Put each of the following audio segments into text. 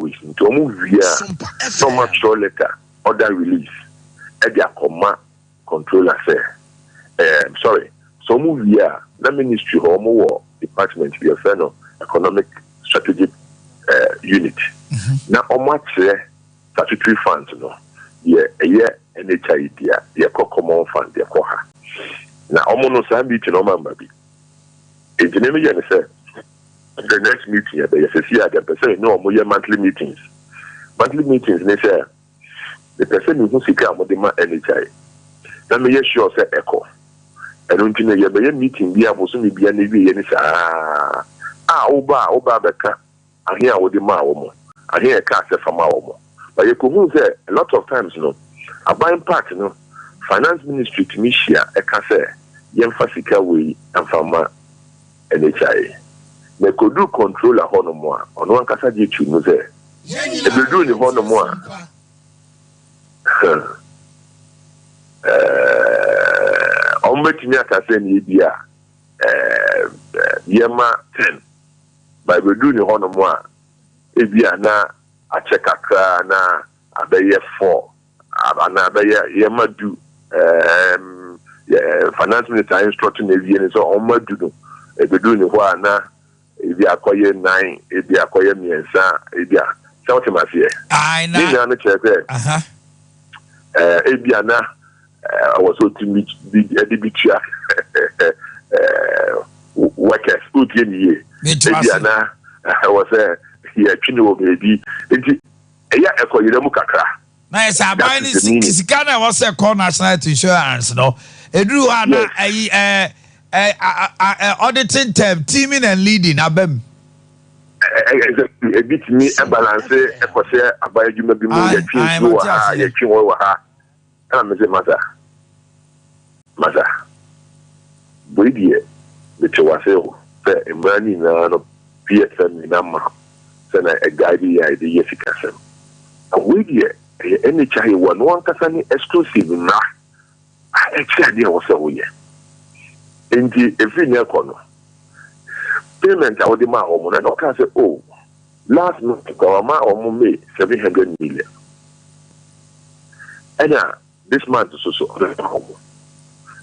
4 weeks. Nti ɔmo wie a, na ɔmo atwerɛ letter order release ɛde akɔma controller sɛ sorry, sɛ ɔmo wie a, na ministry hɔ ɔmo wɔ department bi yɛfrɛ no Economic Strategic Unit, na ɔmo akyerɛ statutory funds no deɛ ɛyɛ NHI deɛ, deɛ kɔ common fund, deɛ kɔ ha. Na ɔmo no saa meeting no, ɔmo amba bi. Nti ne yɛ ne sɛ the next meeting yɛ bɛyɛ sɛsi a, deɛ mpɛ sɛ ne ɔmo yɛ monthly meetings. Monthly meetings ne sɛ mepɛ sɛ mehu sika a mode ma NHI na meyɛ sure sɛ ɛkɔ. Ɛno nti no, yɛbɛyɛ meeting bi a bosome bia ne wie yɛ ne saa a, woba abɛka ahe a wode maa wɔ mo, ahe a ɛka sɛ fa maa wɔ mo. But yɛkɔhu sɛ a lot of times no, aban part no, Finance Ministry tumi hyia ɛka sɛ yɛmfa sika wei ɛmfa ma NHI, na ɛkɔduru controller hɔ nom a, ɔno ankasa gye tu mu sɛ ɛbɛduru ne hɔ nom a, ɔmo bɛtumi aka sɛ ne ebi a yɛma 10 ba, ɛbɛduru ne hɔ nom a, ebi a na akyɛ kakra na abɛyɛ 4 anaa abɛyɛ yɛma 10. Finance Minister instruct na ewie ne sɛ ɔmo 10 no, ɛbɛduru ne hɔ a, na ebi akɔyɛ 9, ebi akɔyɛ 3, ebi a sɛ wote ma aseɛ. Aye, na ne nyinaa no kyerɛ sɛ ebi a na ɛwɔ sɛ otumi bi ɛde bi tua workers. Wotie ne yie? Metu ebi a ase. Na ɛwɔ sɛ yɛtwi ne wɔ baabi, nti ɛyɛ ɛkɔyerɛ mu kakra. Na yɛ sɛ aban That is the ne meaning. sika na ɛwɔ sɛ kɔ National Health Insurance no, eduru hɔ a, na ɛyi ɛɛ ɛ ɛ auditing term teaming and leading abam. Exactly, ebi tumi ɛbalance ɛkɔsɛ aban adwuma bi mu. Yɛtwi nsuo wɔ mate ha, aseɛ. yɛtwi wɔ wɔ ha. Ɛna mɛ sɛ masa masa wei deɛ, mete wase o sɛ mmara no nyinaa no PSM nyinaa ma sɛ na ɛguide yɛ a yɛde yɛ sikasɛm, na wei deɛ ɛyɛ NHI wɔ no ankasa ne exclusive mmara a ɛkyerɛ adeɛ a ɛwɔ sɛ woyɛ. Nti efiri ne ɛkɔ no, payment a wɔde maa wɔn no, ɛna ɔka sɛ, oh, last month kora wama wɔn May 700 million, ɛna this month nso so ɔbɛma wɔn.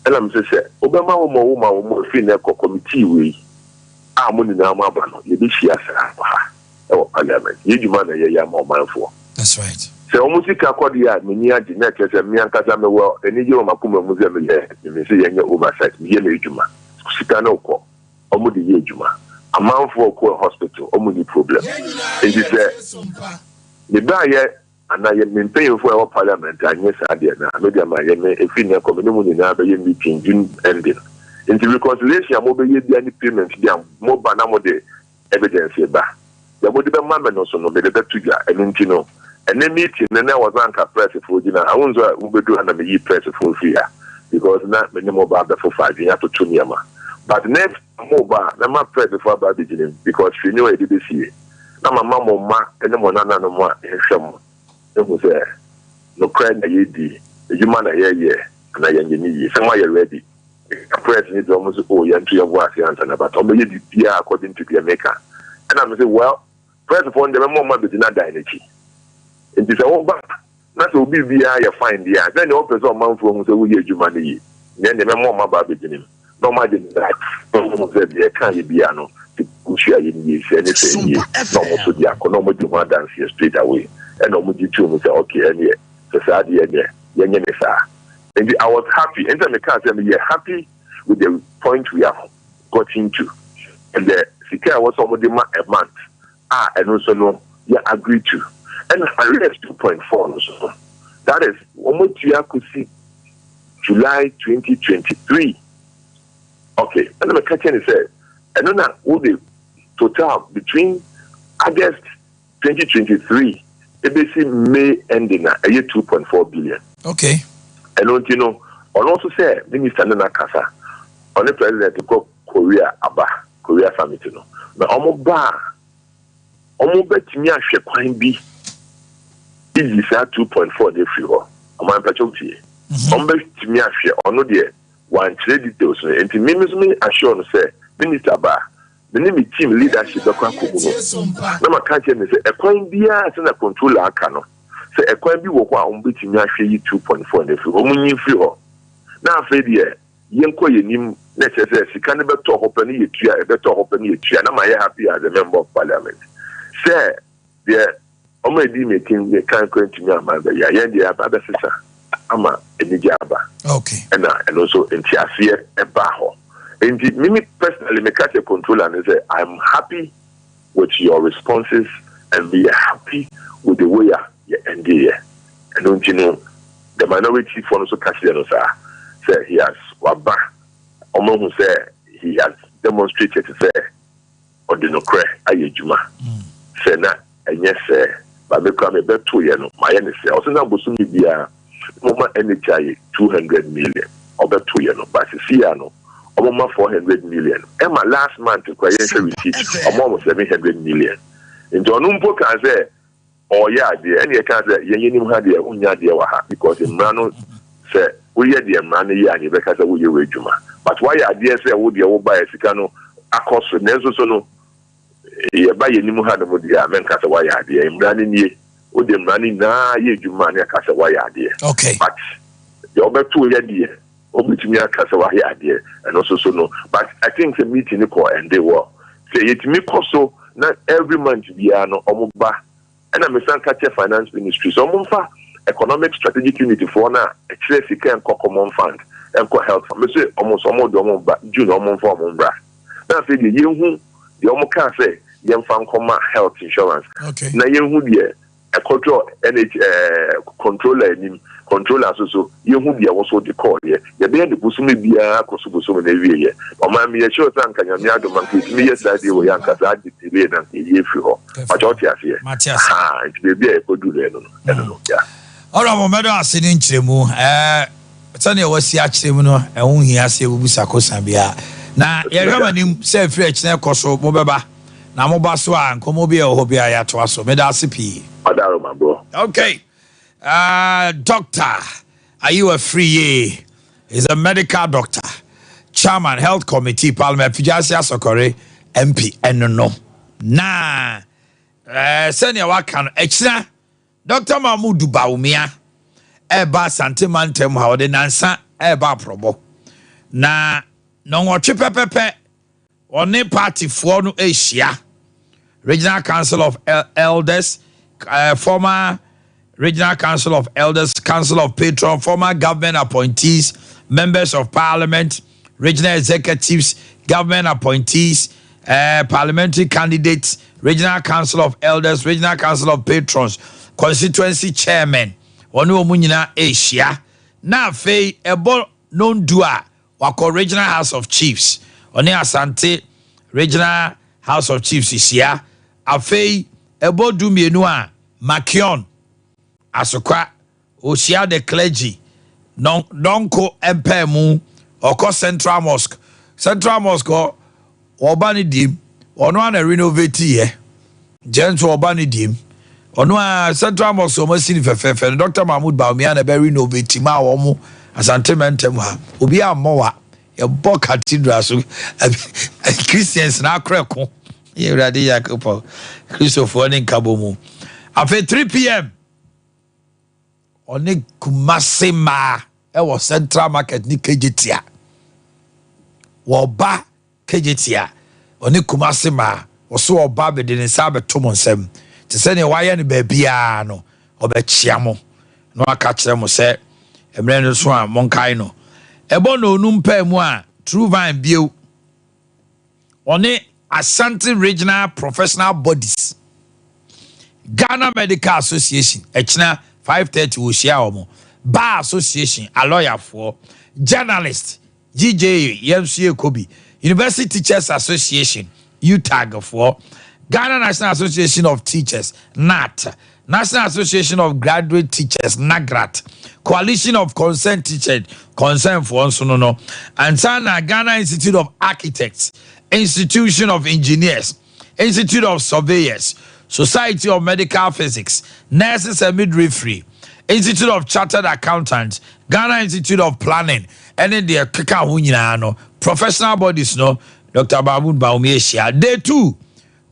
Ɛna mo sɛ wobɛma wɔn a wɔma wɔn efiri ne ɛkɔ committee wei a mo nyinaa mo aba no, yɛbɛhyia saa wɔ ha ɛwɔ Parliament. Yɛ dwuma na yɛyɛ ama ɔmanfoɔ. That's right. Sɛ wɔn sika kɔ deɛ a, m'ani agye na ɛkyerɛ sɛ me ankasa mewɔ anigye wɔ m'akoma mu sɛ meyɛ meme sɛ yɛnyɛ oversight, meyɛ me adwuma. Sika no kɔ, ɔmo de yɛ adwuma, amanfoɔ kɔ hospital, ɔmo ni problem. Nti sɛ mebaayɛ anaa yɛ me mpanyinfoɔ a ɛwɔ Parliament anyɛ saa deɛ, na me deɛ ma yɛ me efiri ne kɔ, me ne mu nyinaa bɛyɛ meeting June ending. Nti reconciliation a mobɛyɛ bia ne payment bi a moba na mode evidence ba deɛ mode bɛma me no so no, mede bɛto dwa. Ɛno nti no, ɛnɛ meeting no na ɛwɔ sɛ anka pressfoɔ gyina ha. Wo nso a wobɛduru ha na meyi pressfoɔ firi ha because na me ne mo ba abɛfofa adwene atoto nneɛma. But next mo ba a, mɛma pressfoɔ aba abɛgyina mu because hwee ne hɔ yɛde bɛsie na mama mo mma ne mo nananom a ɛhwɛ mo ehu sɛ nokorɛ na yɛdi adwuma na yɛyɛ ana yɛnyɛ ne yie sɛ moayɛ ready. Press ne deɛ, ɔmo sɛ, oh, yɛnto yɛn bo ase ansa na, but ɔmo bɛyɛ biribiara according to deɛ meka. Ɛna me sɛ, well, pressfoɔ no deɛ, mɛma ɔmo abɛgyina dan n'akyi. Nti sɛ woba na sɛ obi biara yɛ fine deɛ a, sɛnea wopɛ sɛ ɔmanfoɔ hu sɛ woyɛ adwuma no yie nyɛ deɛ, mɛma ɔmo aba abɛgyina mu na ɔmo agye ne right na ɔmo hu sɛ deɛ ɛka yɛ biara no kusua yɛ nie, sɛ ne sɛ nie, na ɔmo nso de akɔ na ɔmo di ho adanseɛ straight away. Ɛna ɔmo gye tum sɛ okay, ɛneɛ sɛ saa deɛ, ɛneɛ yɛnyɛ ne saa. Nti I was happy. Nti meka sɛ meyɛ happy with the point we have gotten to and the sika a ɛwɔ sɛ ɔmo de ma a month a, ɛno nso no yɛ agree to. Ɛna arrears 2.4 no so no, that is wɔn atua kɔsi July 2023. Okay, ɛna meka kyerɛ ne sɛ ɛno na wode total between August 2023 ebesi May ending a, ɛyɛ 2.4 billion. Ɛno nti no, ɔno nso sɛ minister ne n'akasa, ɔne president kɔ Korea aba, Korea summit no, na ɔmo ba a, ɔmo bɛtumi ahwɛ kwan bi iyi saa 2.4 de firi hɔ. Ɔman mpɛkyɛw tie, ɔmo bɛtumi ahwɛ. Ɔno deɛ wankyerɛ details no, nti mímí nso mi assure no sɛ minister ba. Me ne me team leadership bɛkɔ akɔbu no na maka akyerɛ no sɛ ɛkwan biara sɛ na controller aka no sɛ ɛkwan bi wɔ hɔ a wɔbɛtumi ahwɛ yi 2.4 no afiri hɔ, wɔnyi mfiri hɔ na afei deɛ yɛnkɔ yɛn anim na ɛkyerɛ sɛ sika no bɛtɔ hɔ pɛ no yɛtua, ɛbɛtɔ hɔ pɛ no yɛtua na mayɛ happy as a member of parliament sɛ deɛ Wɔn a edi me kan me kan koraa ntumi amma ammɛyɛ a, yɛn deɛ yɛaba abɛsesa ama anigye aba. Okay. Ɛna ɛno nso nteaseɛ ɛbaa hɔ. Nti me me personally meka kyerɛ controller no sɛ I'm happy with your responses and meyɛ happy with the way a yɛ ɛndeeɛ. Ɛno nti no the minority foɔ no nso ka kyerɛ no saa sɛ he has waba wɔn ahu sɛ he has demonstrated sɛ ɔde nokorɛ ayɛ adwuma sɛ na ɛnyɛ sɛɛ but me koraa me bɛtoeɛ no mayɛ no sɛɛ ɔse na bosome biara na wɔma NHIA 200 million ɔbɛtoeɛ no but sesei a no wɔma 400 million ɛma last month koraa yɛnhwɛ receipt ɔma wɔn 700 million nti ɔno mpo kaa sɛ ɔreyɛ adeɛ ɛne yɛkaa sɛ yɛn yɛnim ha deɛ wonyɛ adeɛ wɔ ha because mmara no sɛ woyɛ deɛ mmara no yɛ a ne yɛbɛka sɛ woyɛ w'adwuma but woayɛ adeɛ sɛ wo deɛ wobaeɛ sika no akɔ so nanso so no yɛba yɛnim ha nom deɛ a mɛnka sɛ woayɛ adeɛ mmara no nie wode mmara no nyinaa yɛ adwuma a ne yɛka sɛ woayɛ adeɛ but deɛ wobɛto yɛ deɛ wobɛtumi aka sɛ woayɛ adeɛ ɛno nso so no but I think sɛ meeting no kɔ ɛnde wɔ sɛ yɛtumi kɔ so na every month biara no ɔmo ba ɛna mesan ka kyerɛ finance ministry sɛ ɔmo mfa economic strategic unit foɔ no a ɛkyerɛ sika nkɔ common fund nkɔ health fund mese ɔmo nso ɔmo de ɔmo ba June ɔmo mfa ɔmo mbra na afei deɛ yɛnhu deɛ ɔmo kaa sɛ yɛmfa nkɔma health insurance na yɛnhu deɛ Ɛkɔtɔ NH eh, controller anim, controller nso so, yɛhu deɛ wo so de kɔɔeɛ. Yɛbɛyɛ no bosome biara kɔ so bosome no awieɛ. Ɔman meyɛ sure sɛ anka Nyame adom anka yɛtumi yɛ saa deɛ wei anka saa de delay no anka yɛyi afiri hɔ. Mpakyɛ wote aseɛ? Mate aseɛ. Ahaa, nti baabi a yɛkɔduru no ɛno no, ɛno no, yeah. Honourable, mɛdɔ ase ne nkyerɛmu. Ɛɛ, sɛdeɛ wasi akyerɛ mu no, ɛho nhia sɛ yɛbɛbu sakosa biara. Na yɛhwɛ mo anim sɛ ɛfiri ɛkyena ɛkɔ so mobɛba. Na mo ba so a nkɔmmɔ bi a ɛwɔ hɔ biara yɛatoa so. Meda ase pii. Ɔdaroma bro. Okay. Doctor Ayew Afriyie is a medical doctor, chairman health committee, parliament Afigyase Asɔkɔre MP ɛno no. Na sɛnea waka no akyina Dr. Mahmoud Bawumia ɛreba Asante mantam ha ɔde nansa ɛreba aprɔbɔ na nɔnwɔtwe pɛpɛpɛ Ɔne partyfoɔ no rehyia. Regional Council of Elders, former Regional Council of Elders, Council of Patron, former government appointees, members of parliament, regional executives, government appointees, parliamentary candidates, Regional Council of Elders, Regional Council of Patrons, constituency chairmen, wɔne wɔn nyinaa rehyia. Na afei ɛbɔ nondu a Wakɔ Regional House of Chiefs, ɔne Asante Regional House of Chiefs hyia. Afei ɛbɔ 12 a, Makion Asokwa, ɔhyia the clergy, Nɔnko mpaamu, ɔkɔ Central Mosque. Central Mosque hɔ, Ɔba no diem. Ɔno ara na renovate yɛ. Nkyɛn nso ɔba no diem. Ɔno ara Central Mosque wɔn asi no fɛfɛɛfɛ no Dr. Mahmood Bawumia na ɛbɛ renovate maa wɔn Asante mantam ha. Obi ammɔ wa. Yɛbɔ cathedral so. Christians na akorɛ ko. Yɛ Awurade Nyankopɔn. Kristofoɔ ne nkabɔ mu. Afei 3 pm ɔne Kumasi mmaa ɛwɔ Central Market ne Kejetia. Wɔba Kejetia, ɔne Kumasi mmaa, ɔso ɔba bɛde ne nsa abɛto mo nsam. Te sɛ nea wayɛ no baabiara no, ɔbɛkyea mo na waka kyerɛ mo sɛ mmerɛ no so a monkae no. Ɛbɔ nnɔnnum paa mu a, True Vine bio. Ɔne Ashanti Regional Professional Bodies, Ghana Medical Association, ɛkyena 5:30 wɔhyia wɔn, Bar Association, alɔyafoɔ, Journalist, GJA, yɛn nso yɛkɔ bi, University Teachers Association, UTAG foɔ, Ghana National Association of Teachers, NAT, National Association of Graduate Teachers, NAGRAT, Coalition of Concerned Teachers, Concern foɔ nso no no, ansa na Ghana Institute of Architects, Institution of Engineers, Institute of Surveyors, Society of Medical Physics, Nurses and Midwifery, Institute of Chartered Accountants, Ghana Institute of Planning, ɛne deɛ ɛkeka ho nyinaa no, professional bodies no, Dr Mahmood Bawumia ahyia. Day two,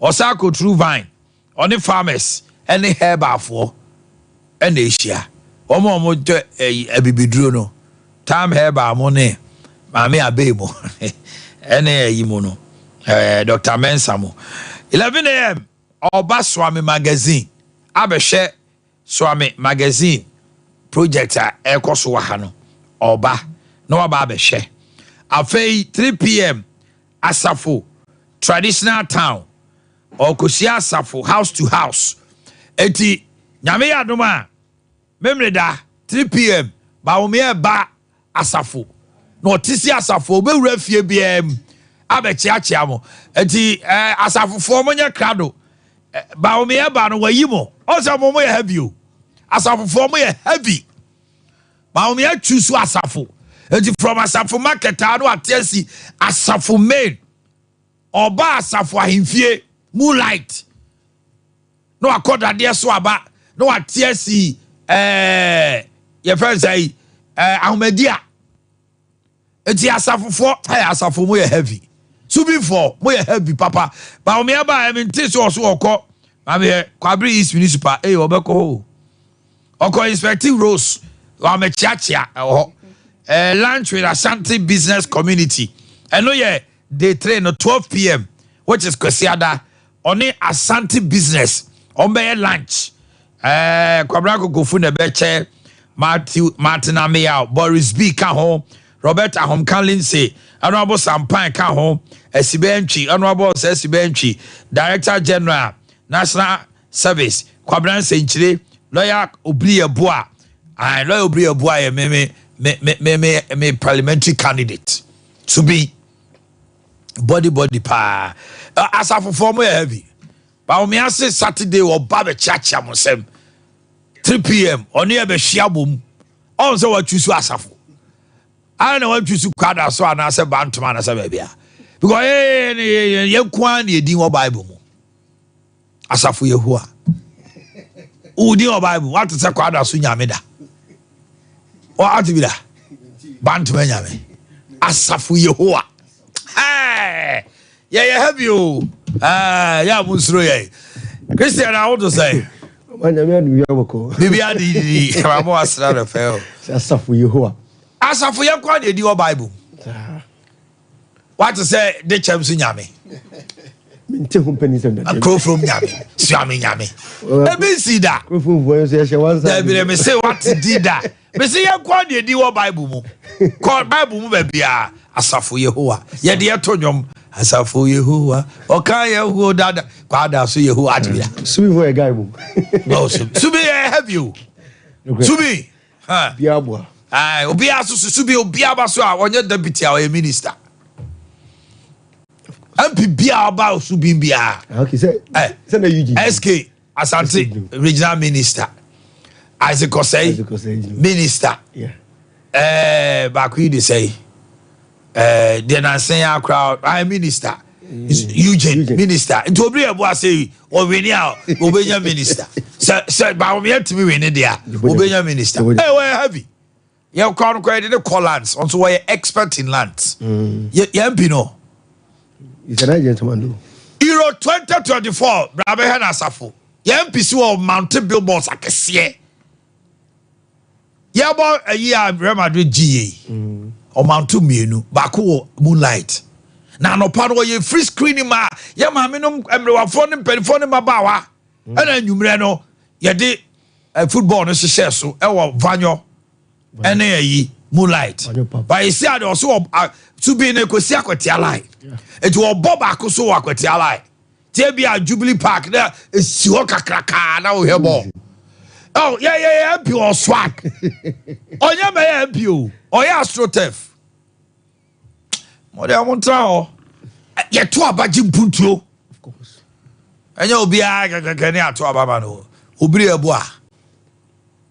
ɔsan kɔ True Vine, ɔne farmers ne herbalfoɔ ɛna ahyia. Wɔn a wɔtɔ ɛyi abibiduro no, Tam Herbal mo ne Maame Abey mo ɛne ɛyi mo no, Dr Mensah mo. 11 a.m. ɔba Suame Magazine abɛhwɛ Suame Magazine project a ɛrekɔ so wɔ ha no. Ɔba na waba abɛhwɛ. Afei 3 p.m., Asafo Traditional Town, ɔkɔhyia Asafo house to house. Eti Nyame yɛ adom a, Memreda 3 p.m. Bawumia ba Asafo na ɔte si Asafo, obɛwura fie biara mu abɛkyeakyea mo. Eti asafofoɔ, mo nyɛ krado. Bawumia ba no, wayi mo ɔsɛ mo yɛ heavy o. Asafofoɔ, mo yɛ heavy. Bawumia twu so Asafo, eti from Asafo market a no ate asi Asafo main, ɔba Asafo ahemfie Moonlight na wakɔ dadeɛ so aba na wate asi yɛfrɛ sɛ yi Ahomadi a. Eti asafofoɔ, ɛyɛ asafo, mo yɛ heavy. Subifoɔ, mo yɛ heavy papa. Bawumia ba, ɛmi nti so ɔso ɔkɔ maame yɛ Kwabere East Municipal. Ɔbɛkɔ hɔ o, ɔkɔ inspecting roads, wamɛkyeakyea ɛwɔ hɔ. Lunch with Ashanti business community, ɛno yɛ day three no, 12 p.m., which is Kwasiada. Ɔne Ashanti business ɔmbɛyɛ lunch. Kwabena Kokofu na ɛbɛkyɛ, Matthew Martin Ameyaw, Boris B ka ho, Robert Ahomka Lindsay, Honourable Sampan ka ho, Esibɛntwi, Honourable Sɛ Esibɛntwi, Director General National Service Kwabena Nsɛnkyire, Lawyer Obiri Yeboah. Ayi, Lawyer Obiri Yeboah yɛ me parliamentary candidate to be body body paa. Asafofoɔ, mo yɛ heavy. Bawumia se Saturday ɔba bɛkyeakyea mo nsɛm 3 p.m., ɔne yɛ bɛhyia bom. Ɔn sɛ watwi so Asafo ara na watwi so Kwada so anaasɛ Bantoma anaasɛ baabi a, because yɛn nko ara na yɛdin wɔ Bible mu, Asafo Yehowa. Wodin wɔ Bible, wate sɛ Kwada so Nyame da, wate bi da Bantoma Nyame, Asafo Yehowa. Yɛyɛ heavy o. Yɛ a mo nsuro yɛ Christian a woto sɛ Nyame adom yɛ bɔkɔ. Biribi ade didi ma asra no fɛ o. Sɛ Asafo Yehowa. Asafo, yɛn kɔ de edi wɔ Bible mu, wate sɛ de kyɛm so Nyame? Mente ho mpani sɛm dada. Kurofrom Nyame, Suame Nyame, ebi nsi da. Kurofromfoɔ nso yɛhyɛ wansa. Dabi dɛ, mese wate di da. Mese yɛn kɔ de edi wɔ Bible mu, kɔ Bible mu baabi a, Asafo Yehowa. Yɛde yɛto nnwom, Asafo Yehowa ɔka yɛho dada, kwada so Yehowa, ate bi da? Subifoɔ yɛ guy mu. No, subi yɛ heavy o, subi. Bia aboa. Obiara so subi, obiara ba so a ɔnyɛ deputy a ɔyɛ minister, MP biara ɔba subi biara. Okay, sɛ na Eugene. SK Asante Regional Minister, Isaac Osei, minister. Baako yi de sɛ deɛ nansen akora ayɛ minister, Eugene minister. Nti obi yɛ bo ase yi, ɔwini a, obenya minister. Sɛ Bawumia tumi wini deɛ a, obenya minister. Wɔyɛ heavy. Yɛ kɔ no kɔ yɛ de ne kɔ lands, ɔnso wɔyɛ expert in lands. Yɛ MP no. He's a nice gentleman though. Euro 2024 bra bɛhwɛ no Asafo. Yɛ MP si wɔ mount billboards akɛseɛ. Yɛbɔ ayi a Real Madrid gye yie, ɔmount mmienu, baako wɔ Moonlight na anɔpa no wɔyɛ free screening ma yɛ maame nom, mmerewafoɔ ne mpanimfoɔ ne mmabaawa, ɛna anwummerɛ no yɛde football no hyehyɛ so ɛwɔ Vanyo ɛne ayi Moonlight. Bayɛsi ade ɔso wɔ subi no ekosi Akwatia line, eti wɔbɔ baako so wɔ Akwatia line tie bi a Jubilee Park na esi hɔ kakrakaa na wɔhwɛ bɔɔl. Ɔ yɛ yɛ yɛ MP wɔ swag, ɔnyɛ bɛyɛ MP o, ɔyɛ astroturf. Mo deɛ, mo ntena hɔ, yɛto aba gye mpuntuo, ɛnyɛ obiara kɛkɛkɛ ne ato aba ma no. Obiri ɛbo a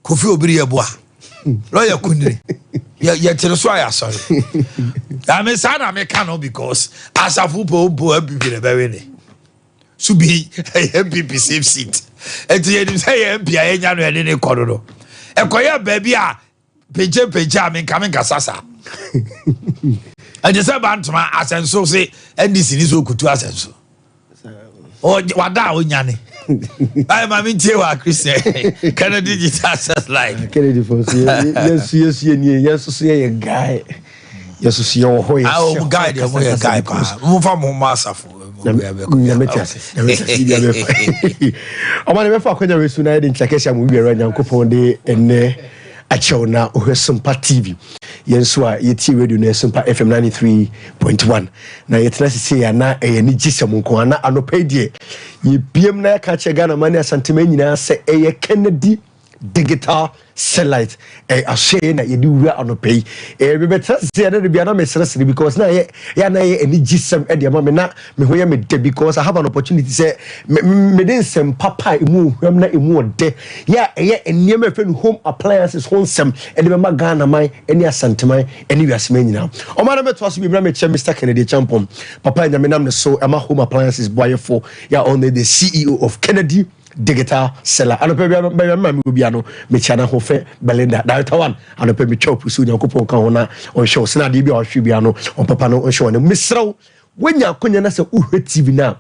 Kofi Obiri ɛbo a lɔya kunini yɛkyerɛ so a yɛasɔre ame saa na meka no, because asafo po mpo NPP na ɛbɛwe ne so bi, ɛyɛ NPP safe seat. Ɛnti yɛnim sɛ yɛ MP a yɛnya no, ɛne ne kɔ no ɛkɔyɛ baabi a pɛnkyɛmpɛnkyɛ a menka menkasa saa. Ɛte sɛ Bantama asɛnso se NDC ni so okutu asɛnso. Wada a onyane. Ayi maame ntie wa Christian Kennedy Digital Satellite. Kennedy fo so yɛsu yɛsu yɛ nie, yɛn so yɛ guy, yɛsu so yɛwɔ hɔ, yɛ Ah, ɔmo guy deɛ, mo yɛ guy paa. Mo fa mo ma asafo. Nyame te ase, Nyame te ase. Bia bɛfa ɔma ne bɛfa akwanya wei so na yɛde nkyɛ kɛhyɛ mo wiara. Nyankopɔn de ɛnnɛ akyɛw na wohwɛ Sompa TV, yɛn nso a yɛtie radio no yɛ Sompa FM 93.1, na yɛtena sesei a na ɛyɛ ne gye sɛm nko ana. Anɔpa yi deɛ, yɛbiem na yɛka kyerɛ Ghana ma ne Asantema nyinaa sɛ ɛyɛ Kennedy Digital Satellite ɛ ahyɛ na yɛde wura anɔpa yi. Bɛbɛtena sese yɛde de bia na mesrɛsrɛ because na yɛ na yɛ ani gye sɛm ɛde ama me na me ho yɛ me dɛ because I have an opportunity sɛ me mede nsɛm papa a emu ohuam na emu ɔdɛ, yɛ a ɛyɛ nneɛma a ɛfɛ no home appliances ho nsɛm, ɛde bɛma Ghana man ɛne Asanteman ɛne wiaseman nyinaa. Ɔma no bɛtoa so bi mmerɛ mekyɛ Mr Kennedy Champon papa, Nyame nam ne so ɛma home appliances boayɛfo, yɛ a ɔno the CEO of Kennedy Digital Seller. Anɔpɛ bia bɛyɛ mma mi obia no, mekyia na hofɛ Belinda Director One. Anɔpɛ metwa opu so, Onyankopɔn ka ho na ɔnhyɛ wo sena adeɛ bi a ɔhwɛ bia no, ɔpapa no ɔnhyɛ wɔ ne. Mesrɛ wo, woanya akonya na sɛ wohwɛ TV no a,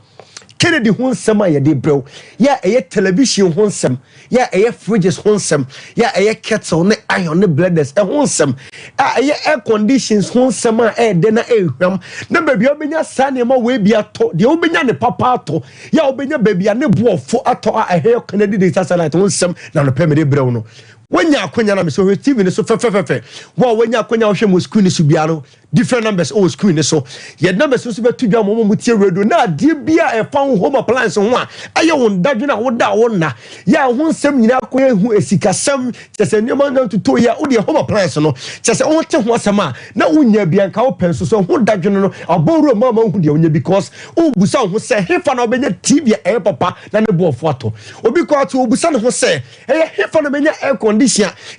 Kennedy ho nsɛm a yɛde brɛw, yɛ a ɛyɛ television ho nsɛm, yɛ a ɛyɛ fridges ho nsɛm, yɛ a ɛyɛ kettle ne iron ne blenders ɛho nsɛm, a ɛyɛ air conditions ho nsɛm a ɛyɛ dɛ na ɛhwam, na baabi a wobɛnya saa nneɛma wei bi atɔ deɛ, wobɛnya ne papa atɔ, yɛ a wobɛnya baabi a ne boɔfo atɔ a ɛhɛyɛ Kennedy Digital Satellite ho nsɛm na nopɛ mede brɛw no. Woanya akonya na mesɛ hwɛ TV no so fɛfɛfɛfɛ. Wo a woanya akonya wohwɛ mo screen no so biara no, different numbers ɛwɔ screen no so. Yɛde numbers nso bɛto dwa ma ɔmo tie radio na adeɛ bi a ɛfa wo home appliance ho a ɛyɛ wo ndadwene a woda a wonna, yɛ a ho nsɛm nyinaa kɔ yɛ hu esikasɛm, kyɛ sɛ nneɛma na toto yɛ a wode home appliance no, kyɛ sɛ wote ho asɛm a na wonya bia nka wopɛ nso so ho dadwene no abɔwura mu ama wohu deɛ wonya, because wobusa wo ho sɛ hefa na wobɛnya TV a ɛyɛ papa na ne boɔfo atɔ. Obi kɔ ato obusa ne ho sɛ ɛyɛ hefa na bɛnya air condition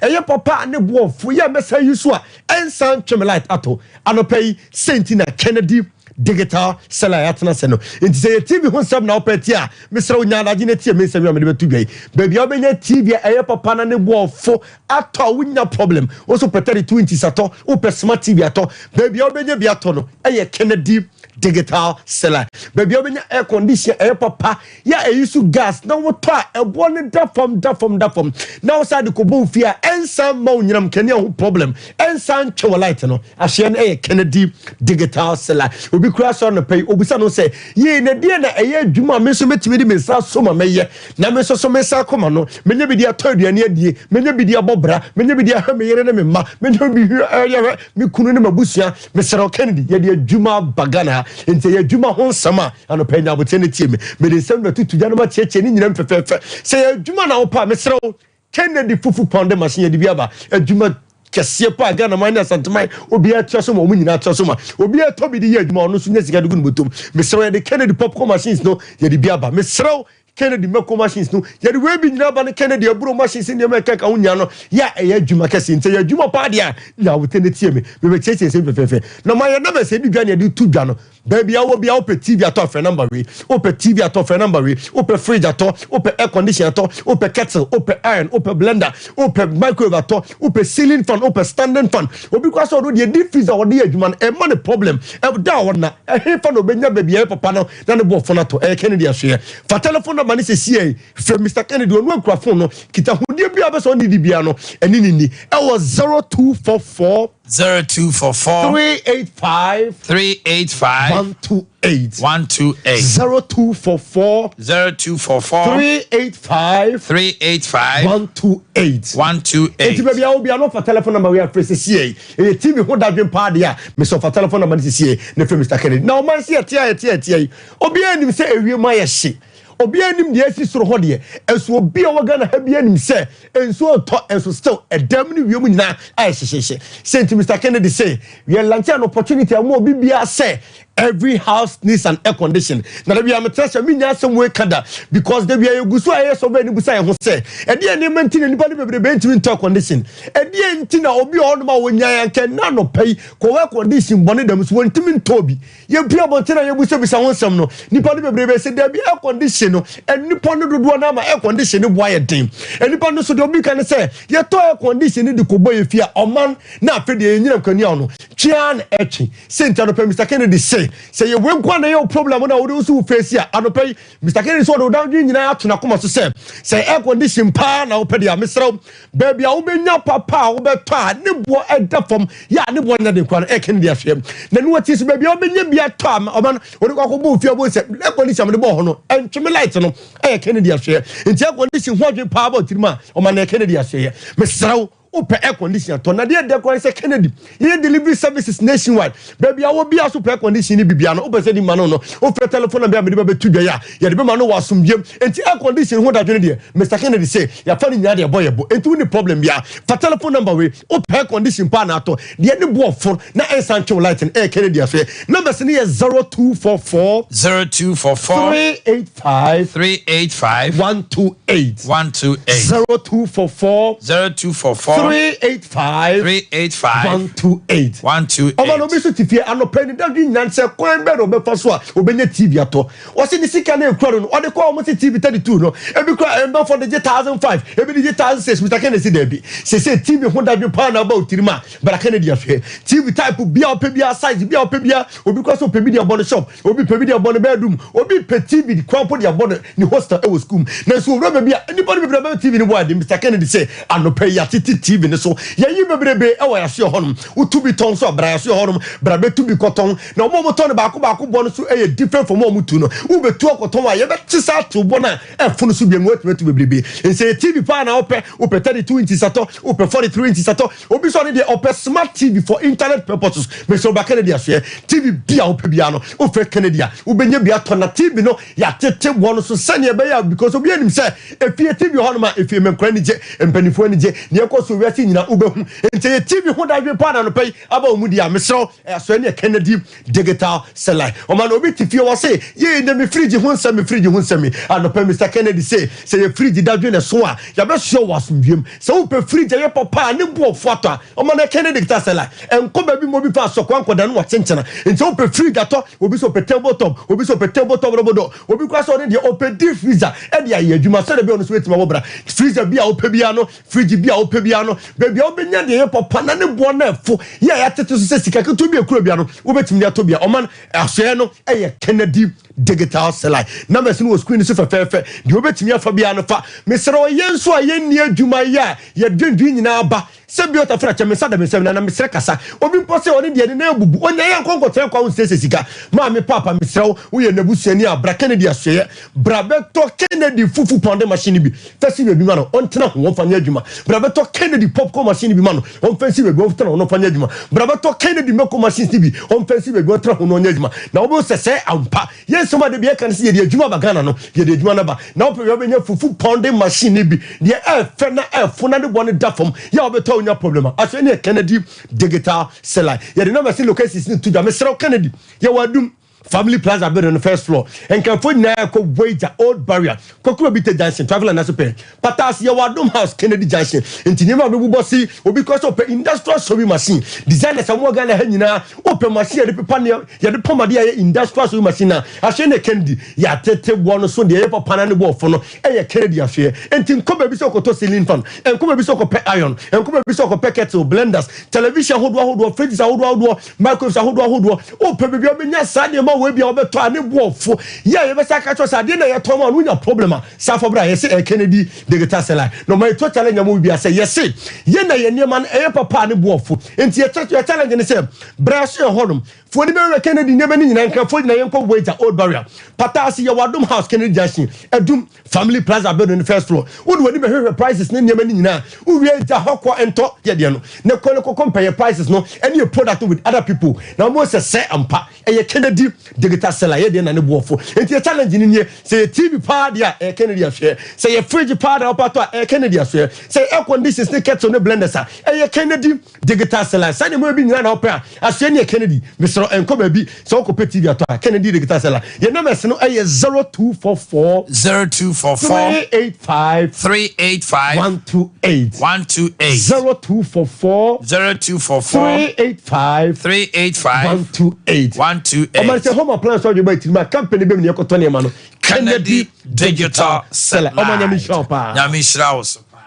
a ɛyɛ papa a ne boɔfo yɛ mɛsa yi so a ɛnsan twem light ato. Anɔpa yi sɛnti na Kennedy Digital Seller yɛatena sɛ no. Nti sɛ yɛ TV ho nsɛm na wopɛ tie a, mesrɛ wo, nya adagye no tie me nsɛm yi a mede bɛto dwa yi. Baabi a wobɛnya TV a ɛyɛ papa na ne boɔfo atɔ a wonya problem, wo so pɛ 32 inches atɔ, wopɛ smart TV atɔ, baabi a wobɛnya bi atɔ no ɛyɛ Kennedy Digital Seller. Baabi a wobɛnya air condition ɛyɛ papa, yɛ a ɛyi so gas na wotɔ a ɛboɔ no da fam, da fam, da fam, na wo saa de kɔbɔ fie a ɛnsan ma wo nyinam kanea ho problem, ɛnsan ntwe wɔ light no ahyeɛ no, ɛyɛ Kennedy Digital Seller. Obi kura sɔrɔ no pɛ yi, obisa no sɛ yie na deɛ na ɛyɛ adwuma a me nso mɛtumi de me nsa so ma mɛyɛ na me nso so me nsa akɔma no, menya bi de atɔ aduane adie, menya bi de abɔ bra, menya bi de ahwɛ me yere ne me mma, menya bi ɛyɛ me kunu ne m'abusua. Mesrɛ, Kennedy yɛde adwuma aba Ghana ha, nti ɛyɛ adwuma ho nsɛm a anɔpɛ nya abotire no tie me. Mede nsɛm bɛtutu gya no ma kyerɛkyerɛ ne nyinam fɛfɛɛfɛ. Sɛ yɛ adwuma na wopɛ a, mesrɛ wo, Kennedy fufu pound machine, yɛde bi aba, adwuma kɛseɛ pa a Ghana man ne Asanteman obiara tua so ma, ɔmo nyinaa tua so ma obiara tɔ bi de yɛ adwuma, ɔno nso nya sika de gu ne bɔtɔm. Mesrɛ wo, yɛde Kennedy popcorn machines no yɛde bi aba. Mesrɛ wo, Kennedy mako machines no yɛde wei bi nyinaa ba ne Kennedy aburo machines, nneɛma ɛkeka ho nyinaa no, yɛ a ɛyɛ adwuma kɛse. Nti ɛyɛ adwuma paa deɛ a, nya wote ne tie me, mebɛkyerɛkyerɛ nsɛm fɛfɛɛfɛ na ma yɛ numbers yɛde dwa ne yɛde to dwa no. Baabi a wɔ bia, wopɛ TV atɔ, afrɛ number wei. Wopɛ TV atɔ, frɛ number wei. Wopɛ fridge atɔ, wopɛ air condition atɔ, wopɛ kettle, wopɛ iron, wopɛ blender, wopɛ microwave atɔ, wopɛ ceiling fan, wopɛ standing fan. Obi kora sɛ ɔno deɛ, deep freezer wɔde yɛ adwuma no ɛma ne problem ɛda a wɔna ɛhe fa na obɛnya baabi a ɛyɛ papa no na ne bɔɔfo no atɔ, ɛyɛ Kennedy asoɛ. Fa telephone number ne sɛsie yi frɛ Mr Kennedy. Ɔno akura phone no, kitahodie bi a bɛ sɛ ɔne di bia no ɛne ne ni ɛwɔ 0244 0244 385 385 128. 128. 0244 0244 385 385 128. 128. Eti baabi a wo bia no, fa telephone number wei afrɛ sɛsie yi. Ɛyɛ TV ho dadwen paa deɛ a, mesɛ ɔfa telephone number no sɛsie yi na frɛ Mr Kennedy. Na ɔman sɛ yɛte a yɛte a yɛte yi, obiara nim sɛ ewiem ayɛ hye, obiara nim deɛ asi soro hɔ deɛ ɛso. Obi a ɔwɔ Ghana ha biara nim sɛ nsuo tɔ, ɛnso still ɛdam ne wiem nyinaa ayɛ hyehyɛhyɛ sɛ. Nti Mr Kennedy sɛ yɛ launch an opportunity a mo obi biara sɛ Every house needs an air condition. Na da bia metra sɛ menya asɛm wei ka da, because da bia yɛgu so a yɛyɛ sɛ ɔbɛn busa yɛn ho sɛ, ɛdeɛ nneɛma nti na nipa no bebrebe ntumi ntɔ air condition? Ɛdeɛ nti na obi a ɔnom a wɔnya yɛn nkɛ na anɔpa yi kɔwɔ air condition bɔne dɛm so wɔntumi ntɔ bi? Yɛpue abɔnten a yɛbusabisa ho nsɛm no, nipa no bebrebe sɛ dabi, air condition no, nipa no dodoɔ no ama air condition no boa yɛ den. Nipa no so deɛ obi ka ne sɛ yɛtɔ air condition no de kɔbɔ yɛ fie a, ɔman na afei deɛ yɛnyina nkanea no twea na ɛtwe. Sɛ nti anɔpɛ Mr Kennedy sɛ yɛwei nko a na ɛyɛ wo problem na wode wo so wo face a, anɔpɛ yi Mr Kennedy sɛ ɔde wo dadwen nyinaa ato n'akoma so sɛ air condition paa na wopɛ deɛ a, mesrɛ wo, baabi a wobɛnya papa a wobɛtɔ a ne boɔ ɛda fam yɛ a ne boɔ nyɛ den koraa no, ɛyɛ Kennedy ahwɛ na ne wɔti so baabi a wobɛnya bi atɔ a ɔma no wode kɔ akɔbɔ ofie abɔ sɛ air condition mede bɔɔ hɔ no ɛntweme light no, ɛyɛ Kennedy ahwɛ. Nti air condition ho adwen paa bɔ tirim a, ɔma no yɛ Kennedy ahwɛ. Mesrɛ wo, wopɛ air condition atɔ na deɛ dɛ koraa sɛ Kennedy yɛyɛ delivery services nationwide. Baabi a wɔ bia so pɛ air condition ni bibia no, wopɛ sɛ di ma no, wofrɛ telephone number a mede bɛbɛto dwa yi a, yɛde bɛma no wɔ asomdwem. Nti air condition ho dadwene deɛ, Mr Kennedy sɛ yɛafa no nyinaa deɛ ɛbɔ yɛ bo. Nti wonni problem bia, fa telephone number wei. Wopɛ air condition paa na atɔ deɛ ne boɔ foro na ɛnsan twew light no, ɛyɛ Kennedy ahwɛ. Numbers no yɛ 0244 0244 385 385 128. 128. 0244 0244 385 385 128. 128. Ɔma no obi so te fie anɔpɛ ni dadwe nyina sɛ kwan bɛɛ na ɔbɛfa so a ɔbɛnya TV atɔ. Ɔse ne sika no ekura no, ɔde kɔ ɔmo se TV 32 no, ebi kura mbɛfɔ de gye 1,500, ebi de gye 1,600. Mr Kennedy si daabi, sese TV ho dadwe paa na aba otirim a, Bra Kennedy ahwɛ. TV type bia ɔpɛ bia, size bia ɔpɛ bia, obi kura sɛ ɔpɛ bi de abɔ ne shop, obi pɛ bi de abɔ ne bedroom, obi pɛ TV kwan po de abɔ ne hostel ɛwɔ school mu. Na nso owura baabi a nipa no bebree bɛbɛ TV no bɔ ade. Mr Kennedy sɛ anɔpɛ yi yɛatete TV no so, yɛyi bebrebe ɛwɔ yɛasoɛ hɔnom. Wotu bi tɔn so a, bra yɛasoɛ hɔnom, bra bɛtu bi kɔtɔn. Na ɔmo a ɔmo tɔn no baako baako bɔ no so ɛyɛ different from ɔmo tu no. Wobɛtu akɔtɔn a, yɛbɛte saa atew bɔ no a ɛfono so bi mu, watumi atu bebrebe. Nsɛ yɛ TV paa na wopɛ, wopɛ 32 inches atɔ, wopɛ 43 inches atɔ, obi sɔ ne deɛ ɔpɛ smart TV for internet purposes, mesɛ ɔba Kennedy asoɛ. TV bi a wopɛ bia no, wofrɛ Kennedy a, wobɛnya bi atɔ. Na TV no yɛatete bɔ no so sɛneɛ ɛbɛyɛ a, because obi anim sɛ efie TV hɔ nom a, efie mɛnkora ani gye, mpanimfoɔ ani gye, neɛ ɛkɔ so wiase nyinaa wobɛhu. Nti yɛ TV ho dadwe paa na anɔpɛ yi aba wɔ mu deɛ a, mesrɛ wo, asoɛ ne yɛ Kennedy Digital Satellite. Ɔma na obi te fie wɔ se yee na me fridge ho nsɛm, me fridge ho nsɛm yi. Anɔpɛ Mr Kennedy se sɛ yɛ fridge dadwe ne so a, yɛbɛsoɛ wɔ asomdwem. Sɛ wopɛ fridge ɛyɛ papa a ne boɔfo atɔ a, ɔma na Kennedy Digital Satellite. Ɛnkɔ baabi ma obi fa asɔkwa nkɔda no wakyenkyena. Nti sɛ wopɛ fridge atɔ, obi sɛ ɔpɛ table top, obi sɛ ɔpɛ table top robodo, obi kora sɛ ɔne deɛ ɔpɛ deep freezer ɛde ayɛ adwuma sɛdeɛ bi a ɔno nso bɛtumi abɔ bra. Freezer bi a wopɛ biara no, fridge bi a wopɛ biara no, baabi a wobɛnya deɛ ɛyɛ papa na ne boɔ no ɛfo yɛ a yɛatete so sɛ sika ketewa bi akura bia no, wobɛtumi de atɔ bia. Ɔman asoɛ no ɛyɛ Kennedy Digital Satellite. Numbers no wɔ screen so fɛfɛɛfɛ. Deɛ wobɛtumi afa biara no fa. Mesrɛ wo, yɛn nso a yɛnni adwuma yɛ a yɛdwendwen nyinaa ba sɛ bi ɔtafra kyɛ me nsa da me nsɛm na mesrɛ kasa. Obi mpo sɛ ɔne deɛ ne nan abubu, ɔnya yɛ nkɔ nkɔtena kwa wo nsiesie sika. Maame, papa, mesrɛ wo, woyɛ n'abusuani a, bra Kennedy asoɛyɛ, bra bɛtɔ Kennedy fufu pounding machine bi fa si baabi ma no ɔntena ho ɔmfa nyɛ adwuma. Bra bɛtɔ Kennedy popcorn machine bi ma no ɔmfa nsi baabi ɔntena ho na ɔmfa nyɛ adwuma. Bra bɛtɔ Kennedy mako machines bi ɔmfa nsi baabi ɔntena ho na ɔnyɛ adwuma. Na wobɛhu sɛ ampa yɛn nsɛm a de bi ɛka no sɛ yɛde adwuma ba Ghana no, yɛde adwuma no ba. Na wopɛ bia wobɛnya fufu pounding machine no bi deɛ ɛɛfɛ na ɛɛfo na ne bɔ no da fam yɛ a, wobɛtɔ wonya problem a, afei ne yɛ Kennedy Digital Satellite. Yɛde numbers ne locations no to dwa. Mesrɛ wo, Kennedy yɛwɔ Adum Family Plaza building no first floor. Nkanfo nyinaa kɔ Weija Old Barrier, Kokoro Bite Junction, traffic line naso pɛ. Pataase yɛwɔ Adom House, Kennedy Junction. Nti nneɛma a bɛbobɔ si, obi kɔ sɛ ɔpɛ industrial sewing machine, designers a wɔwɔ Ghana ha nyinaa, wopɛ machine yɛde pepa nneɛma, yɛde pɔm adeɛ a ɛyɛ industrial sewing machine a, ahwɛ ne Kennedy. Yɛatete boɔ no so deɛ ɛyɛ papa na ne bɔɔfo no ɛyɛ Kennedy ahwɛ. Nti nkɔ baabi sɛ ɔkɔtɔ ceiling fan, nkɔ baabi sɛ ɔkɔpɛ iron, nkɔ baabi sɛ ɔkɔpɛ kettle, blenders, television ahodoɔ ahodoɔ, fridges ahodoɔ ahodoɔ, microwaves ahodoɔ ahodoɔ. Wopɛ baabi a wobɛnya saa nneɛma wɔ bi a wobɛtɔ a ne boɔfo yɛ a, yɛbɛsa aka kyerɛ sɛ adeɛ na yɛtɔn ma no wonya problem a, saa fa bra. Yɛse ɛyɛ Kennedy Digital Satellite na ɔma yɛtɔ challenge ama obi a sɛ yɛse yɛ na yɛ nneɛma no ɛyɛ papa a ne boɔfo. Nti yɛ challenge ne sɛ bra so yɛ hɔnom foɔ ni bɛwɛ Kennedy nneɛma no nyinaa. Nkrafoɔ nyinaa, yɛnkɔ Weija Old Barrier, Pataase yɛwɔ Adom House, Kennedy Junction, Adum Family Plaza building no first floor. Wode w'ani bɛhwehwɛ prices ne nneɛma no nyinaa. Wowie gya hɔ kɔ ntɔ yɛdeɛ no ne kɔ ne kɔ compare yɛ prices no ɛne yɛ product with other people na wɔn sɛ ampa ɛyɛ Kennedy Digital Satellite yɛdeɛ na ne boɔfo. Nti yɛ challenge no nie: sɛ yɛ TV paa deɛ a, ɛyɛ Kennedy ahwɛ. Sɛ yɛ fridge paa deɛ wɔpatɔ a, ɛyɛ Kennedy ahwɛ. Sɛ yɛ air conditions ne kettle ne blenders a, ɛyɛ Kennedy Digital Satellite. Saa nneɛma bi nyinaa na wɔpɛ a, ahwɛ ne yɛ Kennedy. Mesrɛ. Mesrɛ ɛnkɔ baabi sɛ wokɔpɛ TV atɔ a, Kennedy Digital Seller. Yɛn numbers no ɛyɛ 0244 0244 385 385 128. 128. 0244 0244 385 385 128. 128. Ɔman sɛ home appliance ɔdwe ba tirim a company bɛm ne yɛkɔtɔ nneɛma no. Kennedy Digital Seller. Ɔman Nyame nhyira wo paa. Nyame nhyira wo so paa.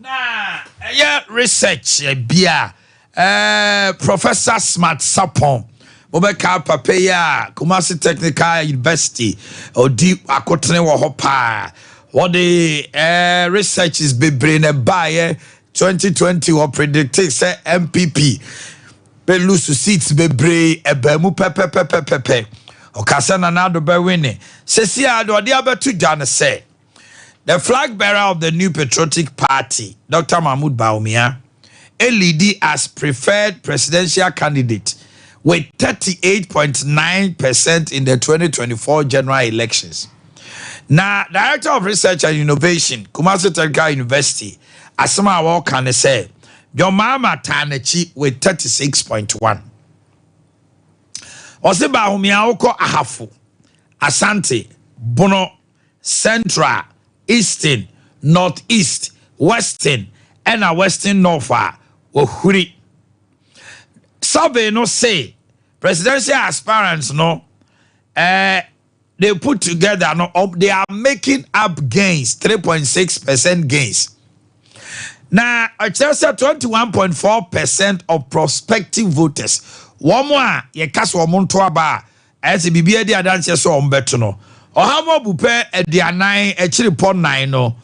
Na ɛyɛ research bi a Professor Smart Sarpong, mobɛka papa yi a Kumasi Technical University ɔdi akotene wɔ hɔ paa. Wɔde researches bebree na ɛbaeɛ. 2020 wɔ predict sɛ NPP bɛ lose seats bebree, ɛbaa mu pɛpɛpɛpɛpɛ. Ɔka sɛ Nana Addo bɛ win. Sɛsi a deɛ ɔde abɛto dwa no sɛ the flag bearer of the New Patriotic Party, Dr. Mahmoud Bawumia, lead as preferred presidential candidate with 38.9% in the 2024 general elections. Now, Director of Research and Innovation, Kumasi Technical University, asɛm a wɔka ne sɛ John Mahama taa n'akyi with 36.1. Ɔse Bawumia wokɔ Ahafo, Asante, Bono, Central, Eastern, North East, Western, ɛna Western North a wɔhuri. Survey no say presidential aspirants no they put together no, they are making up gains, 3.6% gains. Na ɛkyerɛ sɛ 21.4% of prospective voters, wɔn a yɛka sɛ wɔn nto aba a ɛyɛ sɛ biribi adi adanseɛ sɛ wɔn bɛto no, ɔha mu abupɛ aduanan akyiri pɔ nan no,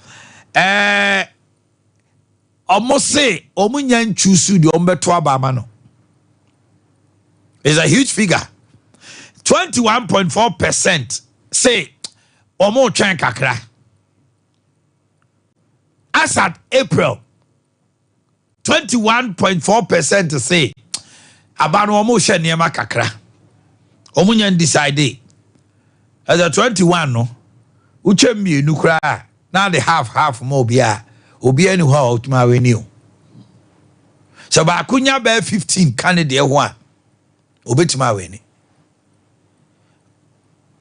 wɔn se wɔn nya ntwusu deɛ wɔn bɛto aba ama no. It's a huge figure. 21.4% say wɔn retwɛn kakra. As at April, 21.4% say aba no wɔn rehwɛ nneɛma kakra. Wɔn nya decide. Ɛsɛ 21 no, wotwa mmienu koraa na de half half ma obi a obi ani hɔ a ɔtumi awɛ o. Sɛ baako nya bɛyɛ 15 ka ne deɛ ho a, obetumi awɛ ni.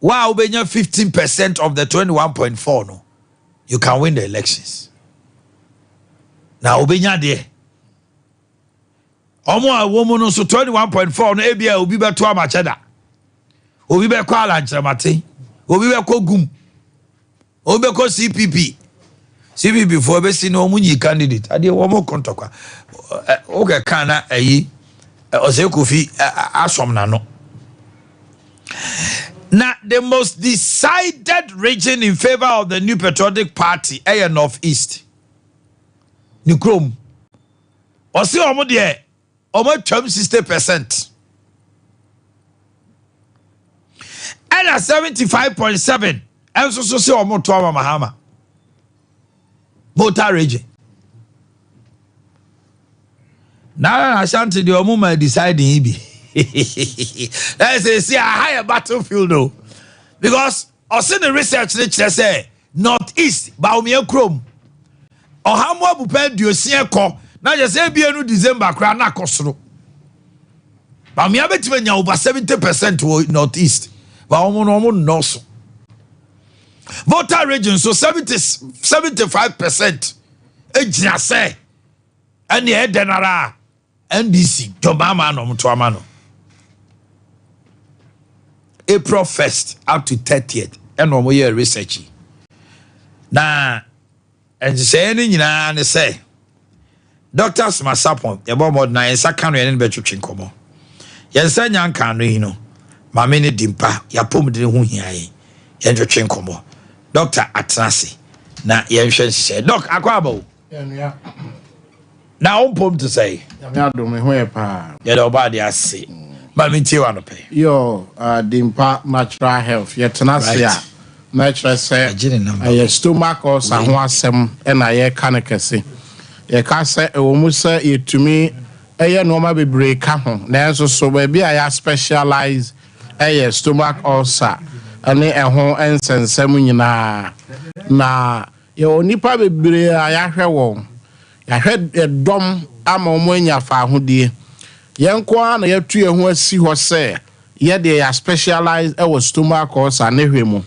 Wa a wobɛnya 15% of the 21.4 no, you can win the elections. Na obɛnya deɛ ɔmo a wɔn mu no nso, 21.4 no, ebi a obi bɛto amakyɛ da, obi bɛkɔ Alan Kyerematen, obi bɛkɔ Gum, obi bɛkɔ CPP. CPP foɔ bɛsi na wɔn nyi candidate adeɛ, wɔn kɔ ntɔkwa. Ɛ wokɛ kan na ɛyi ɔsɛ Kofi asɔm n'ano. Na the most decided region in favour of the New Patriotic Party ɛyɛ North East ne kurom. Ɔsi wɔn deɛ wɔn atwam 60%, ɛna 75.7 ɛnso so sɛ wɔn to ama Mahama. Volta Region na Ashanti deɛ, wɔn ma decide yi bi ɛsɛ si aha yɛ battlefield o, because ɔsi ne research ne kyerɛ sɛ North East, Bawumia kurom, ɔha mu abupɛ 60 kɔ na kyerɛ sɛ ebien no December koraa na akɔ soro. Bawumia bɛtumi anya over 70% wɔ North East ba wɔn no wɔn nnɔɔso. Volta Region so, 75% egyina sɛ ɛnea ɛdɛ nara a NDC John Mahama na ɔmo to ama no. April 1st up to 30th ɛna ɔmo yɛ research yi. Na nhyehyɛeɛ no nyinaa ne sɛ Dr. Smart Sarpong, yɛbɔ mmɔden na yɛn nsa ka no, yɛne no bɛtwetwe nkɔmmɔ. Yɛn nsa nya nka no yi no, maame no di mpa yɛapɔmuden ho hia yɛn, yɛntwetwe nkɔmmɔ. Doctor atena ase na yɛnhwɛ nhyehyɛeɛ. Doc, akɔ aba o. Na wo mpom te sɛ? Nyame adom, ho yɛ paa. Yɛde ɔba ade ase. Maame, ntie wa nɔpɛ. Yo, Dimpa Natural Health, yɛtena ase a na ɛkyerɛ sɛ Agye ne number. ɛyɛ stomach ulcer ho asɛm ɛna yɛka no kɛse. Yɛka sɛ ɛwɔ mu sɛ yɛtumi ɛyɛ nneɛma bebree ka ho, nanso so baabi a yɛ specialize ɛyɛ stomach ulcer ɛne ɛho nsɛnsɛm nyinaa. Na yɛwɔ nnipa bebree a yɛahwɛ wɔn, yɛahwɛ ɛdɔm ama wɔn anya fahodie. Yɛn nko ara na yɛatu yɛn ho asi hɔ sɛ Yɛ deɛ yɛ specialize ɛwɔ stomach ulcer ne hwɛ mu.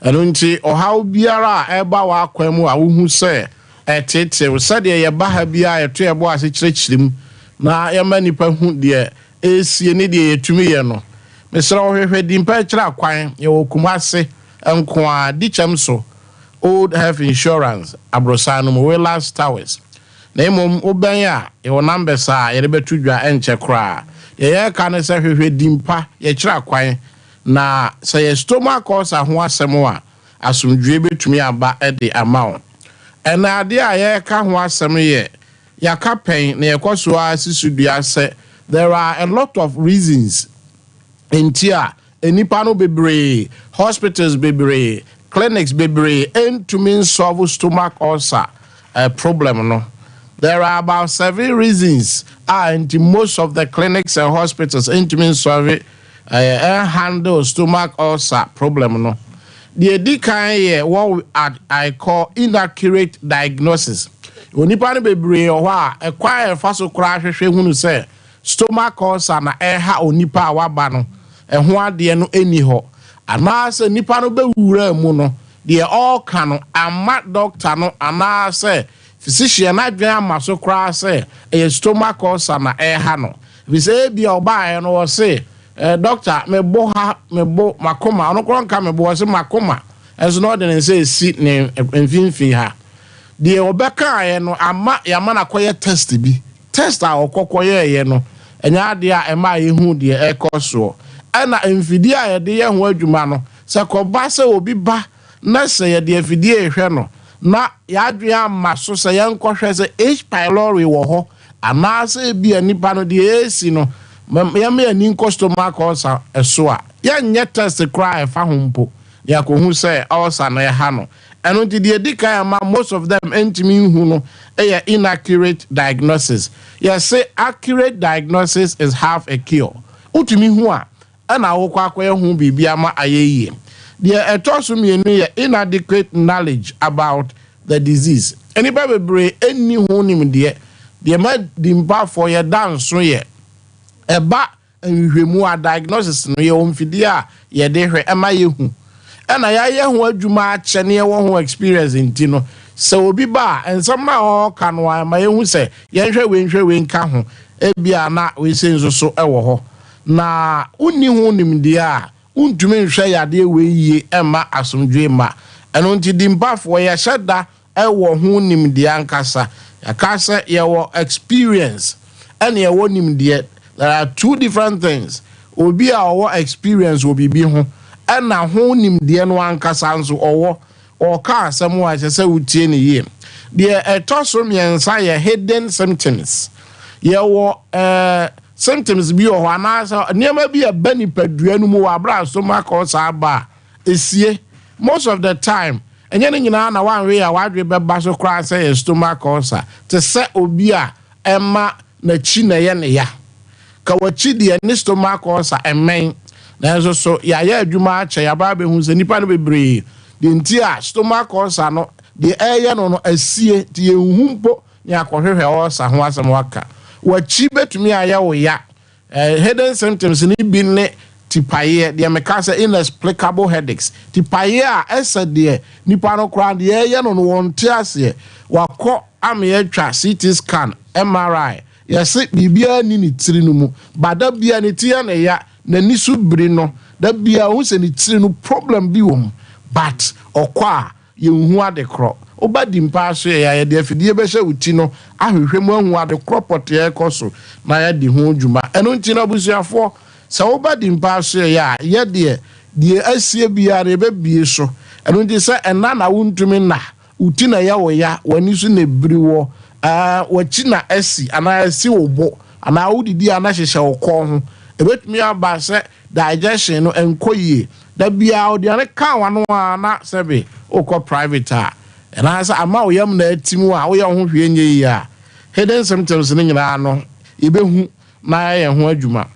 Ɛno nti ɔhaw biara a ɛba w'akwan mu a wohu sɛ ɛtetew, sɛdeɛ yɛba ha biara yɛto yɛbɔ ase kyerɛkyerɛ mu na yɛma nipa hu deɛ ɛresie ne deɛ yɛtumi yɛ no. Mesrɛ wo, hwehwɛ Dimpa akyerɛ akwan. Yɛwɔ Kumase nko a, Dikyɛm so, Old Health Insurance aborosan no mu, Willas Towers. Na mmom wobɛn a, yɛwɔ numbers a yɛde bɛto dwa ɛnkyɛ koraa. Deɛ yɛreka ne sɛ hwehwɛ Dimpa yɛkyerɛ akwan, na sɛ yɛ stomach ulcer ho asɛm a, asomdwie bɛtumi aba de ama wo. Ɛna adeɛ a yɛreka ho asɛm yɛ, yɛaka pɛn na yɛkɔ so ara si so dua sɛ there are a lot of reasons nti a nnipa no bebree, hospitals bebree, clinics bebree ntumi nsolve stomach ulcer problem no. There are about seven reasons a nti most of the clinics and hospitals ntumi nsolve handle stomach ulcer problem no. Deɛ di kan yɛ what I call inaccurate diagnosis. Onipa no bebree wɔ hɔ a, ɛkwan a ɛfa so koraa hwehwɛ hunu sɛ stomach ulcer na ɛha onipa a waba no, ɛho adeɛ no ɛni hɔ, anaasɛ nipa no bɛwura mu no, deɛ ɔreka no ama doctor no anaasɛ physician adwene ama so koraa sɛ ɛyɛ stomach ulcer na ɛha no. Efisɛ ebi a ɔbaeɛ no, wɔse "Doctor, mebo ha, mebo makoma." Ɔno koraa nka mebo, wɔse makoma, ɛnso na ɔde ne nsa esi ne mfimfini ha. Deɛ ɔbɛkaeɛ no ama yɛama no akɔyɛ test bi. Test a ɔkɔkɔ yɛɛyɛ no, ɛnyɛ adeɛ a ɛma yɛhu deɛ ɛkɔ soɔ. Ɛna mfidie a yɛde yɛ ho adwuma no, sɛ kɔba sɛ obi ba na sɛ yɛde afidie rehwɛ no na yɛadwene ama so sɛ yɛnkɔhwɛ sɛ H pylori wɔ hɔ anaasɛ ebi a nipa no deɛ ɛresi no, yɛma yɛni nkɔ stomach ulcer ɛso a, yɛnyɛ test koraa a ɛfa ho mpo na yɛakɔhu sɛ ulcer no ɛha no. Ɛno nti deɛ di kan ama most of them ntumi nhu no ɛyɛ inaccurate diagnosis. Yɛse accurate diagnosis is half a cure. Wotumi hu a, ɛna wokɔ akɔyɛ ho biribi ama ayɛ yie. Deɛ ɛtɔ so mmienu yɛ inadequate knowledge about the disease. Nnipa bebree ɛnni ho nimdeɛ. Deɛ ma di mpafoɔ yɛda nso yɛ ɛba nhwehwɛmu a, diagnosis no, yɛwɔ mfidie a yɛde hwɛ ɛma yɛhu, ɛna yɛayɛ ho adwuma akyɛ ne yɛwɔ ho experience. Nti no sɛ obi ba a, nsɛm no a ɔreka no a, ɛma yɛhu sɛ yɛnhwɛ wei, nhwɛ wei nka ho, ebia na weisei nso so ɛwɔ hɔ. Na wonni ho nimdeɛ a, wontumi nhwɛ yadeɛ wei yie ɛmma asomdwe ma. Ɛno nti di mpafoɔ yɛhyɛ da ɛwɔ ho nimdeɛ ankasa. Yɛka sɛ yɛwɔ experience ɛne yɛwɔ nimdeɛ, there are two different things. Obi a ɔwɔ experience wɔ biribi ho ɛna ho nimdeɛ no ankasa nso ɔwɔ, ɔka asɛm a ɛsɛ sɛ wotie ne yie. Deɛ ɛtɔ so mmiɛnsa yɛ hidden symptoms. Yɛwɔ symptoms bi wɔ hɔ anaasɛ nneɛma bi a ɛba nipadua no mu wɔ abere a stomach ulcer aba a esie. Most of the time, ɛnyɛ ne nyinaa na wanwe a wadwe bɛba so koraa sɛ yɛ stomach ulcer. Te sɛ obi a ɛma n'akyi na ɛyɛ ne ya ka, w'akyi deɛ ne stomach ulcer ɛmɛn, nanso so yɛayɛ adwuma akyɛ, yɛaba abɛhu sɛ nipa no bebree deɛ nti a stomach ulcer no deɛ ɛyɛ no asie, nti yɛnhu mpo ne akɔhwehwɛ ulcer ho asɛm. Waka w'akyi bɛtumi ayɛ wo ya. Hidden symptoms ne bi ne tipaeɛ, deɛ meka sɛ inexplicable headaches, tipaeɛ a ɛsɛ deɛ nipa no koraa deɛ ɛyɛ no wɔnte aseɛ. Wakɔ ama yɛatwa CT scan, MRI, yɛse biribiara ni ne tiri no mu bada bia ne ti yɛ ne ya, n'ani so biri no da bia, ohun sɛ ne tiri no problem bi wɔ mu, but ɔkɔ a yɛnhu ade korɔ. Woba di mpa so yɛ a, yɛde afidie bɛhyɛ wo ti no ahwehwɛ mu ahu ade korɔ pɔteɛ kɔ so na yɛde ho dwuma. Ɛno nti no, abusuafoɔ, sɛ woba di mpa so yɛ a, yɛdeɛ deɛ asie biara no yɛbɛbie so. Ɛno nti sɛ ɛna na wontumi nna, wo ti na ɛyɛ wo ya, w'ani so na ebiri wɔ, w'akyi na asi anaa asi wo bo anaa wodidi a na hyehyɛ wo kɔn ho, ebɛtumi aba sɛ digestion no nkɔ yie. Da biara aduane ka w'ano a, na sɛbe wokɔ private a, anaasɛ ama wo yam na ati mu a, woyɛ wo ho hwee nyɛ yie a, hidden symptoms no nyinaa no yɛbɛhu na yɛyɛ ho adwuma.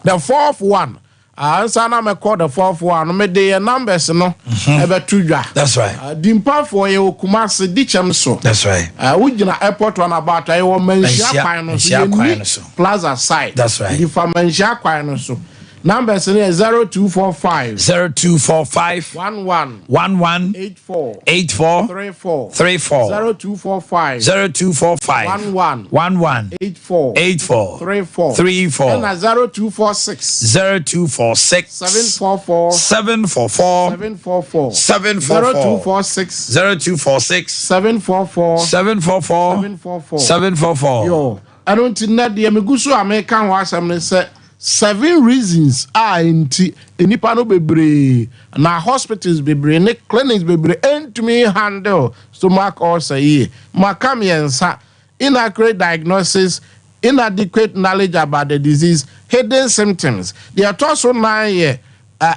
The fourth one, ansa na mɛkɔ the fourth one no, mede yɛ numbers no ɛbɛto dwa. That's right. Dimpafoɔ, yɛwɔ Kumase, Dikyɛm so. That's right. Wogyina airport roundabout a, yɛwɔ Manhyia Manhyia- kwan no so. Manhyia kwan Yɛnni no so. Plaza side. That's right. Nti fa Manhyia kwan no so. Numbers no yɛ 0245. 0245. 11. 11. 84. 84. 34. 34. 0245. 0245. 11. 11. 84. 84. 34. 34. Ɛna 0246. 0246. 744. 744. 744. 744. 0246. 0246. 744. 744. 744. 744. Yo, ɛno nti nnɛ deɛ megu so a meka ho asɛm ne sɛ seven reasons a nti nnipa no bebree na hospitals bebree ne clinics bebree ntumi handle stomach ulcer yie. Maka mmiɛnsa: inaccurate diagnosis, inadequate knowledge about the disease, hidden symptoms. Deɛ ɛtɔ so nan yɛ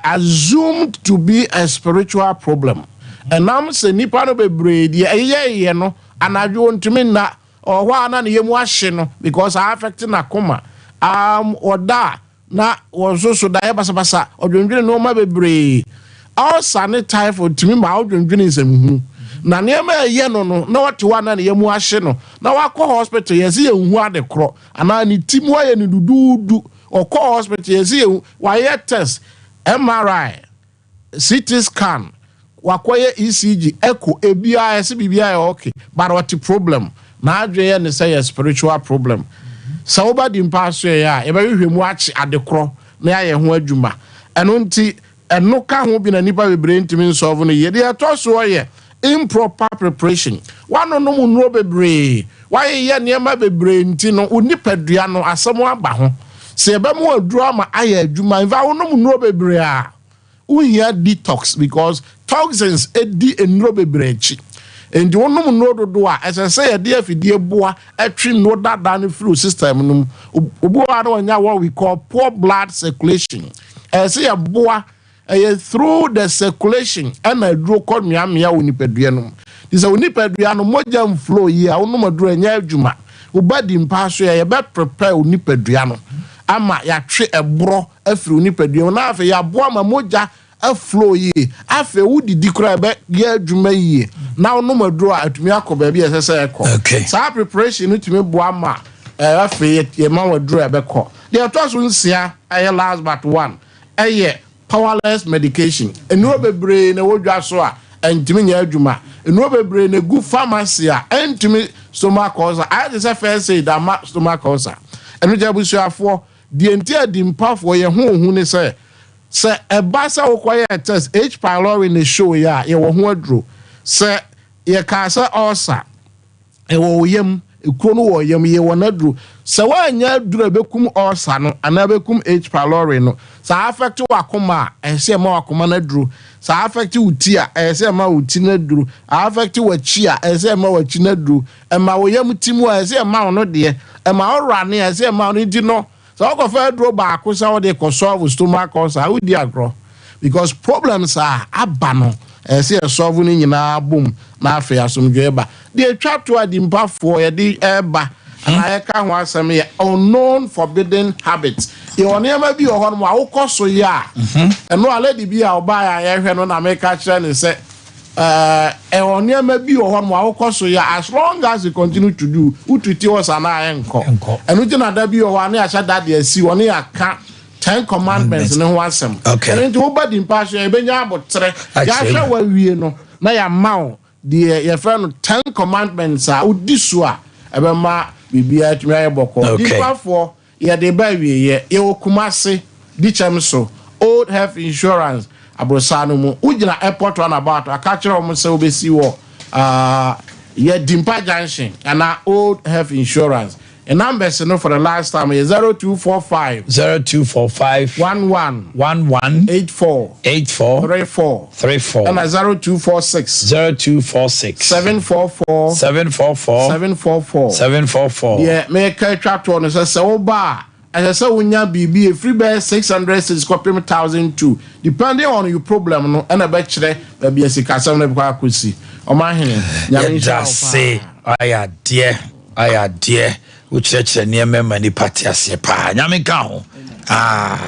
assumed to be a spiritual problem. Ɛnam sɛ nnipa no bebree deɛ ɛyɛ no anadwo ntumi nna, ɔhɔ a na ne yam ahye no because a affect n'akoma. Ɔda a na wɔn nso so daeɛ basabasa, ɔdwendwene nneɛma bebree. Ulcer ne typhoid tumi ma ɔdwendwene nsɛmhu na nneɛma a ɛyɛ no na wɔte hɔ a na ne yam ahye no na wakɔ hospital, yɛsɛ yɛn hu ade korɔ anaa ne ti mu ayɛ no duduudu. Ɔkɔ hospital, yɛsɛ yɛn wayɛ test, MRI, CT scan, wakɔyɛ ECG, echo, ebiara yɛsɛ biribiara yɛ okay, but ɔte problem na adwene yɛ ne sɛ yɛ spiritual problem. Sɛ woba di mpa so yɛ a, yɛbɛhwehwɛ mu akye ade korɔ na yɛayɛ ho adwuma. Ɛno nti ɛno ka ho bi na nipa bebree ntumi nsɔfo no yie. Deɛ ɛtɔ soɔ yɛ improper preparation. Wanonom nnuro bebree, wayeyɛ nneɛma bebree, nti no wo nipadua no asɛm aba ho sɛ yɛbɛmo aduro ama ayɛ adwuma. Nfa wonom nnuro bebree a, wohia detox because toxins edi nnuro bebree akyi. Nti wonom nnuro dodoɔ a, ɛsɛ sɛ yɛde afidie boa ɛtwe nnuro dada no firi system no mu. Obi wɔ hɔ a na wɔnya what we call poor blood circulation. Ɛsɛ sɛ yɛboa, ɛyɛ through the circulation ɛna aduro kɔ mmeammea wɔ nipadua no mu. Nti sɛ wo nipadua no mogya mflow yi a, wonom aduro ɛnyɛ adwuma. Woba di mpa so yɛ, yɛbɛ prepare wo nipadua no ama yɛatwe ɛborɔ afiri wo nipadua mu na afei yɛaboa ma mogya aflow yie. Afei wodidi koraa, ɛbɛyɛ adwuma yie na wonom aduro a, atumi akɔ baabi a ɛsɛ sɛ ɛkɔ. Saa preparation no tumi boa ma afei yɛma wɔ aduro a ɛbɛkɔ. Deɛ ɛtɔ so nsia, ɛyɛ last but one, ɛyɛ powerless medication. Nnuro bebree na ɛwɔ dwa so a ɛntumi nyɛ adwuma. Nnuro bebree na egu pharmacy a ɛntumi stomach ulcer. Ayɛ te sɛ first aid ama stomach ulcer. Ɛno kyɛ abusuafoɔ, deɛ nti a di mpafoɔ yɛ ho ohun ne sɛ ɛba sɛ wokɔyɛ test, H pylori ne show yɛ a, yɛwɔ ho aduro. Sɛ yɛkaa sɛ ulcer ɛwɔ wo yam, ekuro no wɔ yam, yɛwɔ n'aduro. Sɛ woanya aduro a ɛbɛkum ulcer no anaa ɛbɛkum H pylori no, sɛ affect w'akoma a, ɛsɛ ɛma w'akoma no aduro. Sɛ affect wo ti a, ɛsɛ ɛma wo ti no aduro. Affect w'akyi a, ɛsɛ ɛma w'akyi no aduro. Ɛma wo yam ti mu a, ɛsɛ ɛma wo no deɛ. Ɛma wo rane a, ɛsɛ ɛma wo no. Nti no sɛ wokɔfa aduro baako sɛ wode kɔ solve stomach ulcer a, wodi agorɔ because problems a aba no, ɛsɛ yɛ solve no nyinaa bom na afei asomdwoe ba. Deɛ etwa to a di mpafoɔ yɛde ɛɛba anaa yɛka ho asɛm yɛ unknown forbidden habits. Yɛwɔ nneɛma bi wɔ hɔ nom a wokɔ so yɛ a, ɛno a lady bi a ɔbaa a yɛhwɛ no na meka kyerɛ ne sɛ ɛwɔ nneɛma bi wɔ hɔ nom a wokɔ so yɛ, as long as you continue to do, wotuti hɔ sa na ayɛ nkɔ. Nkɔ. Ɛno nti na da bi wɔ hɔ a ne yɛahyɛ da de asi wɔ ne yɛaka Ten Commandments ne ho asɛm. Ɛno nti woba di mpa so, yɛbɛnya abotrɛ. Akyerɛ yɛahwɛ mu. Wawie no na yɛama wo deɛ yɛfrɛ no Ten Commandments a wodi so a, ɛbɛma biribiara atumi ayɛ bɔkɔ. Nipafoɔ, yɛde ba awieɛ. Yɛwɔ Kumase, Dikyɛm so, Old Health Insurance aborosaa no mu. Wogyina airport roundabout, aka kyerɛ wɔn sɛ wobɛsi wɔ yɛ Dimpa Junction anaa Old Health Insurance. Numbers no for the last time yɛ 0245. 0245. 11. 11. 84. 84. 34. 34. Ɛna 0246. 0246. 744. 744. 744. 744. Deɛ meka atwa toɔ no sɛ woba a, ɛsɛ sɛ wonya biribi ɛfiri bɛyɛ 600 cedis kɔpem 1002, depending on your problem no, ɛna ɛbɛkyerɛ baabi a sikasɛm no bɛkɔ akɔsi. Ɔmahene, Nyame nhyira Yɛda wo se paa. ayɛ adeɛ, ayɛ adeɛ. Wokyerɛkyerɛ nneɛma ma nipa te aseɛ paa. Nyame nka ho. Ah.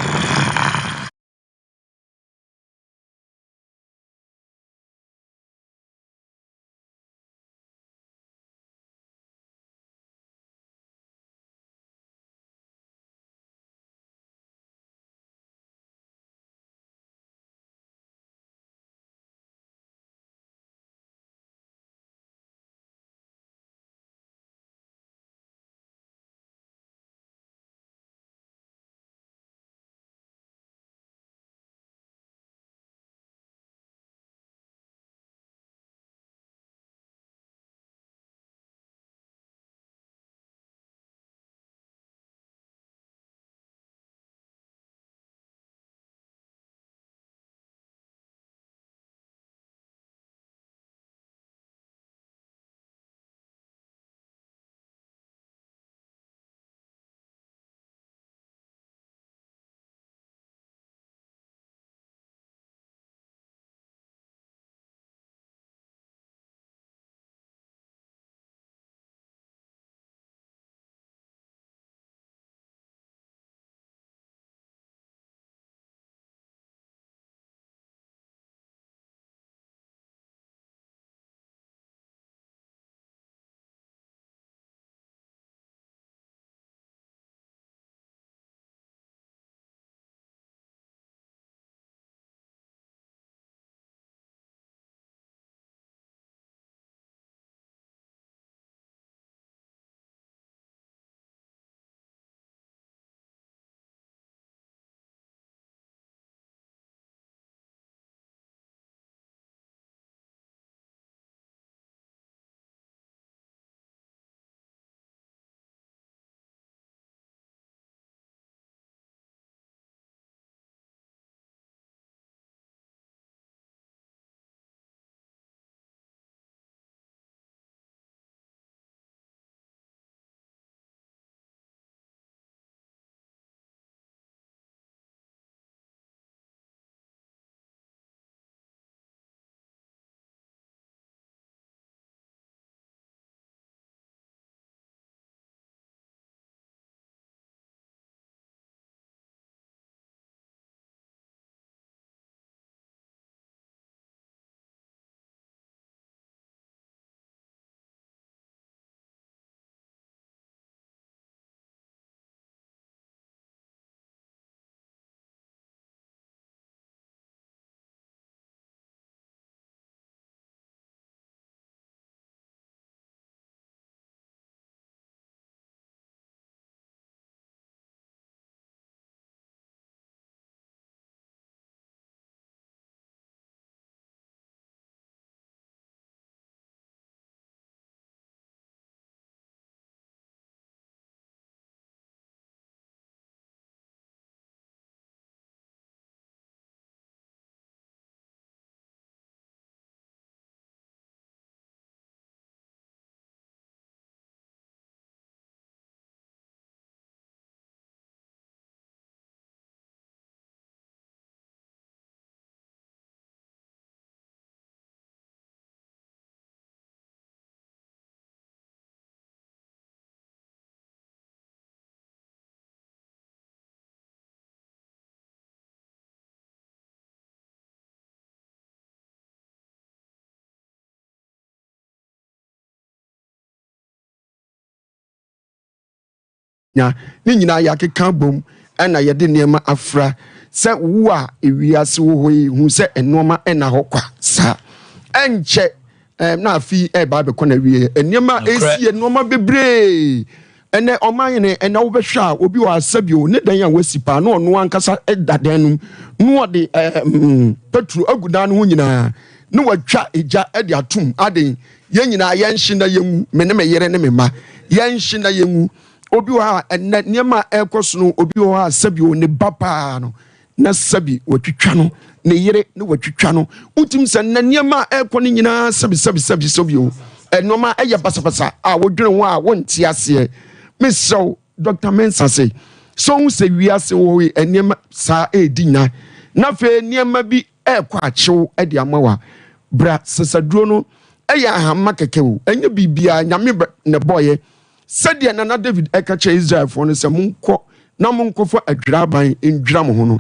Nya. Ne nyinaa yɛakeka abom na yɛde nneɛma afra. Sɛ wo a ewiase wɔ hɔ yi hu sɛ nneɛma nna hɔ kwa saa. Ɛnkyɛ na afe yi ɛreba abɛkɔ n'awieɛ. Nneɛma a ɛresi yɛ nneɛma bebree. Ɛnɛ ɔman hene ɛnɛ wobɛhwɛ a obi wɔ asa bio ne dan a wasi paa na ɔno ankasa da dan no mu na ɔde ɛɛ petro agu dan no ho nyinaa na watwa egya de atom aden yɛn nyinaa yɛnhye na yɛnwu me ne me yere ne me mma yɛnhye na yɛnwu Obi wɔ hɔ a, ɛnnɛ nneɛma a ɛrekɔ so no, obi wɔ hɔ a sɛbi o ne ba paa no, na sɛbi watwitwa no, ne yere ne watwitwa no. Wotim sɛ nnɛ nneɛma a ɛrekɔ no nyinaa sɛbi sɛbi sɛbi sɛbi o, nneɛma ɛyɛ basabasa a wodwene ho a wonte aseɛ. Mesrɛ wo, Dr. Mensah se, sɛ wohu sɛ wiase wɔ hɔ yi nneɛma saa ɛredi nya, na afei nneɛma bi ɛrekɔ akyew de ama wo a, bra sasaduro no ɛyɛ ahama kɛkɛ o, ɛnyɛ biribiara, Nyame na ɛbɔeɛ. Sɛdeɛ Nana David ka kyerɛɛ Israelfoɔ no sɛ, Monkɔ na monkɔfa adwiraban ndwira mo ho no,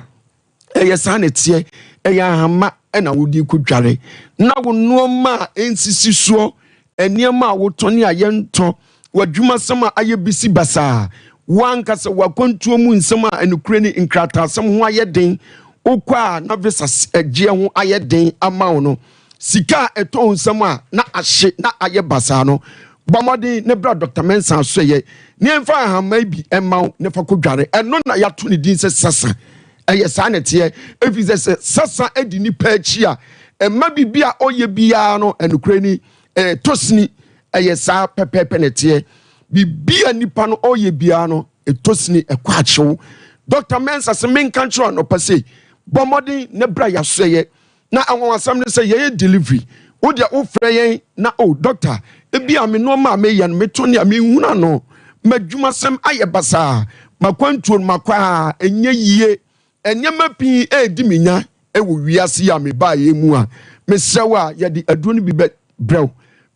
ɛyɛ saa na ɛteɛ. Ɛyɛ ahama na wode rekɔdware, na wo nnoɔma a ɛnsisi soɔ, nneɛma a wotɔ ne a yɛntɔ, w'adwumasɛm a ayɛ bisi basaa, w'ankasa w'akwantuo mu nsɛm a nokorɛ ni nkrataasɛm ho ayɛ den, wokɔ a na visa gyeɛ ho ayɛ den ama wo no, Sika a ɛtɔ wo nsam a na ahye na ayɛ basaa no, bɔ mmɔden na bra Dɔkta Mensah asoɛeɛ na yɛmfa nhahamma yi bi mma wo na fa kɔdware. Ɛno na yɛato ne din sɛ sasa. Ɛyɛ saa na ɛteɛ, ɛfiri sɛ sɛ sasa di nnipa akyi a, ɛma biribi a ɔyɛ biara no, ɛnokorɛ ni, ɛtɔ sini. Ɛyɛ saa pɛpɛɛpɛ na ɛteɛ. Biribi a nipa no ɔyɛ biara no, ɛtɔ sini, ɛkɔ akyew. Dɔkta Mensah se menka nkyerɛ wo anɔpa sei, bɔ mmɔden na bra yɛn asoɛeɛ Na anwanwasɛm ne sɛ yɛyɛ delivery. Wo deɛ wofrɛ yɛn na oh doctor ebia me nnoɔma a meyɛ no meto ne a menhunu ano, m'adwumasɛm ayɛ basaa, m'akwantuo no makɔ a ɛnyɛ yie, nneɛma pii ɛredi me nya wɔ wiase yi a mebaeɛ mu a, mesrɛ wo a yɛde aduro no bi bɛbrɛ wo.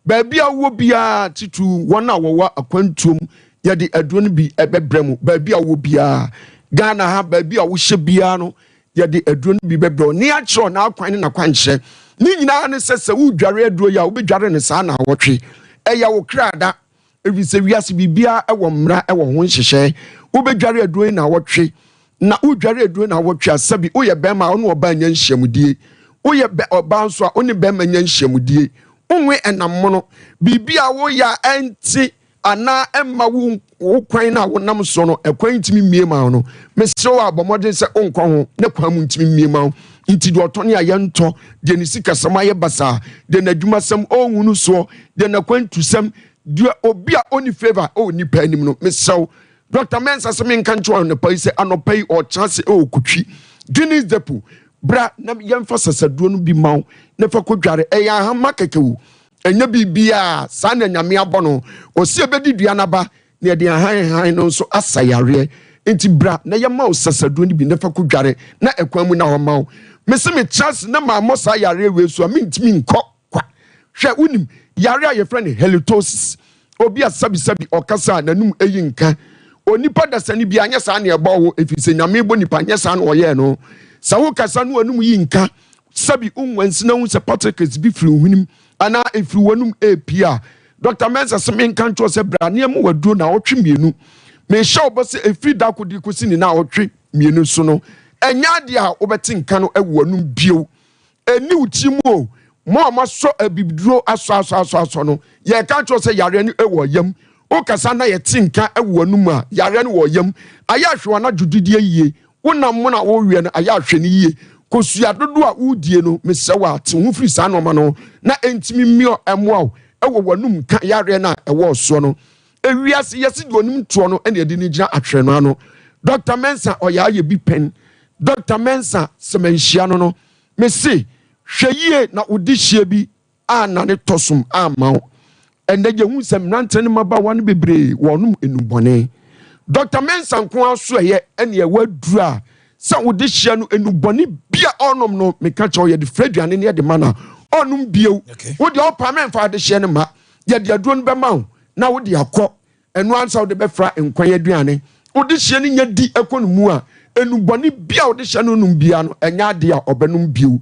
Baabi a wowɔ biara, titiriw wɔn a wɔwɔ akwantuo mu, yɛde aduro no bi bɛbrɛ mo. Baabi a wowɔ biara, Ghana ha, baabi a wohyɛ biara no, yɛde aduro no bi bɛbrɛ wo ne akyerɛ n'akwan ne n'akwankyerɛ. Ne nyinaa ne sɛ sɛ wodware aduro yi a wobɛdware no saa naawɔtwe. Ɛyɛ wo kra da, ɛfiri sɛ wiase biribiara wɔ mmara wɔ ho nhyehyɛe. Wobɛdware aduro yi naawɔtwe, na wodware aduro yi naawɔtwe a sɛbi woyɛ bɛrima a wo ne ɔbaa nya nhyiamudie, woyɛ ɔbaa nso a wo ne bɛrima nya nhyiamudie. Wonwe ɛnam mono, biribi a woyɛ a ɛnte anaa ɛmma wo wo kwan no a wonam soɔ no ɛkwan ntumi mmie ma wo no, mesrɛ wo a bɔ mmɔden sɛ wonkɔ ho na kwan mu ntumi mmie ma wo. Nti deɛ ɔtɔ ne a yɛntɔ, deɛ ne sikasɛm ayɛ basaa, deɛ n'adwumasɛm ɔnhunu soɔ, deɛ n'akwantusɛm, deɛ obi a ɔnni favour wɔ nnipa anim no, mesrɛ wo. Dr. Mensah sɛ menka nkyerɛ wo anɔpa yi sɛ anɔpa yi ɔrekyena ase wɔ Kotwi Guinness Depot. Bra na yɛmfa sasaduro no bi ma wo na fa kɔdware. Ɛyɛ ahama kɛkɛ o. Ɛnyɛ biribiara, saa na Nyame abɔ no. Ɔse yɛbɛdi dua no aba na yɛde ahanhan no nso asa yareɛ. Nti bra na yɛma wo sasaduro no bi na fa kɔ dware na ɛkwan mu na hɔ ma wo. Mese metra ase na mammɔ saa yareɛ wei so a mentumi nkɔ kwa. Hwɛ wonim yareɛ a yɛfrɛ no halitosis? Obi a sɛbisɛbi ɔkasa a n'anum yi nka. Onipa dasani biara nyɛ saa na ɛbɔɔ wo ɛfiri sɛ Nyame bɔ nipa nyɛ saa na ɔyɛɛ no. Sɛ wokasa na w'anum yi nka, Sɛbi wo nwansena hu sɛ particles bi firi wo hwenem anaa ɛfiri w'anum repue a, Dɔkta Mensah se menka nkyerɛ wo sɛ bra na yɛmma wo aduro naawɔtwe mmienu. Mehyɛ wo bɔ sɛ ɛfiri da ko de kɔsi ne naawɔtwe mmienu so no, ɛnyɛ adeɛ a wobɛte nka no wɔ w'anum bio. Ɛnni wo tiri mu o. Mo a moasɔ abibiduro asɔ asɔ asɔ asɔ no, yɛreka akyerɛ wo sɛ yareɛ no wɔ yam. Wokasa na yɛte nka wɔ w'anum a, yareɛ no wɔ yam. Ayɛ ahwɛ w'anadwo didie yie. Wo nam mono a woreweɛ no, ayɛ a hwɛ no yie. Kosua dodoɔ a woredie no, mesrɛ wo a, te ho firi saa nnoɔma no ho na ɛntumi mmeɔ mmoa wo wɔ w'anum nka yareɛ no a ɛwɔ wo soɔ no. Ewiase, yɛse deɛ ɔnim toɔ no na yɛde no gyina atwerɛ no ano. Dɔkta Mensah ɔyɛ ayɛ bi pɛn. Dɔkta Mensah, sɛ manhyia no no, mese hwɛ yie na wo dehyeɛ bi annane tɔsom amma wo. Ɛnnɛ yɛhu sɛ mmeranteɛ ne mmabaawa no bebree wɔnom nnubɔne. Dɔkta Mensah nko ara so ɛyɛ ɛne ɛwɔ aduru a sɛ wode hyia no nnubɔne bi a ɔnom no meka kyerɛ wo yɛde frɛ aduane ne yɛde ma no a ɔnom bio. Wo deɛ ɔpaa mɛmfa adehyeɛ no ma yɛde aduro no bɛma wo na wode akɔ Ɛno ara ne sɛ wode bɛfra nkwan aduane. Wode hyeɛ no nya di kɔ no mu a, nnubɔne bi a wode hyɛ no nom biara no, ɛnyɛ adeɛ a ɔbɛnom bio.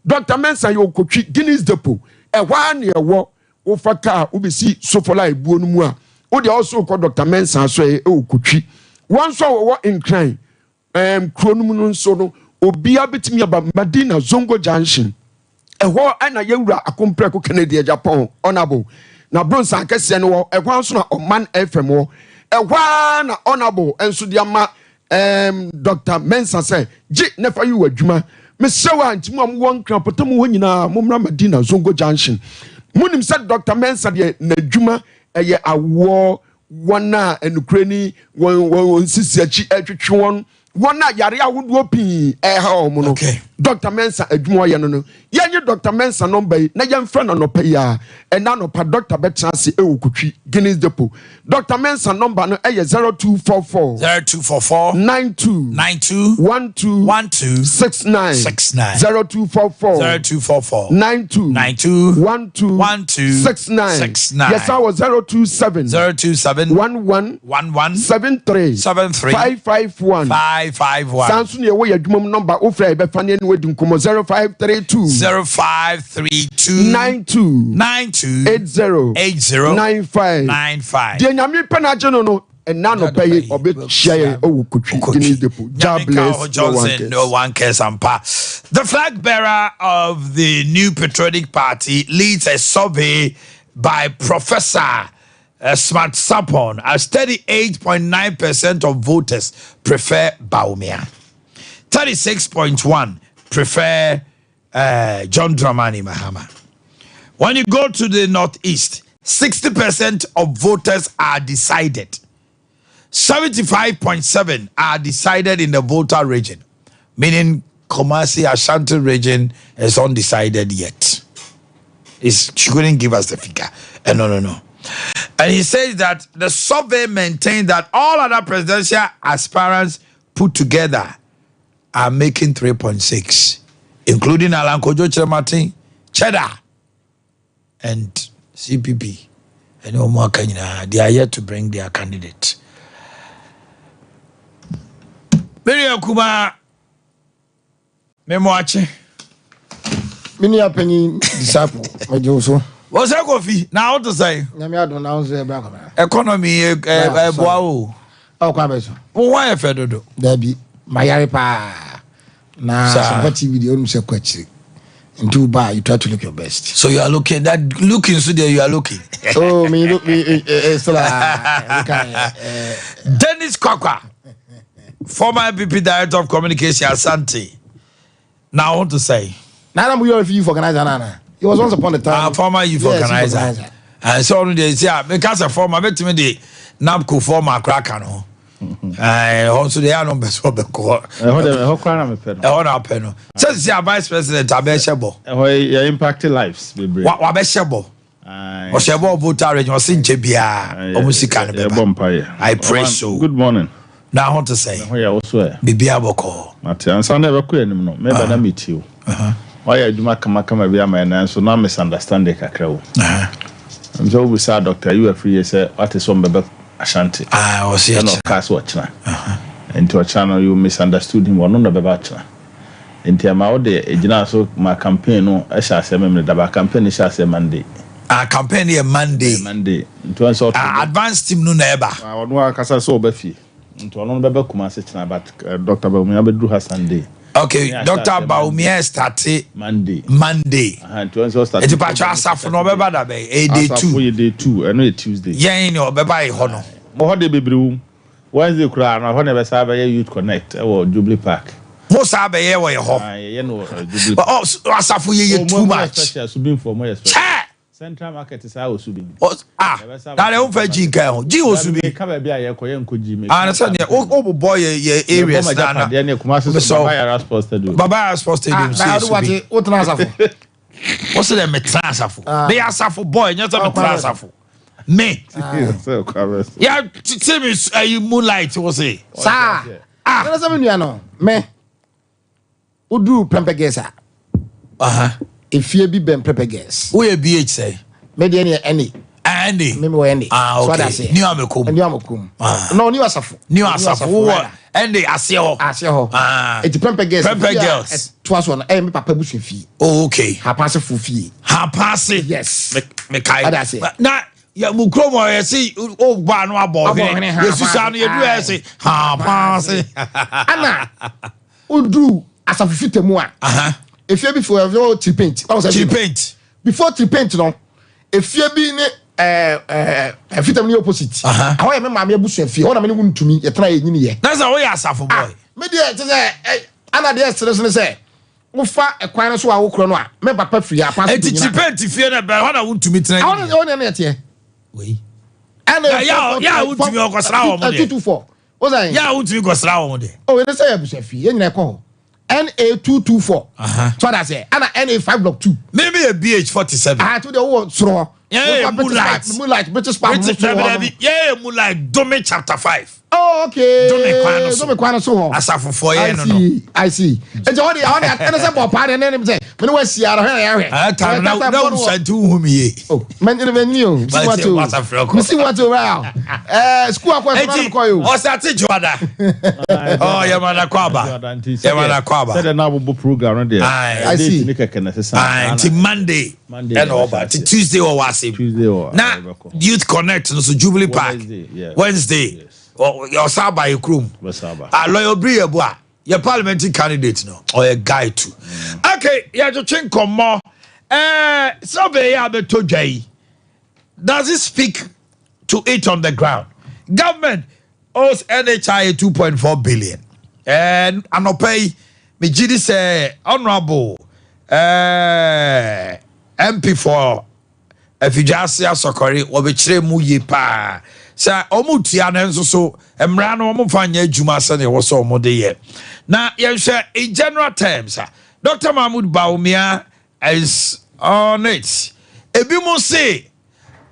Dɔkta Mensah yɛ Okotwi Guinness Depot. Ɛhɔ ara na ɛwɔ. Wofa kaa wobɛsi Sofola ebuo no mu a, wo deɛ ɔso wokɔ Dɔkta Mensah asɔeɛ wɔ Okotwi. Wɔn nso a wɔwɔ Nkran ɛɛm kuro no mu no nso no, obiara bɛtumi aba Madina Zongo Junction. Ɛhɔ na yɛwura Akompreko Kennedy Agyapong, Honourable, na Bronsan kɛseɛ no wɔ. Ɛhɔ ara nso na Ɔman FM wɔ. Ɛhɔ ara na Honourable nso de ama ɛɛm Dr. Mensah sɛ gye na fa yi wɔ adwuma. Mesrɛ wo a nti mo a mowɔ Nkran pɔtam hɔ nyinaa mommra Madina Zongo Junction. Monim sɛ Dr. Mensah deɛ n'adwuma ɛyɛ awoɔ wɔn a nokorɛ ni wɔn wɔn sisi akyi ɛtwetwe wɔn wɔn a yare ahodoɔ pii ɛha wɔn no okay. Dr. Mensah adwuma ɔyɛ no no yɛnye Dr. Mensah nɔmba yi na yɛmfrɛ no anɔpa yi a ɛna anɔpa Dr. bɛtena ase ɛwɔ Kotwi Guinness Depot Dr. Mensah nɔmba no ɛyɛ 0244 0244 92 92 12 12 69 69 0244 0244 92 92 12 12 69 69 yɛsan wɔ 027 027 11 11 73 73 551 551 saa nso na yɛwɔ yɛ adwuma mu nɔmba wofrɛ a yɛbɛfa ne ɛne wadi nkɔmmɔ 0532 0532 92 92 80 80 95 95. deɛ Nyame pɛ no agye no no ɛna anɔpa yi ɔbɛhyia yɛn ɛwɔ Kotwi Guinness Depot. Jah bless no one cares. No one cares ampa. The flag bearer of the New Patriotic Party leads a survey by Professor Smart Sapon as 38.9% of voters prefer Bawumia. 36.1 prefer John Dramani Mahama. When you go to the Northeast, 60% of voters are decided. 75.7 are decided in the Volta region, meaning Kumasi Ashanti region is undecided yet. It's, she couldn't give us the figure. No, no, no. And he says that the survey maintained that all other presidential aspirants put together are making 3.6, including Alan Kojo Kyerematen, Cheddar, and CPP. And Omar Kenya, they are yet to bring their candidate. Miriam Kuma, Memoache. Me nua panyin disciple, megye wo so. Wɔsɛ Kofi, na wo te sɛn? Nyame adom na wo nso yɛ bra kɔmɛ. Economy ɛboa wo. Ɔ kwan bɛ so. Wo ho ayɛ fɛ dodo. Dabi, mayare paa. Na Asɛmpa TV deɛ wonim sɛ kɔ akyiri. Nti wo ba you try to look your best. So you are looking that looking so there you are looking. Oh me look me still uh, Dennis Kwakwa, former MPP Director of Communication Asante. Now I want to say. Nana mo yɛ youth organizer nana. He was once upon a time. Former youth yes, organizer. Organizer. And so on the say because a former betimi de NABCO former akra ka no. Ɛhɔ nso deɛ ɛyɛ mpɛ sɛ ɔbɛkɔ. Ɛhɔ deɛ ɛhɔ koraa na mepɛ no. Ɛhɔ na apɛ no. Sɛ sisi a vice president abɛhyɛ bɔ. Ɛhɔ yɛ impact lives bebree. Wabɛhyɛ bɔ. Ɔhyɛ bɔ voter region ɔsi nkyɛ biara ɔmo sika no bɛba. I pray so. Good morning. Na ho te sɛ. Ɛho yɛ woso ɛ. Biribi abɔkɔ. Mate ansa na ɛbɛkɔ yɛ anim no meba na metie o. Wayɛ adwuma kamakama bi ama yɛn nanso na misunderstanding kakra wɔ mu. Sɛ wobisaa Dr. Ayew Afriyie sɛ wate sɛ ɔmbɛbɛ Ashanti. Ah, ɔsi ɛna ɔkaa sɛ ɔkyena. Nti ɔkyena no you misunderstood him, ɔno na ɔbɛba ɔkyena. Nti ɛma wode egyinaa so ma campaign no hyɛ aseɛ Memeneda, daba campaign no hyɛ aseɛ Monday. Ah, campaign no yɛ Monday. Ɛyɛ Monday. Nti wɔn sɛ ɔto. Ah, advance team no na ɛba. Ah, ɔno ankasa sɛ ɔba fie. Nti ɔno no bɛba Kumasi kyena but uh, Dr. Bawumia bɛduru ha Sunday. Okay, Dr. Bawumia starte Monday. Monday. Aha, nti wɔn sɛ ɔstarte. Nti patro asafo no ɔbɛba da bɛn? Ɛyɛ day two. Asafo yɛ day two, ɛno yɛ Tuesday. Yɛn ne ɔbɛba yɛ hɔ no. Mo hɔ de bebree wom. Wednesday koraa no, ɛhɔ na yɛbɛsan abɛyɛ Youth Connect ɛwɔ Jubilee Park. Mo saa bɛyɛ wɔ yɛ hɔ. Ah, yɛyɛ no wɔ Jubilee Park. Oh, asafo yɛ yɛ too much. Special, Subinfoɔ mo yɛ special. Kyɛ! Central market saa wɔ Subin. Ah, na deɛ womfa gyi nka ho. Gyi wɔ Subin. Meka baabi a yɛkɔ yɛnkɔ gyi. Ah, na sɛ deɛ wobobɔ yɛ yɛ areas na na. Deɛ ne Kumasi so Baba Yara Sports Stadium. Baba Yara Sports Stadium so yɛ Subin. Wotena asafo. Wo sɛ deɛ metena asafo. Meyɛ asafo boy, nyɛ sɛ metena asafo. Me. Yɛ tete me ayi moonlight wo se. Saa. Ah. Na sɛ me nua no, me. Woduru Prempeh Girls a, efie bi bɛn Prempeh Girls. Woyɛ BH sɛ? Me deɛ neɛ ɛne. Ɛne. Me wɔ ɛne. Ah, So okay. ade aseɛ. New Amekom. New Amekom. No, New Asafo. New Asafo. Wowɔ ɛne aseɛ hɔ. Aseɛ hɔ. Ah. Eti Prempeh Girls. Prempeh efie a Girls. Ɛtoa soɔ no, ɛyɛ me papa busua fie. Oh, okay. Hapaasefo fie. Hapaase. Yes. Me, me kai. Ade aseɛ. Na Yɛ mu kurom hɔ yɛse o ba no abɔ hwene. Yɛsusa no yɛduru yɛ se ha paa se. Ana woduru asafo fita mu a. Efie bi fo ɛfɛ tree paint. Tree paint. Before tree paint no efie bi ne ɛɛ ɛɛ fitam ne opposite. Ahɔ yɛ me maame abusua fie hɔ na me ne wo ntumi yɛtena yɛ nyini yɛ. Na sɛ woyɛ asafo boy. Me deɛ kyɛ sɛ ana deɛ ɛsere so ne sɛ. Wofa ɛkwan no so a wokorɔ no a, me papa firi ha kwan so Eti bɛnyina. Chipenti fie no ɛbɛn hɔ na wontumi tena Ɛhɔ na ɛhɔ na ɛna ɛteɛ. Wei. Ɛna Na yɛ a yɛ a wontumi ɔkɔsra wɔn deɛ. 224. Wosan. Yɛ a wontumi kɔsra wɔn deɛ. Oh, ɛne sɛ yɛ abusua fie. Yɛn nyinaa ɛkɔ hɔ. NA 224. So ɔda sɛ ɛna NA 5 block 2. Me me yɛ BH 47. Ah, to deɛ wowɔ soro hɔ. Yɛ yɛ Moonlight. Moonlight British Park. British dabi yɛ yɛ Moonlight Dome chapter 5. Oh, okay. Dome kwan no so. Dome kwan no so hɔ. Asafofoɔ yɛ no no. I see. Nti hɔ de hɔ de ɛne sɛ bɔ paa de ne ne sɛ mene wasi ara hwɛ na yɛhwɛ. Ah, time na na wusa nti wo hu mi yie. Oh, mɛ ne mɛ ni o. Msi wa to. Msi wa to ra. Eh, school akɔ ɛsɛ na kɔ yo. Ɔsate juada. Oh, yɛ ma na kɔ aba. Yɛ ma na kɔ aba. Sɛ de na abobɔ program no deɛ. I see. Ne kɛkɛ na sisan. Nti Monday. Ɛna ɔba nti Tuesday wɔ wɔ ase. Tuesday wɔ. Na Youth Connect no so Jubilee Park. Wednesday. Ɔsan aba yɛ kurom. Lawyer Obiri yɛ bu a yɛ parliamentary candidate no ɔyɛ guy too. Okay, yɛtwetwe nkɔmmɔ. Ɛɛ survey yɛ abɛtɔ dwa yi. Does it speak to it on the ground? Government owes NHIA 2.4 billion. And anɔpa yi, megye di sɛ honorable eh, MP for Afidwaase Asɔkɔre wɔbɛkyerɛ mu yie paa sɛ wɔn tua no nso so mmara no wɔn mfa nyɛ adwuma sɛdeɛ ɛwɔ sɛ wɔn de yɛ. Na yɛnhwɛ in general terms a Dr. Mahmoud Bawumia is on it. Ebi mo se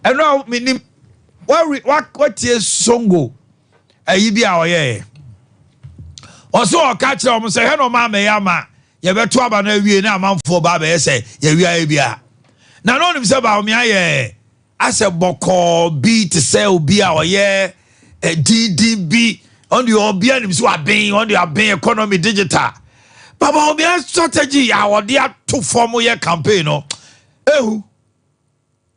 ɛno a menim watie songo ayi bi a ɔyɛɛ ɔso ɔka kyerɛ wɔn sɛ hwɛ na ɔma amɛyɛ ama yɛbɛto aba no awie na amanfoɔ ba abɛyɛ sɛ yɛwie ayɛ bi a na na ɔnim sɛ Bawumia yɛ asɛ bɔkɔɔ bi te sɛ obi a ɔyɛ dindin bi ɔno deɛ ɔbea nim sɛ waben ɔno deɛ waben economy digital baba ɔbea strategy a ɔde ato fam yɛ campaign no ehu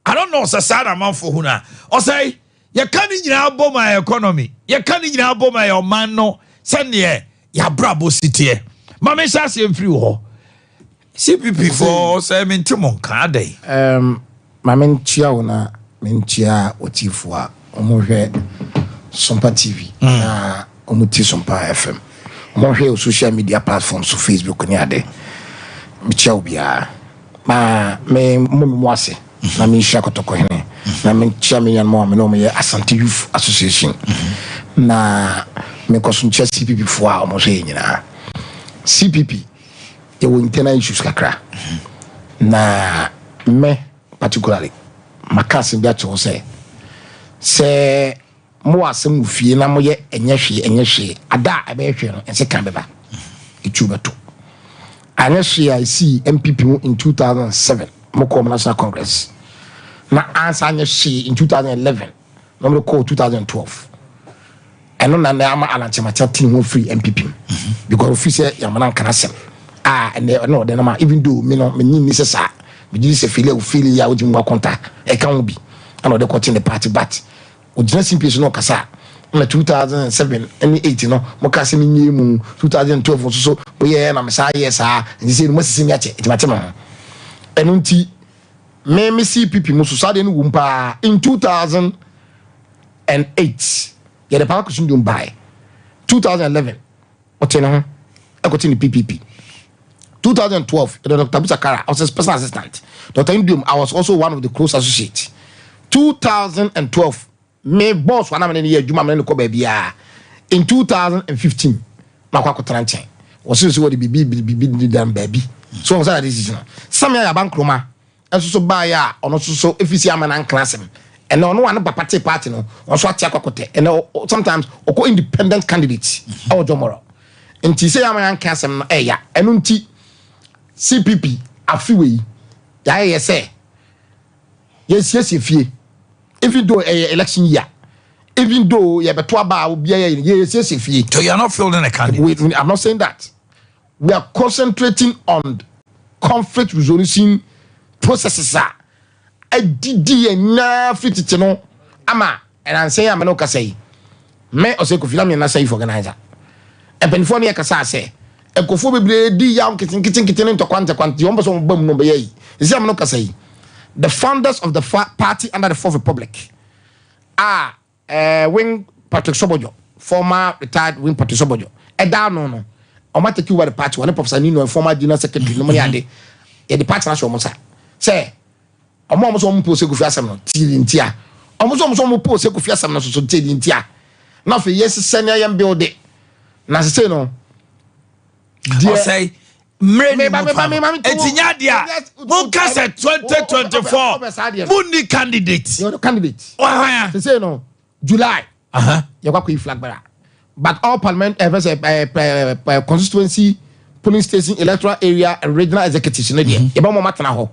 I don't know sɛ saa na amanfo hu na ɔsɛ yɛka ne nyinaa bɔ ma economy yɛka ne nyinaa bɔ ma yɛ ɔman no sɛneɛ yɛabrabɔ si teɛ ma menhyɛ aseɛ mfiri wɔ hɔ CPP foɔ sɛ mente mo nka adɛn. Ma menkyia wo na menkyia w'atiefoɔ a wɔhwɛ Sompa TV na wɔtie Sompa FM. Wɔhwɛ wɔ social media platforms so Facebook ne ade. Mekyia wo biara. Ma me mmɔ me mu ase na menhyira Kɔtɔkɔhene na menkyia me nuanom a me ne wɔn yɛ Asante Youth Association na menkɔ so nkyia CPP foɔ a wɔhwɛ yɛn nyinaa. CPP yɛwɔ internal issues kakra na me particularly maka asɛm bi akyerɛ wo sɛ sɛ mowɔ asɛm wɔ fie na moyɛ ɛnyɛ hwee ɛnyɛ hwee ada a ɛbɛyɛ hwee no ɛnsɛ kan bɛba ɛtu bɛto anyɛ hwee a ɛsii MPP mu in 2007 mokɔɔ mo national congress na ansa anyɛ hwee in 2011 na wɔde kɔɔ 2012 ɛno na na ama Alan Kyerematen tene ho firi NPP mu because ofiri sɛ yamana nka n'asɛm a ɛnɛ ɛna ɔde nam a even though me no menye nni sɛ saa megye di sɛ fili a ofili a wotumi mu akɔnta ɛka ho bi ɛna ɔde kɔte ne party but ogyina simpie so na ɔkasa a na 2007 ne 8 no mo ka sɛ menyɛ mu 2012 nso so moyɛɛ na mesaa yɛ saa nti sɛ no moasisi me akyɛ nti mate me ho ɛno nti Me me CPP mu so saa deɛ no wom paa in 2008 yɛde Papa Kusumdum bae 2011 ɔte ne ho ɛkɔte ne PPP 2012 yɛde Dr. Abusa Kara I was his personal assistant Dr. Nduom I was also one of the close associates 2012 Me boss a na me ne no yɛ adwuma me ne no kɔ baabiara in 2015 na akɔ akɔtena nkyɛn wɔsi sɛ wɔde biribi biribi biribi dan baabi so wɔn sɛ ade sisi no sami ayaba nkroma ɛso so baayɛ a ɔno nso so efisi ama na nkran asɛm ɛnna ɔno a ne papa te party no ɔno nso ate akɔ akɔtɛ ɛnna sometimes ɔkɔ independent candidate ɛwɔ jɔmɔrɔ nti sɛ yɛ ama yɛn nka asɛm no ɛya ɛno nti CPP afi wei yɛayɛ sɛ yɛnsiesie fie even though ɛyɛ election year even though yɛbɛto aba a obiara yɛ yɛsiesie fie. So you are not fielding a candidate. We, I'm not saying that. We are concentrating on conflict resolution processes a adidi yɛn nyinaa firi tete no ama ɛnansɛn a me ne wo kasa yi. Me Osei Kofi na meyɛ National Youth Organizer. Mpanimfoɔ no yɛ kasaa sɛ nkurɔfoɔ bebree di yaw nketenkete ne ntɔkwa ntɔkwa nti wɔn pɛ sɛ wɔn ba mu no bɛyɛ yi. Sisi a me ne wo kasa yi, the founders of the party under the Fourth Republic a eh, Wing Patrick Sobojo, former retired Wing Patrick Sobojo, ɛda ano no, wɔn atake over the party, wɔne Professor Nino, former general secretary no mu ne ade, yɛde party no ahyɛ wɔn nsa sɛ wɔn a wɔn sɛ wɔn po Osei Kofi asɛm no tie deɛ ntia, wɔn sɛ wɔn sɛ wɔn po Osei Kofi asɛm no soso tie deɛ ntia, na afei yɛsesɛ nea yɛn build na sese no deɛ ɔsɛe mmerɛ ni mu pa no eti nya adeɛ a monka sɛ 2024 monni candidate candidate ɔhwan sese no July yɛkɔ akɔyi flag bearer but all parliament ɛfɛ sɛ ɛɛ ɛɛ constituency polling station electoral area and regional executives no deɛ mhm. yɛbɛ wɔn atena hɔ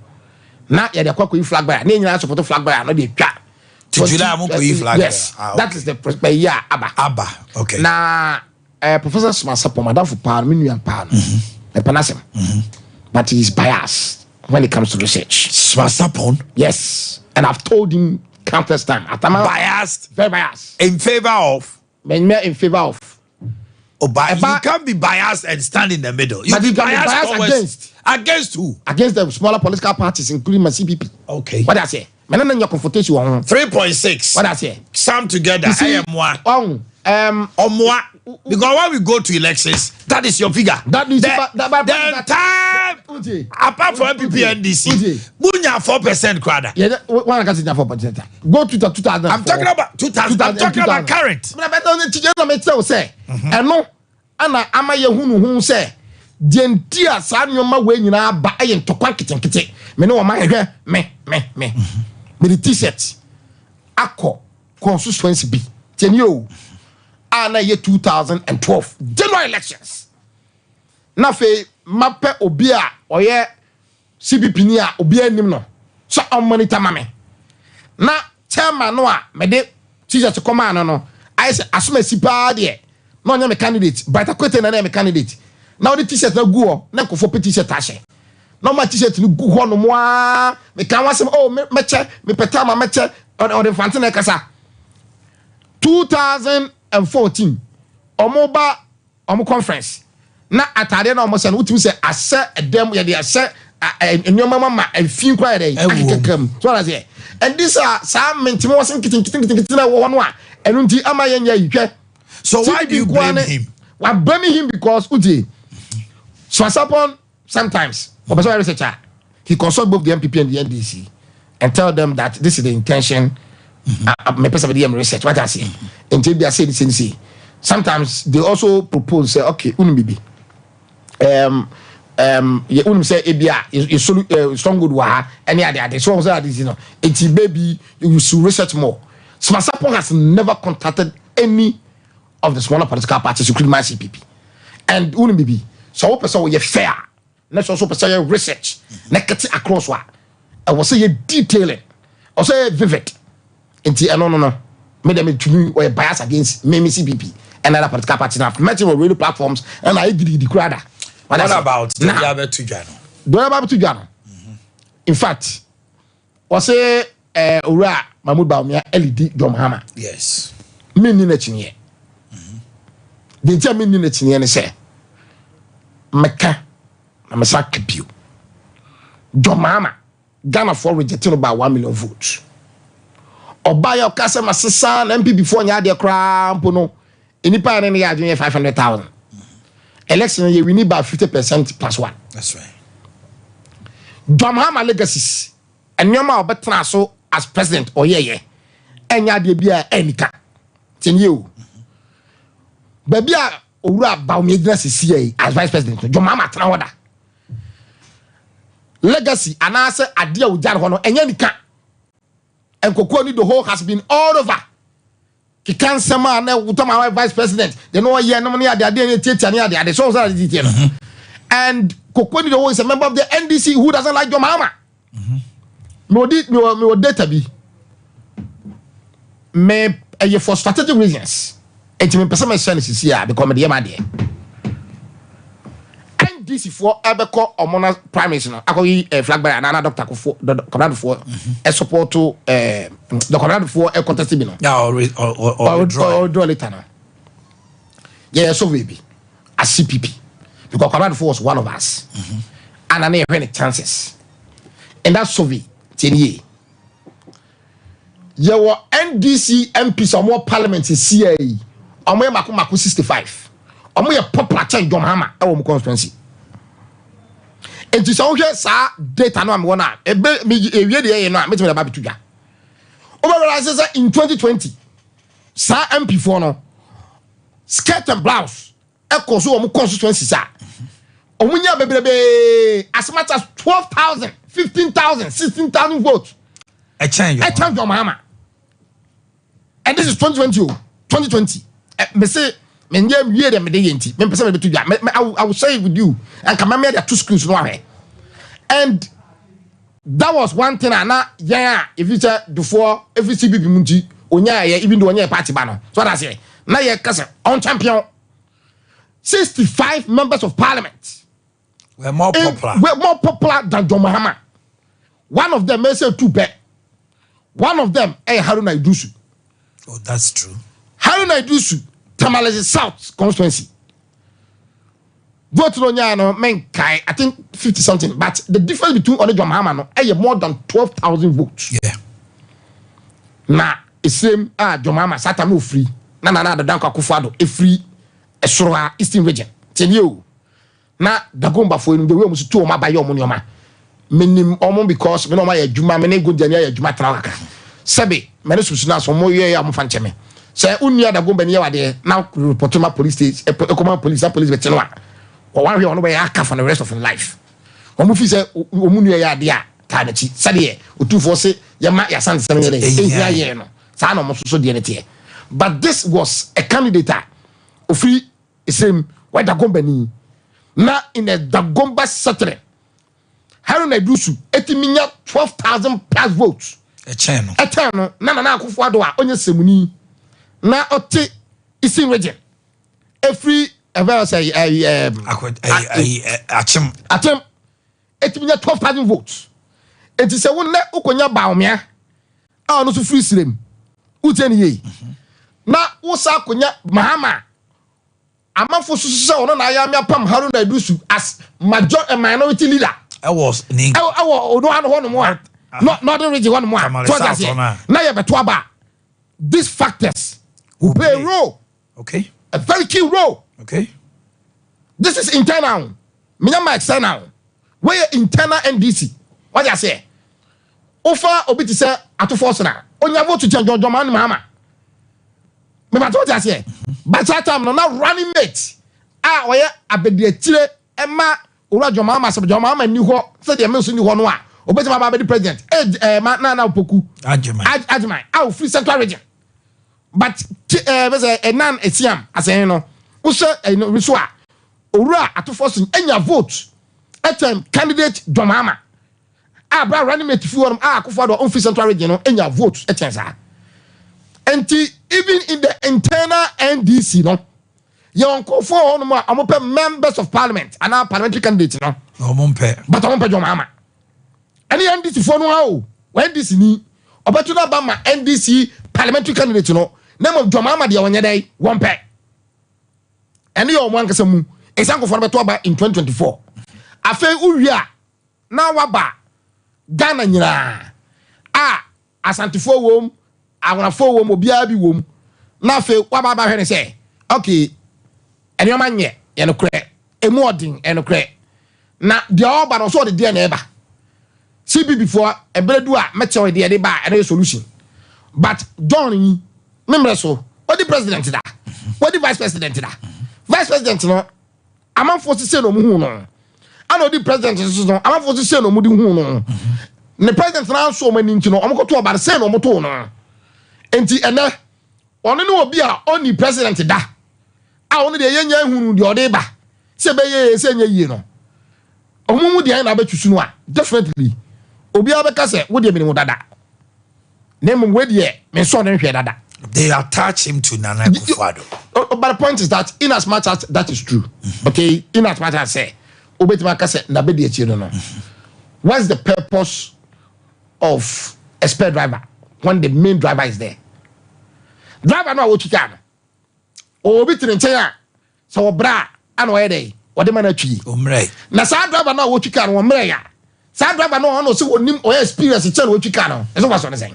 na yɛde akɔ akɔyi flag bearer ne yɛn nyinaa support flag bearer no deɛ twa. Ti July mo kɔyi flag bearer. Yes, ah, that is the ɛyi a aba. Aba, okay. Na Professor Soma Sapon, madamfo paa no, me nua paa no, mepɛ n'asɛm. But he is biased when it comes to research. Soma Sapon? Yes, and I've told him countless times. Atama, biased? Very biased. In favor of? In favor of. Oh, but you can't be biased and stand in the middle. You but be you can biased, be biased towards, against. Against who? Against the smaller political parties, including my CPP. Okay. What I say? Me no nya confrontation wɔ ho. 3.6. What I say? Sum together. You see, I am one. Omoa. Because when we go to elections, that is your figure. That is the entire apart from NPP NDC, munya 4% crowd. Yeah, one can say 4%. Go to the 2004. I'm talking about 2000. I'm talking about current. But I don't know. Say, and no, ana ama yɛhunu ho sɛ deɛ nti a saa nneɛma wei nyinaa ba yɛ ntɔkwa nketenkete. Me ne wɔn ahwehwɛ me me me mede t-shirt akɔ constituency bi tiɛni o a na ɛyɛ 2012 general elections na afei mapɛ obi a ɔyɛ CPP ni a obi anim no sɛ ɔmonitor ma me na chairman no a mede t-shirt kɔmaa no no ayɛ sɛ asomasi paa deɛ na ɔnyɛ me candidate Bright Akwete na na me candidate na ɔde t-shirt na gu hɔ na nkɔfoɔ pɛ t-shirt ahyɛ na ɔma t-shirt no gu hɔ nom aa meka ho asɛm oh mɛkyɛ mepɛ time a mɛkyɛ ɔde mfante na ɛkasa 2014 ɔmo ba ɔmo conference na ataadeɛ na ɔmo sɛ no wotumi sɛ asɛ ɛdɛm yɛde asɛ nneɛma ma ma efi kora yɛ dɛ akekaka mu so wɔn aseɛ and this a saa mintimi wɔsi nketenkete na ɛwɔ hɔ no a ɛno nti ama yɛn yɛ yi hwɛ. So why do you blame him? Wa blame him because uti Swasapon sometimes ɔbɛ sɛ ɔyɛ researcher he consult both the NPP and the NDC and tell them that this is the intention. Me person dey research what I say. Nti bi ase ni say sometimes they also propose say okay unu bibi ye unu say ebi a ye solu stronghold wa ha any ade ade so say ade no enti baby you should research more. Smasapon has never contacted any of the smaller political parties including my CPP and unu bibi so wo person we fair na so so person ye research na kete across wa e wo say ye detailing or say vivid nti no no no me dem tumi or bias against me me CPP and other political parties. I've met him on radio platforms and I gidi gidi krada. What about the Abetu Jano? The Abetu Jano. In fact, was say Owura Mahmoud Bawumia LED John Mahama. Yes. Me ni na chinye. The ntia me ni na chinye ne say meka na me sa kapio. John Mahama Ghana for rejecting about 1 million votes. Obaya okase masesa na MPP for nya de kra mpo no enipa ne ne ya adwene 500,000. Election ye we need about 50% plus one. That's right. John Mahama legacies enyoma obetena so as president oyeye enya de bia enika tinye o. Ba bia Owura Bawumia gyina sisi as vice president John Mahama tena hoda. Legacy anase ade a ogyare ho no enya nika. Nkokɔ ni the whole has been all over. Kika nsɛm a na wotɔ ma vice president de no ɔyɛ no ne ade ade ne tietia ne ade ade so so ade tietia no. And Kokoni the whole is a member of the NDC who doesn't like John Mahama. Me odi me me data bi. Me eye for strategic reasons. Enti me pese me share ne sisi a because me de ma de. NDC foɔ ɛbɛkɔ ɔmo na primaries no akɔyi flag bearer na na Dr. Kofo Kwabena Duffuor ɛsupport Dr. Kwabena Duffuor ɛcontest bi no. Yeah, or withdraw. Or withdraw later no. Yɛyɛ survey bi as CPP because Kwabena Duffuor was one of us. Ana na yɛhwɛ ne chances. In that survey, tie nie. Yɛwɔ NDC MPs a wɔwɔ parliament sia yi, wɔn yɛ mako mako 65. Wɔn yɛ popular kyɛn John Mahama ɛwɔ wɔn constituency. Nti sɛ wohwɛ saa data no a mewɔ no a, ebe mi ewie deɛ yɛ no a, metumi de aba abɛto dwa. Wobɛ realize sɛ in 2020 saa MP foɔ no skirt and blouse ɛkɔ so wɔn constituencies a wɔn nya bebrebe as much as 12,000, 15,000, 16,000 votes. Ɛkyɛn John. Ɛkyɛn John Mahama. And this is 2020 o, 2020. Ɛ mese me nye wie de me de yɛ nti me mpɛ sɛ me bɛto dwa. Me I will share it with you. And kama me de to screens no ahwɛ. And that was one thing a na yɛn a efi sɛ Duffuor efi CPP mu nti onya yɛ, even though ɔnyɛ party ba no. So that's it. Na yɛ kasa on champion 65 members of parliament We're more popular. We're more popular than John Mahama. One of them may say two pɛ. One of them eh Haruna Iddrisu. Oh, that's true. Haruna Iddrisu, Tamale South constituency. Vote no nya no men kai, I think 50 something, but the difference between ɔne John Mahama no eh more than 12,000 votes. Na esrem a John Mahama sata no free na Nana Addo Dankwa Akufo-Addo efiri esoro a Eastern Region. Tie o. Na Dagomba fo enu de we mo so tu o ma ba ye omo nneoma. Menim omo because me no ma ye adwuma, me ne Gondia ye adwuma tra kakra. Sebe me ne susu na so mo ye ya mo fa ncheme. Se unni Dagomba ni ye wade na report ma police station, ekoma police, na police be teno a. Wo wan hwe ono be aka for the rest of life. Omo fi se omo nu ye ade a ta na chi. Se de otufo se ye ma ya san se me ye ehia ye no. Sa na omo so de ne te. But this was a candidate ofri same why Dagomba ni. Na in the Dagomba settlement, Haruna Iddrisu etiminya 12,000 plus votes. Echen no. Echen no. Na Nana Akufo-Addo a onye semuni. Na ote Eastern Region. Every ever say Achim. Achim. Etiminya 12,000 votes. Eti se won na ukonya Bawumia a ono so free sirem. Ute ni ye. Na wo sa konya Mahama. Amafo susu sɛ ɔno na ayɛ ame apam Haruna Iddrisu as major and minority leader. Ɛwɔ ne Ɛwɔ ɔno ano hɔ nom a. Northern region hɔ nom a. Tamale So ɔte South aseɛ. hɔ no a. Na yɛ bɛto aba. These factors will play a role. A very key role. This is internal. Menya ma external. We internal NDC. What you say? Ofa obi ti sɛ atofo sena. Onya vote to John Dramani Mahama. Me ba to what you say? But that time no na running mate. Ah, oye abediatire ema owura John Mahama sɛ John Mahama ni hɔ sɛ deɛ me nso ni hɔ no a obetumi aba abedi president. Ma na na Opoku. Agyeman. Agyeman. Ah, free central region. But be sɛ enan esiam asɛn no. Wo sɛ no so a owura atofo so enya vote. Etem candidate John Mahama. Ah, bra running mate fi hɔ nom. Ah, Akufo-Addo on free central region no enya vote etem saa. Enti even in the internal NDC no ye onkofo hɔ nom a omopɛ members of parliament and our parliamentary candidates no. Omompɛ. But omompɛ John Mahama. Any NDC fo no ha o. NDC ni obeto na ba ma NDC parliamentary candidate no. Na mo John Mahama de onye dai wompɛ. Ene ye omo ankasa mu. Esa nkofo no beto aba in 2024. Afei uwie a na waba Ghana nyina a Asantefo wom, Awanafo wom, obiara bi wom. Na afei waba aba hwe ne sɛ okay ene ma nye ye no korɛ emu odin ene korɛ na de oba no so de de na eba CPP for ebredu a meche de de ba ene solution. But John yi memre so odi president da odi vice president da vice president no amanfo sise no mu hu no ana odi president so no amanfo sise no mu di hu no ne president na so mani nti no omokoto oba se no omoto no enti ene ono ne obi a oni president da a ono de yenya hunu de ode ba se be ye se nya yie no omumu de na abetusu no a definitely obi abeka se wo de minimu dada na mum we de me so ne hwe dada. They attach him to Nana Akufo-Addo. But the point is that in as much as that is true, okay, in as much as say wobɛtumi aka sɛ nabɛdi akyire no, what's the purpose of a spare driver when the main driver is there? Driver no a wɔtwi kaa no, obi tene nkyɛn a sɛ wɔbrɛ a, ana ɔyɛ dɛ wɔde ma no atwi. Ommerɛ. Na saa driver no a wɔtwi kaa no, wɔmmerɛ ya saa driver no, ɔno sɛ wɔnim ɔyɛ experience kyɛn na wɔtwi kaa no, ɛsɛ wɔsɔ ne sɛn?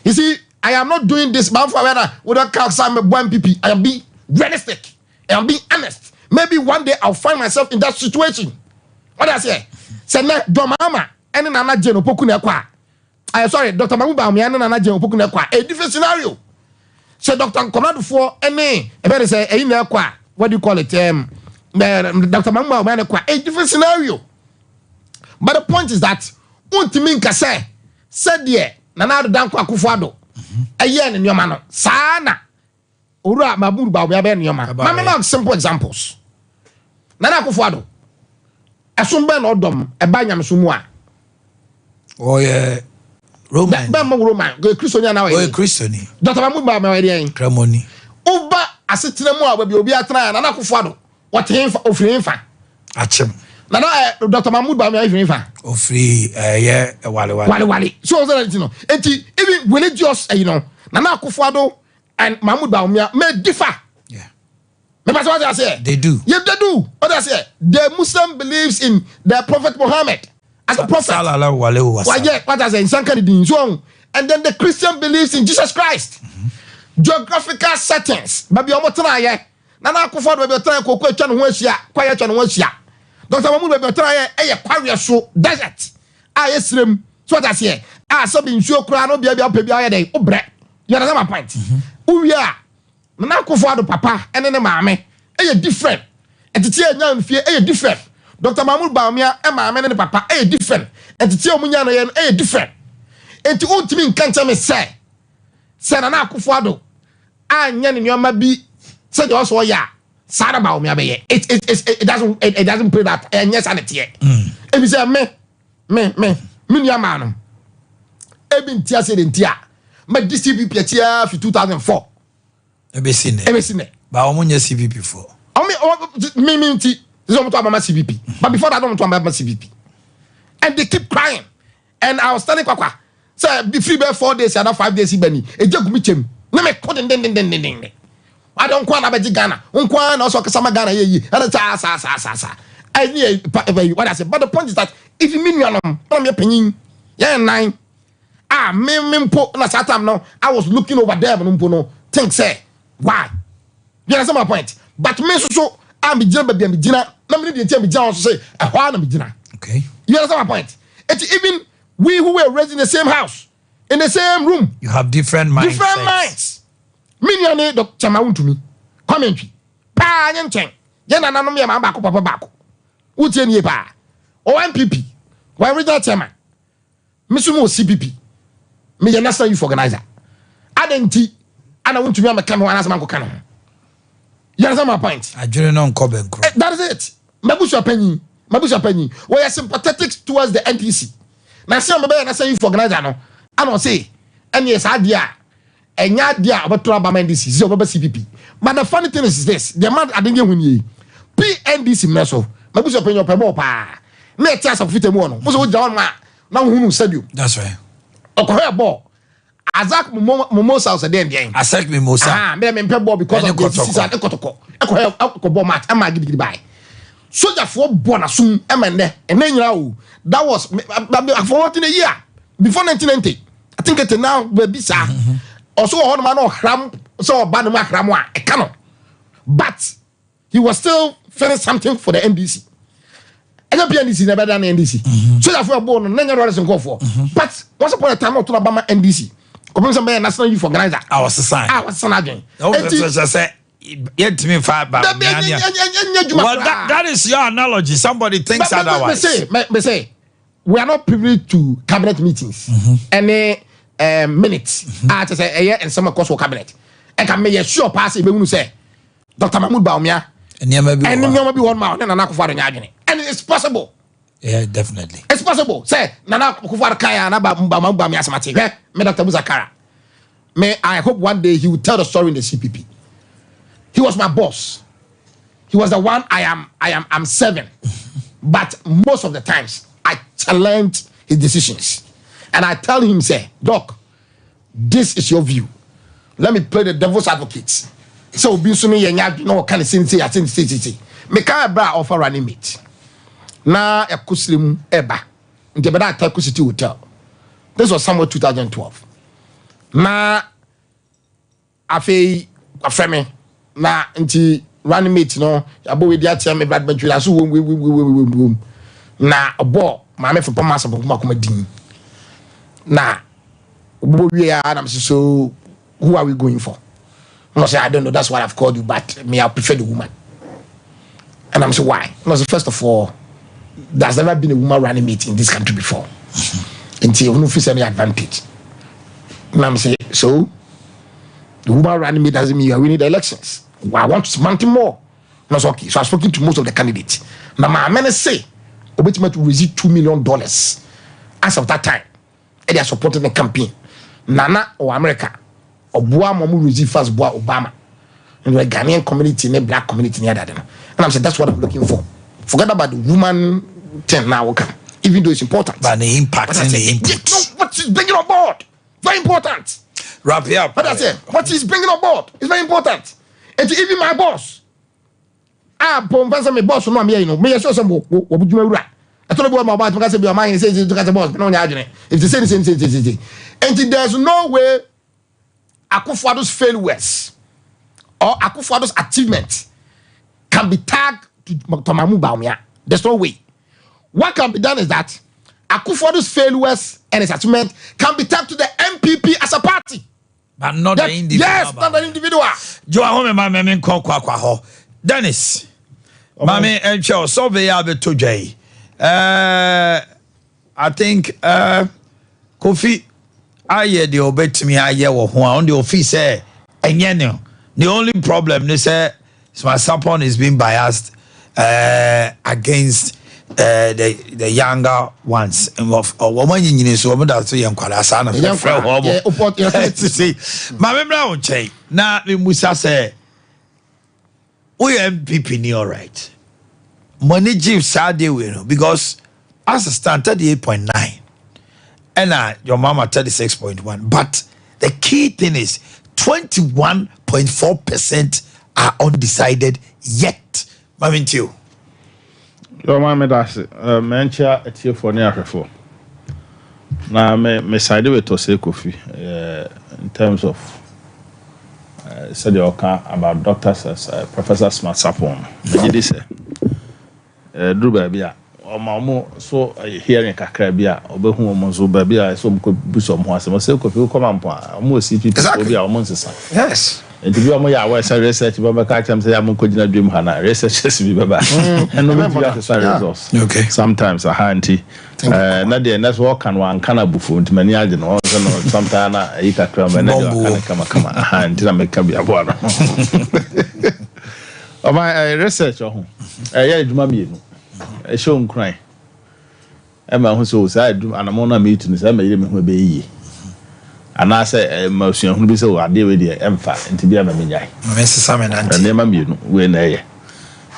You see, I am not doing this manfo awɛ na wɔde ka sa me bɔ NPP. I am being realistic, I am being honest. Maybe one day I will find myself in that situation. Wɔde aseɛ sɛ nɛ John Mahama ɛne Nana Jane Opoku na ɛkɔ a, I sorry, Dr. Mahmoud Bawumia ne Nana Jane Opoku na ɛkɔ a, a different scenario. Sɛ Dr. Nkɔmradofoɔ ɛne ɛbɛn de sɛ ɛyi na ɛkɔ a, what do you call it, Dr. Mahmoud Bawumia na ɛkɔ a, a different scenario. But the point is that wontumi nka sɛ sɛdeɛ Nana Addo Dankwa Akufo Addo ɛyɛ ne nneɛma no, saa na Owura Mahmoud Bawumia bɛyɛ nneɛma. Aba Maame bɛyɛ. Ma simple examples. Nana Akufo Addo, ɛsom bɛn na ɔdɔm ɛba nyamesom mu a? Ɔyɛ Roman. Bɛn mo Roman Kristoni anaa? Ɔyɛ Ɔyɛ Kristoni. Dr. Mahmoud Bawumia ɔyɛ deɛn? Kramoni. Woba asetena mu a, baabi obi atena a, Nana Akufo Addo wɔte hefa? Ofiri hefa? Akyem. Nana Dr. Mahmoud Bawumia efiri hefa? Ofiri ɛyɛ walewale. Walewale. So ɔsɛ ɛti no, eti even religious ɛyi no, Nana Akufo Addo and Mahmoud Bawumia may differ. Mepa sɛ wate aseɛ. They do. Yeah, they do. What I say, the Muslim believes in the Prophet Muhammad as a prophet. Sallallahu alaihi wasallam. Why, yeah, what I say, nsanka ni din so, and then the Christian believes in Jesus Christ. Geographical settings, baabi a wɔn tena yɛ, Nana Akufo Addo baabi a ɔtena yɛ, koko atwa ne ho ahyia, kwaeɛ atwa ne ho ahyia. Dr. Mahmoud baabi a ɔtena yɛ ɛyɛ kwaeɛ so, desert a yɛ srem so, wɔte aseɛ, a sɛbi nsuo koraa no bea bi a wopɛ bi a ɔyɛ dɛ wobrɛ. You understand my point? Wowie a, Nana Akufo Addo papa ɛne ne maame ɛyɛ different, ɛtete a ɛnya mfie ɛyɛ different. Dr. Mahmoud Bawumia maame ne ne papa ɛyɛ different, ɛtete a wɔn nya no yɛ no ɛyɛ different. Nti wontumi nka nkyɛn mi sɛ Nana Akufo Addo anyɛ ne nneɛma bi sɛdeɛ ɔsɔ ɔyɛ a, saa na Bawumia bɛyɛ. It doesn't play that. Ɛnyɛ saa ne teɛ. Ebi sɛ me nua maa no ebi nti ase de nti a ma di CPP akyi ara fi 2004. Ebesi nɛ. Ebesi nɛ. Ba wɔn nyɛ CPP foɔ. Ɔmo ɔmo me nti sɛ ɔmo to abama CPP, but before that ɔmo to abama CPP and they keep crying, and I was telling Kwakwa sɛ be free bɛ 4 days ana 5 days bɛ ni egye gu mi kyɛm ne me ko dendendendenden ade nko ana abɛgye Ghana nko ara na ɔsɔ ɔkasa ma Ghana yɛ yie ɛna saa saa saa saa saa ɛni yɛ pa ɛbɛ yi. What I say, but the point is that if mi nuanom ɛna mi yɛ panyin yɛn nan a me mpo na saa time no I was looking over them no mpo no think say why. You understand my point? But me nso so a me gyina baabi a me gyina na me ne deɛ nti a me gyina hɔ so sɛ ɛhɔ a na me gyina. You understand my point? Eti even we who were raised in the same house, in the same room, You have different minds. Different minds. Me nua ne Dr. Mawuntumi Kwame Ntwi paa nye nkyɛn, yɛn nananom yɛ maa baako papa baako. Wotie nie paa, ɔwɔ NPP, wɔyɛ regional chairman, me nso mi wɔ CPP, meyɛ national youth organizer. Adan nti ana wontumi amɛka me ho anaasɛ mankɔka ne ho? You understand my point? Adwene no nkɔ bɛnkoro. That is it. Mabusua panyin wɔyɛ sympathetic towards the NDC na sɛ ɔbɛyɛ national youth organizer no, ana ɔse ɛneɛ saa adeɛ a ɛnyɛ adeɛ a ɔbɛtɔ aba ma NDC sɛ ɔbɛba CPP. But the funny thing is this, deɛ ma ade ne ehu nie, PNDC mmerɛ so, mabusua panyin ɔpɛ bɔɔl paa na ɛte asafo fitaa mu hɔ no mo sɛ wogyina hɔ nom a na wohunu stadium. That's right. Ɔkɔhwɛ bɔɔl, Azak Momosa ɔsɛ deɛn deɛn. Asec Mimosa. Ah, mɛ mpɛ bɔɔl because Ɛne of the Kɔtɔkɔ. sisa ne Kɔtɔkɔ ɛkɔhwɛ ɛkɔ bɔɔl match ɛma gidigidi baa sogyafoɔ bɔ n'asom ɛma nnɛ nyinaa o. That was afɔwɔti ne year before 1990, I think it now baabi saa. Ɔso wɔ hɔ nom ana ɔhram sɛ ɔba ne mu ahram a ɛka no, but he was still feeling something for the NDC. Ɛnyɛ PNDC na ɛbɛda ne NDC sogyafoɔ ɛbɔ no na nyɛ Lawrence nkɔfoɔ, but once upon a time ɔtɔ aba ma NDC kɔpem sɛ bɛyɛ national youth organizer. A wɔsesan. A wɔsesan adwen. Eti sɛ yɛntumi fa ba. Dabi, ɛnyɛ adwuma Well, koraa. that is your analogy. Somebody thinks otherwise. Me say, we are not privy to cabinet meetings. Any minutes. Ah, to say, ɛyɛ nsɛm ɛkɔ so wɔ cabinet. Ɛka me yɛ sure paa sɛ ebɛhunu sɛ Dr. Mahmoud Bawumia Nneɛma bi wɔ ɛne hɔ. nneɛma bi wɔ hɔ nom a ɔne Nana Akufo-Addo nyɛ adwene. And it's possible. Yeah, definitely. It's possible. Sɛ Nana Akufo-Addo kan ya na ba ba Mahmoud Bawumia asɛm ate. Hwɛ, me Dr. Musa Kara. Me, I hope one day he will tell the story in the CPP. He was my boss. He was the one I'm serving. But most of the times, I challenge his decisions. And I tell him, say, Doc, this is your view. Let me play the devil's advocate. So, obi nso ne yɛn nyɛ adwene na ɔka ne sensei asensei sensei. Meka ɛbrɛ a ɔfa running mate. Na ɛkɔ sire mu ɛba. Nti ɛbɛda Atako City Hotel. This was somewhere 2012. Na afei wafrɛ me na nti running mate no yɛabɔ wei di akyerɛ me Brad Bantwi aso wom wom wom wom wom wom na ɔbɔ maame fepɔ ma asɛm kuma kuma din na ɔbɔ wie a na mese so who are we going for? Na ɔsɛ I don't know, that's why I've called you, but me, I prefer the woman. And I'm say why? Na ɔsɛ first of all, there's never been a woman running mate in this country before, nti ɔno fi sɛ no advantage. Na I'm say so the woman running mate doesn't mean you are winning the elections. Well, I want something more. Na ɔsɛ okay, so I've spoken to most of the candidates na maame ne say obetumi to raise $2 million as of that time ɛde supporting the campaign. Nana ɔwɔ America, ɔboa ma ɔmo raise funds boa Obama and the Ghanaian community ne black community ne adade no. And I'm saying that's what I'm looking for. Forget about the woman thing now, okay, even though it's important. But the impact What I and say, the input. No, what he's bringing on board, very important. Wrap it up. What I say, what he's bringing on board is very important. And even my boss, ah, pɔn sɛ me boss no a meyɛ yi no, meyɛ sure sɛ mo wɔ wɔ dwuma wura ɛtɔ bi wɔ ma ɔba atumi ka sɛ bi ɔma yɛn sɛ sɛ ka sɛ boss na ɔnyɛ adwene if sɛ sɛ sɛ sɛ sɛ nti there is no way Akufo-Addo's failures or Akufo-Addo's achievement can be tagged to Dr. Mahmoud Bawumia. There's no way. What can be done is that Akufo-Addo's failures and his achievement can be tagged to the NPP as a party. But not the individual. Yes, not the individual. Joe ahome ma me nkɔ kwakwa hɔ. Dennis, maame nhwɛ survey a bɛtɔ dwa yi. I think Kofi ayɛ deɛ ɔbɛtumi ayɛ wɔ ho a ɔno deɛ ofi sɛ ɛnyɛ no. The only problem ne sɛ Smart Sarpong is being biased against the younger ones. Wɔn anyinyini so wɔn da so yɛ nkwadaa saa na Yɛ fɛfrɛ nkwadaa. wɔn. Yɛ Sisi maame mmira wɔn nkyɛn na musa sɛ woyɛ NPP ni, alright, mo ani gye saa deɛ wei no because as it stand, 38.9 ɛna your mama 36.1, but the key thing is 21.4% are undecided yet. Maame nti o. Yɛ me da ase. Mɛnkyia atiefoɔ ne ahwɛfoɔ na me side with Osei Kofi in terms of sɛdeɛ ɔka about Doctor Professor Smart Sarpong no, megye di sɛ duru baabi a ɔma ɔmo so hearing kakra bi a ɔbɛhu ɔmo nso baabi a ɛsɛ ɔmo kɔ bisa ɔmo ho asɛm. Osei Kofi wokɔ ma mpo a ɔmo wɔ CPP bi a ɔmo nsesa nti bi a ɔmo yɛ awɔ ɛsɛ research bi ɔmo bɛka kyerɛ m sɛ yɛ a mo nkɔ gyina dwam ha na researchers bi bɛba ɛno bɛtumi asesa results sometimes aha. Nti na deɛ nɛ so ɔka no wanka no abufuo nti m'ani agye no. Ɔn sɛ no sometimes na ayi kakra ma ɛnɛ deɛ ɔka no kamakama aha nti na meka bi aboa no. Ɔma research ɔho ɛyɛ adwuma mmienu. Ɛhyɛ wo nkuran ɛma ho sɛ o saa adwuma anamɔ no a meetu no sɛ ɛma yere me ho ɛbɛyɛ yie anaasɛ ɛma osuahunu bi sɛ o adeɛ wei deɛ ɛmfa nti bi ama menyae. Mesesa me nante. Nneɛma mmienu wei na ɛyɛ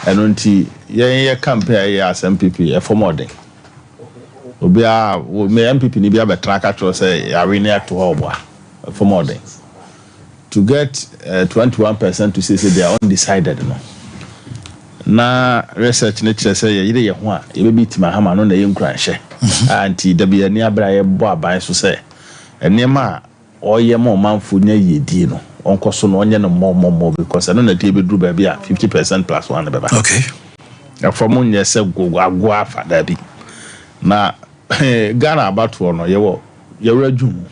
ɛno nti yɛn yɛ campaign a ɛyɛ as NPP ɛfɔm ɔden obiara me NPP ni bi abɛtena aka kyerɛ sɛ yàrá ne ato hɔ ɔboa ɛfɔm ɔden to get 21% to say they are undecided no na research ne kyerɛ sɛ yɛyere yɛn ho a yɛbɛbi tim ahama no na ɛyɛ nkuranhyɛ a nti dabi yɛn ani abere a yɛbɔ aban so sɛ nneɛma a ɔyɛ ma ɔmanfo nya yiedie no ɔnkɔ so na ɔnyɛ no mmɔmmɔmmɔ because ɛno na ɛde yɛbɛduru baabi a 50% plus one bɛba. Ɛfɔm nyɛ sɛ gogo agoa afa daabi na Ghana abatoɔ no yɛwɔ yɛwura dwum.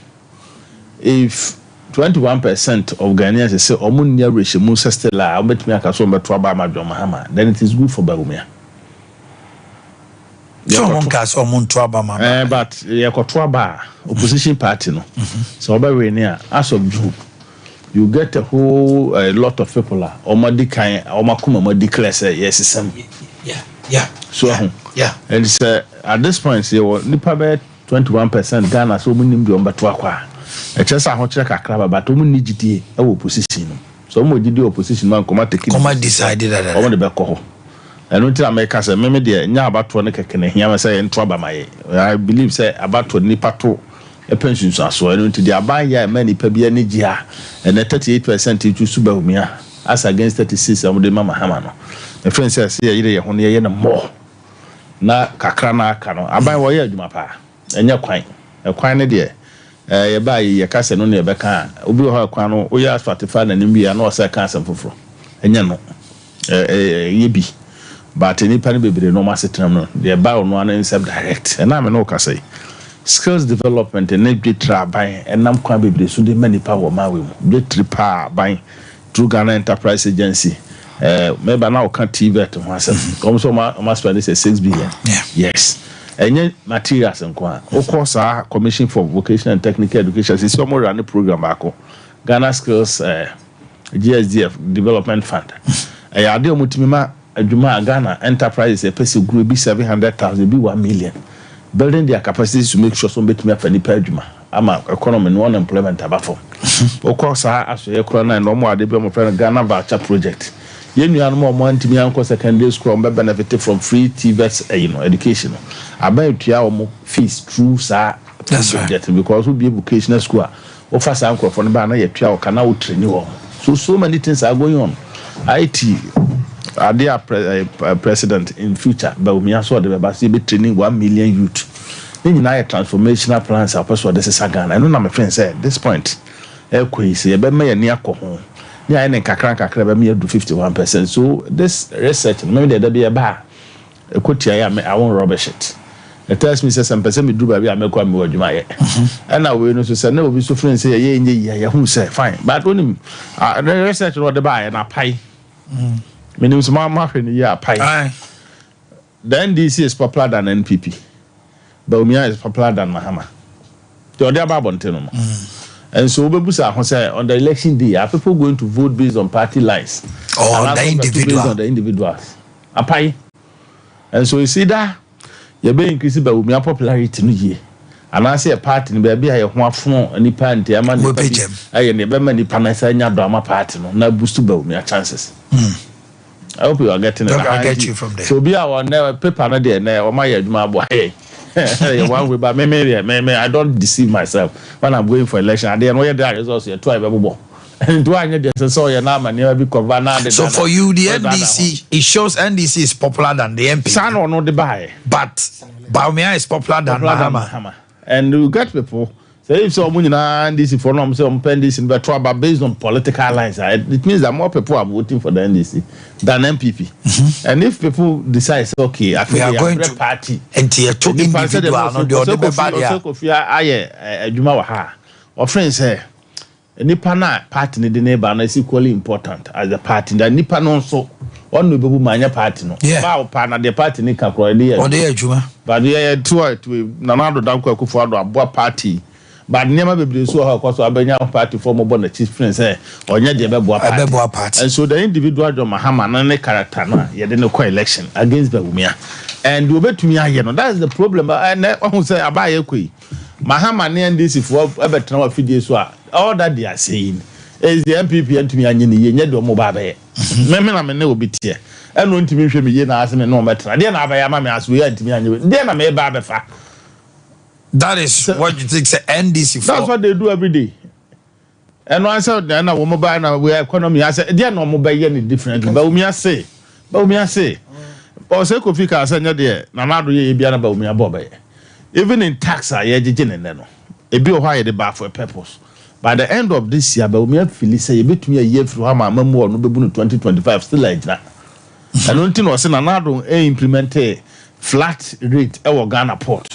If 21% of Ghanaians sɛ ɔmo nni awerɛhyɛmu sɛ still a ɔmbɛtumi aka so ɔmbɛto aba ama John Mahama, then it is good for Bawumia. Sɛ ɔmo nka sɛ ɔmo nto aba ma But yɛkɔto aba a opposition party no sɛ ɔbɛwee ne a as of June you get a whole lot of people a ɔmo adi kan ɔmo akoma mo declare sɛ yɛsesɛm so ɛho and sɛ at this point yɛwɔ nipa bɛyɛ 21% Ghana sɛ ɔmo nim deɛ ɔmo bɛto akɔ a ɛkyerɛ sɛ ahokyerɛ kakra ba, but ɔmo ni gyidie ɛwɔ opposition no so ɔmo wɔ gyidie wɔ opposition no a nkɔmɔ ateki Kɔma decide dada. Ɔmo de bɛkɔ hɔ. Ɛno nti na meka sɛ meme deɛ, nyɛ abatoɔ no kɛkɛ na ɛhia me sɛ yɛnto aba ma yɛ. I believe sɛ abatoɔ no nipa to pɛ nsunsuansoɔ. Ɛno nti deɛ aban yɛ a ɛma nipa bi ani gye a, ɛnɛ 38% tu so Bawumia as against 36 a wɔde ma Mahama no, mefeel sɛ ɛsɛ yɛyere yɛn ho na yɛyɛ no more na kakra no aka no, aban wɔyɛ adwuma paa. Ɛnyɛ kwan. Ɛkwan no deɛ, ɛɛ yɛbaa yi yɛka sɛ no na yɛbɛka a, obi wɔ hɔ a kwan no woyɛ asphalt fa n'anim wie a na ɔsɛ ka asɛm foforɔ. Ɛnyɛ no. Ɛyɛ bi. But nnipa no bebree no wɔn asetenam no, deɛ ɛba ɔno ara ne nsam direct. Ɛna a me ne wo kasa yi, skills development ne dwetire aban ɛnam kwan bebree so de ma nnipa wɔ ɔman wei mu. Dwetire paa aban through Ghana Enterprise Agency. Eh, meba na woka TVET ho asɛm. Wɔn nso wɔn wɔn aspend sɛ 6 billion. Yes. Ɛnyɛ materials nko a. Wokɔ saa Commission for Vocational and Technical Education sisi wɔn run program baako. Ghana Skills GSDF Development Fund. Ɛyɛ ade a wɔtumi ma adwuma a Ghana enterprises ɛpɛ sɛ guru ebi 700,000, ebi 1 million. Building their capacity to make sure so wɔbɛtumi afa nipa adwuma ama economy no unemployment aba fam. Wokɔ saa asoɛyɛ koraa no a, ɛna wɔn ade bi a wɔfrɛ no Ghana Voucher Project. Yɛn nuanom a wɔn antumi ankɔ secondary school a wɔbɛ benefit from free TVET ɛyi no education no, aban etua wɔn fees through saa project no because wobie vocational school a, wofa saa nkurɔfoɔ no ba na yɛtua wɔ ka na wo train wɔn. So many things are going on. IT ade a president in future Bawumia so ɔde bɛba so, yɛbɛ training 1 million youth. Ne nyinaa yɛ transformational plans a ɔpɛ so ɔde sesa Ghana. Ɛno na mefɛn sɛ this point ɛkɔ yi sɛ yɛbɛma yɛn ani akɔ ho ne ayɛ ne nkakra nkakra bɛma yɛdu 51%. So this research no, mɛmi deɛ, ɛda bi ɛba a ɛkɔ tia yɛ a, me I won't rubbish it. It tells me sɛ mpɛ sɛ meduru baabi a mɛkɔ a, mewɔ adwuma yɛ. Ɛna wei no nso sɛ na obi nso firi sɛ yɛyɛ nyɛ yie a, yɛhu sɛ fine, but wonim research no ɔde baayɛ na apae. Menim sɛ mahwɛ no yie, apae. The NDC is popular than NPP. Bawumia is popular than Mahama. Deɛ ɔde aba abɔnten no, and so wobɛbusa ho sɛ on the election day, are people going to vote based on party lines or the individual? Based on the individuals. Apae. And so it's either yɛbɛ increase Bawumia popularity no yie anaasɛ yɛ party no baabi a yɛ ho afono nipa nti ama nipa bi ɛyɛ ne yɛbɛma nipa no sɛ anya dɔ ama party no na boost Bawumia chances. I hope you are getting it. I get you from there. So obi a wɔn paper no deɛ, nɛ wɔn ayɛ adwuma aboa yɛ yɛ one way, but me deɛ, me I don't deceive myself when I'm going for election. Adeɛ no wɔyɛ de a, results yɛ to a, yɛbɛbobɔ nti wɔanyɛ deɛ sɛ ɔyɛ na ama nneɛma bi kɔba na ade. So for you, the NDC, it shows NDC is popular than the NPP. Saa na ɔno de baayɛ. But Bawumia is popular than popular than Mahama. Mahama. And you get people say if sɛ ɔmo nyinaa NDC foɔ no, ɔmo sɛ ɔmo pɛ NDC no bɛto aba based on political lines ah, it means that more people are voting for the NDC than NPP. And if people decide say okay, We are going to party nti yɛto individual no deɛ ɔde bɛba deɛ a. Ɔsɛ Kofi ayɛ adwuma wɔ ha a, ɔfɛn sɛ nipa na party no de ne ba no is equally important as the party, na nipa no nso ɔno ebebu ma anyɛ party no. Baa pa na deɛ party ne ka korɔ ɛde yɛ. Ɔde yɛ adwuma. But yɛ yɛ to a to Nana Addo Dankwa Akufo Addo aboa party, but nneɛma bebree nso wɔ hɔ a ɛkɔ so abɛnya party fo ɔmo bɔ n'akyi fɛn sɛ ɔnyɛ deɛ ɛbɛboa party. Ɛbɛboa party. And so the individual John Mahama no ne character no a yɛde no kɔ election against Bawumia and deɛ obetumi ayɛ no, that is the problem. Ɛnɛ ɔho sɛ abaa yɛ kɔ yi, Mahama ne NDC foɔ ɛbɛtena wɔ afidie so a, all that they are saying is the NPP ntumi anyɛ ne yie, nyɛ deɛ ɔmo ba abɛyɛ. Mɛmɛ na me ne obi teɛ ɛna ontumi nhwɛ me yie na ase me ne ɔmo bɛtena deɛ na abɛyɛ ama me ase wei a ntumi anyɛ wei deɛ na mɛba abɛfa. That is what you think sɛ NDC That's what they do every day. Ɛno ansɛ ɛna wɔn ba na wei economy asɛ deɛ na wɔn bɛyɛ ne different. Bawumia se, Bawumia se ɔsɛ Kofi kaa sɛ nyɛ deɛ Nana Addo yɛ ebia na Bawumia bɔ bɛyɛ. Even in tax a yɛgyegye ne nɛ no, ebi wɔ hɔ a yɛde ba for a purpose. By the end of this year, Bawumia feel sɛ yɛbɛtumi ayi afiri hɔ ama amamu a ɔno bɛbu no 2025 still agyina. Ɛno nti na ɔsɛ Nana Addo implement flat rate ɛwɔ Ghana port,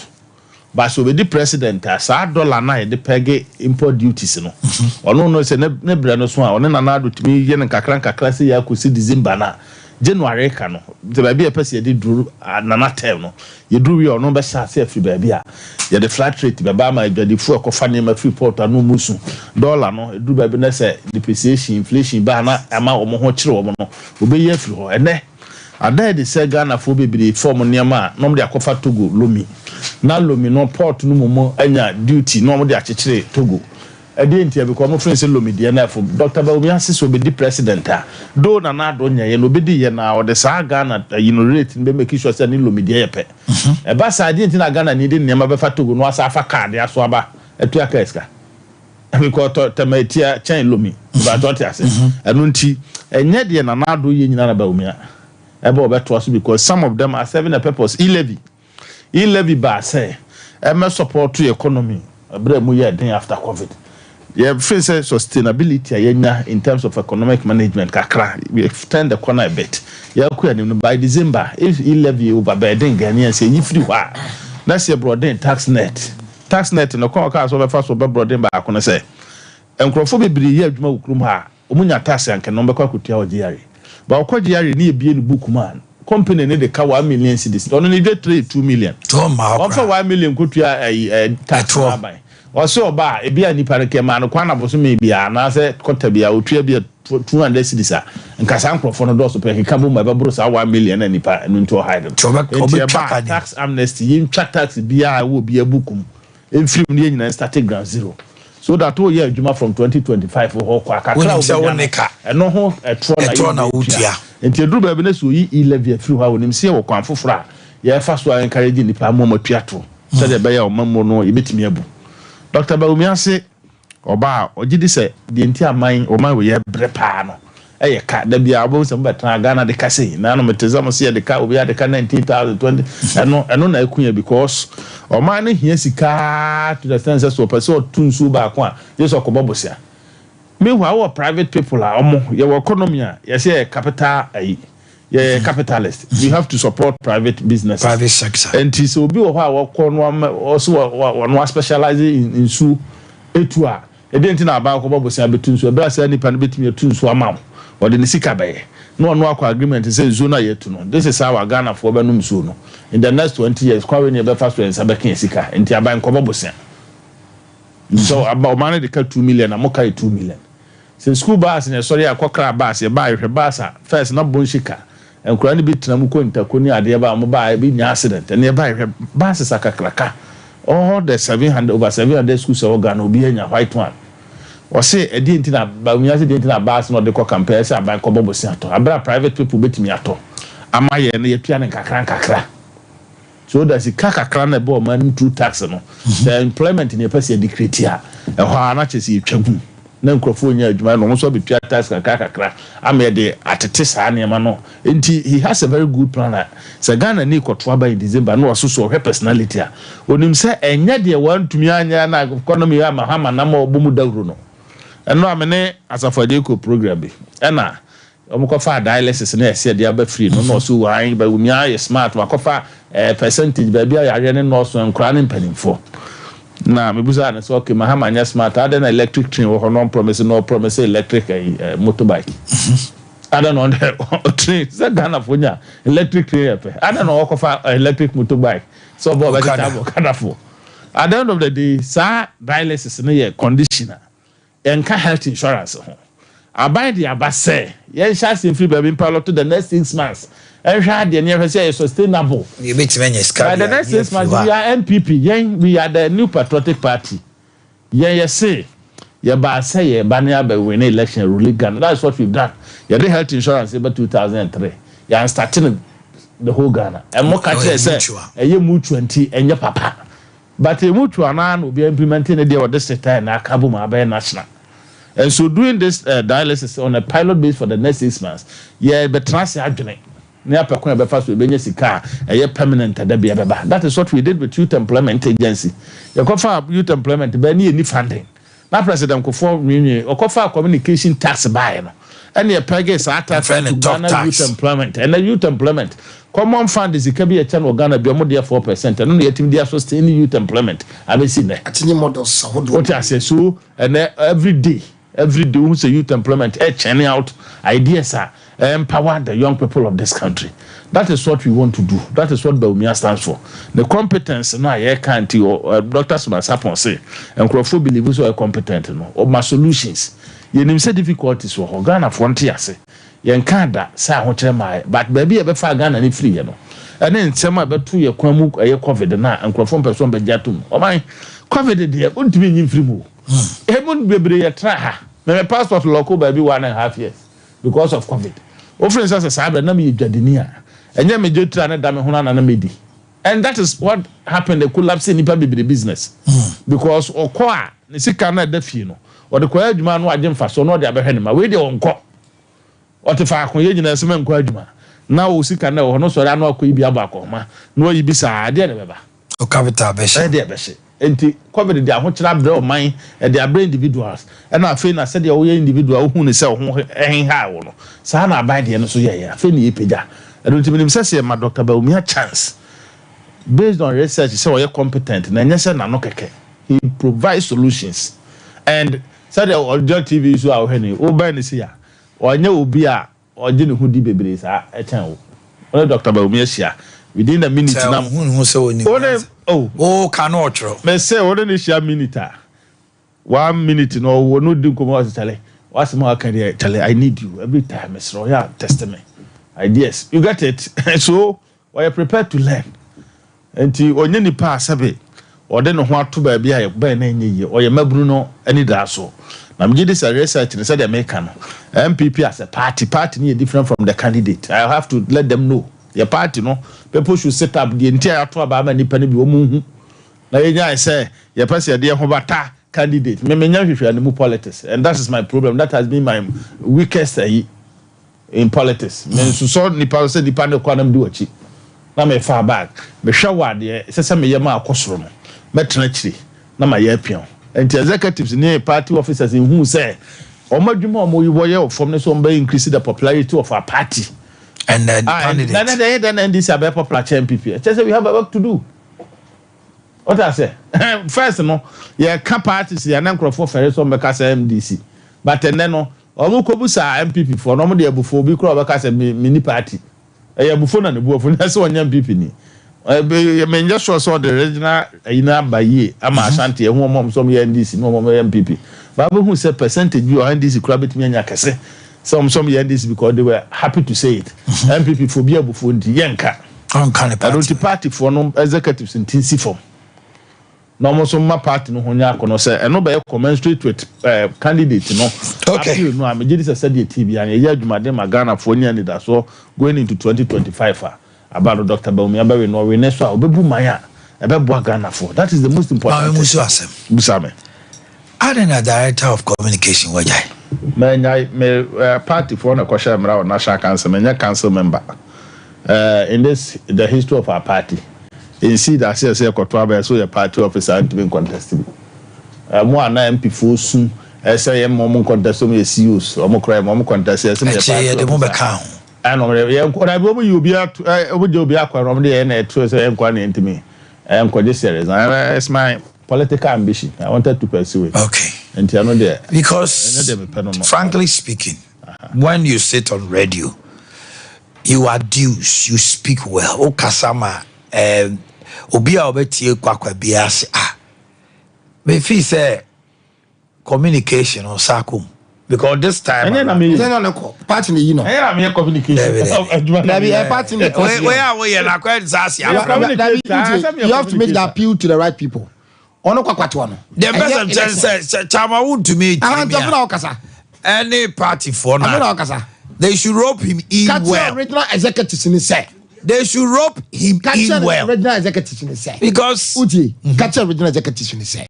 but sɛ obɛdi president a, saa dollar na yɛde peg import duties no, ɔno no sɛ ne brɛ no so a, ɔne Nana Addo tumi yɛ no nkakra nkakra sɛ yɛ akɔsi December na January ka no sɛ baabi a ɛpɛ sɛ yɛde duru Nana term no yɛduru wie a, ɔno bɛhyɛ ase afiri baabi a yɛde flat rate bɛba ama adwadifoɔ ɛkɔfa nneɛma firi port ano mu su dollar no ɛduru baabi na sɛ depreciation, inflation baa na ama wɔn ho kyerɛ wɔn no, obɛyi afiri hɔ. Ɛnɛ adan de sɛ Ghanafoɔ bebree fɔm nneɛma a na wɔde akɔfa Togo Lome, na Lome no port no mu mu anya duty na wɔde akyekyere Togo. Ɛdeɛ ntia? Because ɔmo feel sɛ Lome deɛ no ɛfo. Doctor Bawumia se sɛ ɔbɛdi president a, though Nana Addo nyɛeɛ no, ɔbɛdi yɛ na ɔde saa Ghana ayi no rate no bɛ make sure sɛ ne Lome deɛ yɛ pɛ. Ɛba saa a, deɛ nti na Ghana ni de nneɛma bɛfa Togo na wasan afa car de aso aba atua car sika? Because tɔ tɛma etia kyɛn Lome. Mpakyɛ wote ase? Ɛno nti, ɛnyɛ deɛ Nana Addo yɛ nyinaa na Bawumia ɛbɛ ɔbɛtoa so because some of them are serving a purpose. E-levy. E-levy baa sɛ ɛmɛ support economy ɛberɛ a ɛmu yɛɛ den after covid. Yɛ feel sɛ sustainability a yɛanya in terms of economic management kakra, we have turned the corner a bit. Yɛkɔ yɛn anim no, by December, if e-levy overburden Ghanaians, yɛyi firi hɔ a, na sɛ yɛbrɔden tax net. Tax net no, kwan a ɔkaa sɛ ɔbɛfa so ɔbɛbrɔden baako ne sɛ, nkurɔfoɔ bebree yɛ adwuma wɔ kurom ha a, Ɔmo nya tax a nka na ɔmo bɛkɔ akɔtua wɔ GRA. But ɔkɔ GRA ne yɛbie ne book mu a, company no de ka 1 million cedis. Ɔno ne dwetire yɛ 2 million. Toɔ mma hɔ Ɔmfa koraa. 1 million nkɔtua ɛyi ɛ tax Ɛtoɔ. no aban. Ɔse ɔba a, ebia nipa no nka ɛmaa no kwan na bosome biara anaasɛ quarter biara ɔtua bi a 200 cedis a, nka saa nkorɔfoɔ no dɔɔso pɛ keka bom a ɛbɛboro saa 1 million a nipa no nti ɔhide no. Nti ɔbɛ Nti ɔbɛtwa ɛba ka a nim. tax amnesty, yɛntwa tax biara a ɛwɔ obiara book mu mfiri mu na yɛn nyinaa starte ground zero so that woyɛ adwuma from 2025 hɔ kɔ a kakra a Wonim sɛ wo wobɛnya ne no ka. ɛno ho ɛtoɔ na Ɛtoɔ na yɛtua. wotua. Nti ɛduru baabi no sɛ oyi e-levy afiri hɔ a onim sɛ yɛwɔ kwan foforɔ a yɛfa so a encourage nnipa ama wɔatua toɔ sɛdeɛ ɛbɛyɛ a ɔma mu no yɛbɛtumi abu. Doctor Bawumia se Ɔba a, ɔgye di sɛ deɛ nti a man ɔman wei yɛ brɛ paa no yɛ ka. Da biara wobɛhu sɛ mobɛtena Ghana de ka sei. Naano mete sɛ mo se yɛde ka obiara de ka 19,000, 20, ɛno ɛno na ɛku yɛn because ɔman no hia sika to the extent sɛ sɛ ɔpɛ sɛ ɔto nsuo baako a gye sɛ ɔkɔbɔ bosea. Meanwhile wowɔ private people a ɔmo yɛwɔ economy a yɛsɛ yɛ capital ayi yɛyɛ capitalist, we have to support private businesses. Private sector. Nti sɛ obi wɔ hɔ a wɔkɔ no ama ɔso wɔn a specialize in nsuo etu a, ɛdeɛ nti na aban kɔbɔ bosea bɛtu nsuo ɛberɛ a saa nipa no bɛtumi atu nsuo ama wo, ɔde ne sika bɛyɛ na ɔno akɔ agreement sɛ nsuo no a yɛatu no, this is how a Ghanafoɔ bɛnom nsuo no in the next 20 years, kwan wei na yɛbɛfa so yɛn nsa bɛka yɛn sika, nti aban kɔbɔ bosea. Nti sɛ aba ɔman no de ka 2 million a, mo ka yɛ 2 million. Sɛ school bus na ɛsɔre a kɔkra bus, yɛbaa yɛhwɛ bus a first na bɔnhyika nkwadaa no bi tena mu kɔ ntako ne adeɛ ba a wɔn baa ebi nya accident, ɛnna yɛbaa yɛhwɛ buses akakraka, all the 700, over 700 schools ɛwɔ Ghana, obi anya white one. Ɔse ɛdeɛ nti na Bawumia sɛ deɛ nti na bus na ɔde kɔ campaign sɛ aban kɔbɔ bosia atɔ abere a private people betumi atɔ ama yɛn no, yɛtua ne nkakra nkakra so that sika kakra na ɛbɔ ɔman no through tax no, sɛ employment ne yɛpɛ sɛ yɛde create a, ɛhɔ a na kyerɛ sɛ yɛtwa gu na nkurɔfoɔ nya adwuma na wɔn nso abɛtua tax kakra kakra ama yɛde atete saa nneɛma no. Nti he has a very good plan a sɛ Ghana ni kɔto aba in December na ɔso so ɔhwɛ personality a onim sɛ ɛnyɛ deɛ wɔntumi anyɛ na economy ama hama nam a ɔbɔ mu dawuro no. Ɛno a me ne Asafo Adeko program bi ɛna wɔn kɔfa dialysis na ɛsɛ yɛde aba free no na ɔso wɔn Bawumia ayɛ smart, wakɔfa percentage baabi a yareɛ ne nɔɔso nkora ne mpanimfoɔ na mebusa no sɛ, okay, Mahama nyɛ smart adɛn na electric train wɔ hɔ na ɔmpromise na ɔpromise electric motorbike? Adɛn na ɔde train sɛ Ghanafoɔ nya electric train yɛ pɛ, adɛn na ɔkɔfa electric motorbike sɛ ɔbɔ ɔbɛkyekyɛ abɔ Ghanafoɔ? At the end of the day, saa dialysis no yɛ condition a ɛnka health insurance ho. Aban de aba sɛ yɛnhyɛ ase mfiri baabi mpilot the next 6 months, ɛnhwɛ adeɛ ne yɛhwɛ sɛ ɛyɛ sustainable. Yɛbɛtumi anya sika. By the next 6 months, we are NPP, yɛn we are the New Patriotic Party. Yɛn yɛ se yɛbaa sɛ yɛba ne aba win election, rule Ghana. That is what we done. Yɛde health insurance yɛba 2003, yɛn start no the whole Ghana. Ɛmo ka kyerɛ sɛ ɛyɛ mutual nti ɛnyɛ papa, but mutual naa na obi implement ne deɛ wɔde seta na aka bɔ mu abɛyɛ national. And so doing this dialysis on a pilot base for the next 6 months, yɛ bɛtena ase adwene ne apɛ kwan yɛbɛfa so ebɛnya sika a ɛyɛ permanent ɛda bi ɛbɛba. That is what we did with Youth Employment Agency. Yɛkɔfa youth employment bɛɛ ne yɛ ni funding na President Kufuor nwinwin ɔkɔfa communication tax baeɛ no, ɛne yɛpɛgye saa tax to Ghana Youth Employment. Ɛnɛ youth employment common fund sika bi yɛkyɛ no wɔ Ghana bi, ɔmo deɛ 4%, ɛno na yɛtumi de asustain youth employment abɛsi nnɛ. Atinye models ahodoɔ. Wote ase? So ɛnɛ every day, every day wohu sɛ youth employment ɛ churning out ideas a empower the young people of this country. That is what we want to do. That is what Bawumia stands for. The competence no a yɛka nti Dr Simon Sapon se nkurɔfoɔ believe sɛ ɔyɛ competent no, ɔma solutions. Yɛnim sɛ difficulties wɔ hɔ, Ghanafoɔ nte ase. Yɛnka da sɛ ahokyerɛ maa, but baabi a yɛbɛfa Ghana ne firi yɛ no ɛne nsɛm a ɛbɛto yɛ kwan mu, ɛyɛ COVID no a nkurɔfoɔ mpɛ so ɔmbɛgye atom. Ɔman COVID deɛ, wontumi nyi mfiri mu o. Emu bebree yɛ tra ha. Mɛmɛ passport lɔko baabi 1.5 years because of COVID. Ofiri nsa sɛ saa abirɛ na mi yɛ dwadini a, ɛnyɛ mi gye tira ne da mi ho na na mi di. And that is what happened, the collapse nipa bebree business. Because ɔkɔ a, ne sika na ɛda fie no, ɔde kɔ adwuma no, agye nfa so na ɔde abɛhwɛ ne ma. Wei deɛ, ɔnkɔ, ɔte faako. Yɛn nyinaa sɛ mɛnkɔ adwuma na o sika na ɛwɔ hɔ no, sɔrɔ ano akɔ yi bi abɔ akɔnma na wayi bi saa adeɛ na ɛbɛba. O capital bɛhyɛ. Ɛyɛ deɛ ɛbɛhyɛ. Nti COVID de ahokyere abrɛ ɔman, ɛde abrɛ individuals, ɛna afei na sɛdeɛ woyɛ individual, wohu ne sɛ ɔho ɛhenha wo no, saa na aban deɛ no so yɛyɛ. Afei na yɛpagya ɛno. Nti menim sɛ sɛ yɛma Dr Bawumia chance based on research sɛ ɔyɛ competent na ɛnyɛ sɛ n'ano kɛkɛ, he provides solutions, and sɛdeɛ ɔgya TV so a ɔhwɛ ne wobɛn ne si a, ɔnyɛ obi a ɔgye ne ho di bebree saa ɛkyɛn wo. Ɔne Dr Bawumia hyia within a minute sɛ na ɔhu ne ho sɛ onim. Ɔne oh. O ka no ɔtwerɛ. Mɛ sɛ ɔne ne hyia minute a, one minute na ɔwɔ no di nkɔmɔ, ɔsɛ, "Kyale, wasɛm a waka deɛ, kyale, I need you every time. Mesrɛ, ɔyɛ a test me ideas." You get it? So ɔyɛ prepared to learn. Nti ɔnyɛ nipa a sɛbe ɔde ne ho ato baabi a yɛbɛn na ɛnyɛ yie. Ɔyɛ mabunu no ani daa so na megye di sɛ research no, sɛdeɛ meka no, NPP as a party, party no yɛ different from the candidate. I have to let them know yɛ party no, people should sit up. Deɛ nti a yɛato aba ama nipa no bi, wɔn hu na yɛnyae sɛ yɛpɛ sɛ yɛde yɛn ho bata candidate. Me menya hwehwɛ ne mu politics, and that is my problem. That has been my weakest ayi in politics. Me nsosɔ nipa sɛ nipa ne kɔ anam di w'akyi na mefa bag mehwɛ wɔ adeɛ ɛsɛ sɛ meyɛ ma akɔ soro no, mɛtena akyire na ma yɛ apia. Nti executives ne party officers nhu sɛ wɔn adwuma a wɔn wɔyɛ wɔ fam ne so wɔn bɛ increase the popularity of our party and then ah candidate. Na na na na NDC abɛ popular kyɛn NPP. Ɛkyɛ sɛ we have a work to do. What I say first no, yɛ ka parties yɛ ne nkurɔfoɔ fɛrɛ sɛ wɔn bɛka sɛ NDC, but ɛnɛ no, wɔn kɔ bu saa NPP foɔ na wɔn de abufuo bi kura wɔbɛka sɛ mi ni party. Ɛyɛ abufuo na ne bu afuo na sɛ wɔnyɛ NPP ni. Ɛbɛ mɛ nyɛ sure sɛ ɔde regional ɛyi na aba yie ama Ashanti ɛho wɔn a wɔn yɛ NDC ne wɔn yɛ NPP. Baabu hu sɛ percentage bi wɔ NDC kura bɛtumi anya kɛse sɛ wɔn nso yɛ NDC because they were happy to say it. NPP fo bi abufuo nti yɛnka. Ɔnka ne Ɛno party. nti party foɔ no executives nti nsi fam na wɔn nso mma party no ho nyɛ akɔnɔ sɛ ɛno bɛyɛ commensurate with candidate no. Appeal no a megye di sɛ sɛdeɛ tv a yɛyɛ adwumaden ma Ghanafoɔ ne anidasoɔ going into 2025 a aba no, Dr Bawumia bɛwe no, ɔwe ne so a ɔbɛbu man a ɛbɛboa Ghanafoɔ. That is the most important. Maame, musu asɛm. Busa me. Ade na director of communication wagyae? Manya me party foɔ na kɔhyɛ mmara wɔ national council. Menyɛ council member. In this the history of our party, nsi da ase ɛsɛ yɛkɔto abɛɛ so yɛ party officer ntumi ncontest bi. Mo a na MP foɔ su ɛsɛ yɛ mo mo ncontest, mo yɛ CEOs, ɔmo kora yɛ mo mo contest, yɛ sɛ mo yɛ ɛkyɛ party yɛde mo officer. bɛka ho. Ɛna ɔmo de yɛn nkɔ na bi ɔmo yi obi ato ɔmo gye obi akɔ, ɛna ɔmo de yɛn na ɛto sɛ yɛn nkɔ na yɛn ntumi nkɔgye series. Na it's my political ambition, I wanted to pursue it. Nti ɛno deɛ Because ɛno deɛ mepɛ no. frankly speaking, when you sit on radio, you are dues, you speak well. O kasa ma obi a ɔbɛtie kwakwa biara se ah, me feel sɛ communication on sakom because this time Ɛnyɛ na around- me Sɛ ne kɔ party ne yi no. Ɛnyɛ na meyɛ communication Dabi, dabi. adwuma na Dabi, meyɛ. ɛ party ne kɔ. Wei a woyɛ no akɔyɛ de saa ase Yeah, afra. communicate. Dabi, Ah, sɛ meyɛ you have to make the communicator. appeal to the right people. Ɔno kwakwatoɔ no. Deɛ mpɛ sɛ nkyɛn sɛ chairman wontumi Aha, kyerɛ nti afei me na a ɔkasa. ɛne party foɔ Afei na no, ɔkasa. they should rope him in Kakyɛ well. regional executives ni sɛ. They should rope him in Kakyɛ well regional executives ni sɛ. because Utie, kakyɛ regional executives ni sɛ.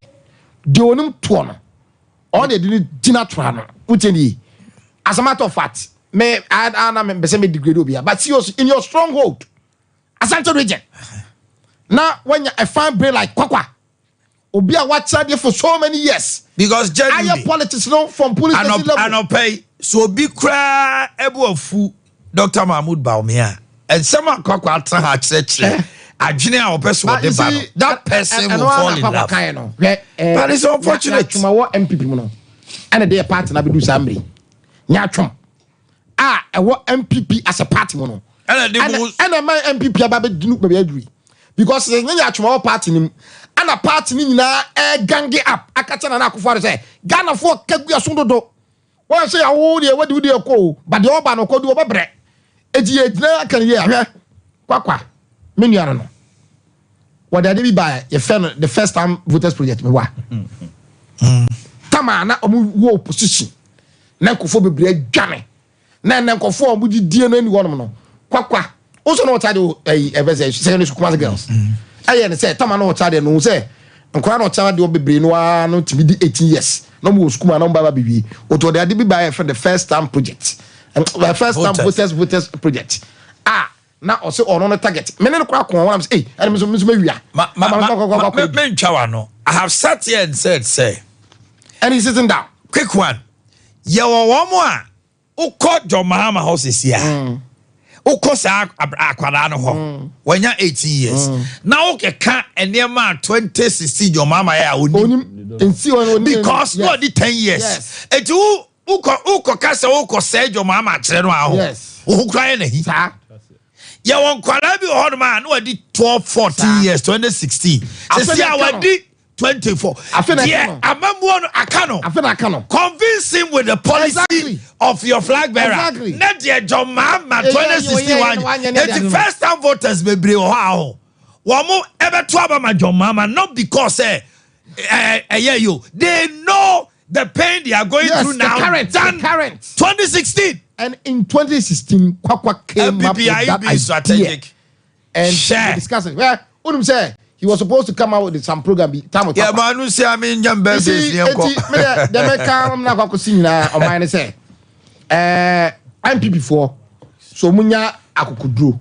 Deɛ onim toɔ no, ɔno de ne gyina toa no. Utie ni. As a matter of fact, me I I na me mpɛ sɛ me degrade obi a, but see in your stronghold, Asante Region, na wanya a fine brain like Kwakwa, obi a wakyerɛ deɛ for so many years. Because Ayɛ genuinely politics no from police station level. Anɔpɛ yi so obi koraa ɛbu afu Dr Mahmood Bawumia, nsɛm akɔkɔ atena ha kyerɛkyerɛ adwene a ɔpɛ so ɔde ba no, that person will fall in love. But it's unfortunate. Nyatwom wɔ NPP mu no, ɛna de yɛ party na bɛdu saa mmere nyatwom a ɛwɔ NPP as a party mu no. Ɛna de mu ɛna ɛma NPP aba bɛdunu baabi aduru yi, because nyɛ nyatwom wɔ party no mu, ɛna party no nyinaa ɛgange up aka kyɛ Nana Akufo Addo sɛ Ghanafoɔ ka gu ɛso dodo. Wɔn sɛ yàwó deɛ wɔde wodi ɛkɔ o, but deɛ ɔba no ɔkɔ di ɔbɛbrɛ eti yɛ gyina aka ne yie. Ahwɛ Kwakwa, me nua no, wɔde ade bi ba, yɛfɛ no the First Time Voters Project. Mi wa Tama na ɔmo wɔ opposition na nkurɔfoɔ bebree adwane na ɛnɛ nkurɔfoɔ a ɔmo didie no ani hɔnom no kwakwa wosɔ na ɔkyade ɛyi ɛbɛ sɛ secondary school Kumasi girls ɛyɛ ne sɛ tama na ɔkyade no sɛ nkwadaa na ɔkyade deɛ bebree no ara no tumi di 18 years na ɔmo wɔ sukuu mu a na ɔmo ba ba bewie otu ɔde ade bi ba yɛ fɛ the first time project, the first time voters. Voters project a na ɔsɛ ɔno no target mene no kora kɔn wɔn am sɛ ɛy ɛna mi nso mi nso mewia. Ma ma ma ma me mentwa wa no. I have sat here and said say And he's sitting down. Quick one, yɛwɔ wɔn a wokɔ John Mahama hɔ sisi a wokɔ saa akwadaa no hɔ, wɔnya 18 years na wokeka nneɛma a 2016 John Mahama yɛ a onim. Nsi wɔn onim. Because na ɔdi 10 years. Eti wo wokɔ kasa wokɔ sɛ John Mahama akyerɛ no aho wo ho kura yɛ n'ahi. Yɛwɔ nkwadaa bi wɔ hɔnom a na wɔdi 12, 14 years 2016, sisi a wɔdi 24. Afei na ɛka deɛ no. Amamuo no aka no. Afei na aka no. Convince him with the policy of your flag bearer. Ne deɛ John Mahama 2016 wanyɛ wanyɛ ne eti deɛ no. First time voters bebree wɔ hɔ a ho wɔn mo ɛbɛto aba ma John Mahama, not because ɛ ɛ ɛyɛ yo, they know the pain they are going through the now current, the than current. 2016. And in 2016, Kwakwa came up NPP with that are idea. strategic. And Share. we discussed it. Well, Unum say he was supposed to come out with some program. Be time with yɛ Kwakwa. maa nu si ami nyam You bɛɛ see, bɛ si eti me de de me ka na akɔ akɔsi nyinaa ɔman ne sɛ NPP foɔ so ɔmo nya akokoduro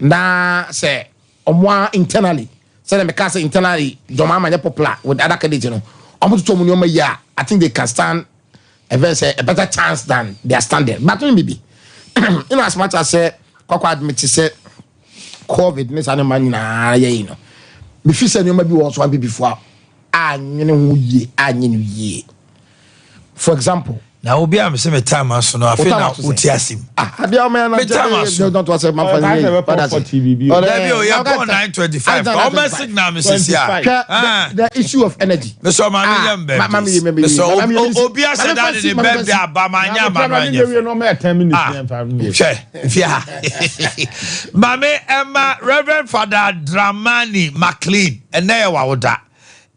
na sɛ ɔmo a internally sɛdeɛ meka sɛ internally John Mahama nyɛ popular with other candidates no, ɔmo toto ɔmo nneɛma yie a, I think they can stand a very say a better chance than they are standing. But no bibi in as much as sɛ Kwakwa admit sɛ COVID ne saa nneɛma nyinaa yɛ yi no, mefi sɛ nneɛma bi wɔ so NPP foɔ a anyene ho yie, anyɛ no yie. For example, na obi a mesɛ me time aso no, afei na wote asim. Ah, adeɛ ɔmo yɛn na Me time aso. don't want to Ɔka sɛ bɛkɔ 40 biribi o. Dabi o, yɛ bɔ 9:25, ɔmɛ signal mi sisi a. Hwɛ, the issue of energy. Mesɛ ɔma mi yɛ mbɛ mesɛ obi ahyɛ da de ne birthday aba ma anya ama no anyɛ fɛ. No mɛ 10 minutes Ah. ne 5 minutes. Hwɛ fia Maame Emma, Reverend Father Dramani McLean, ɛnɛ yɛ wawoda.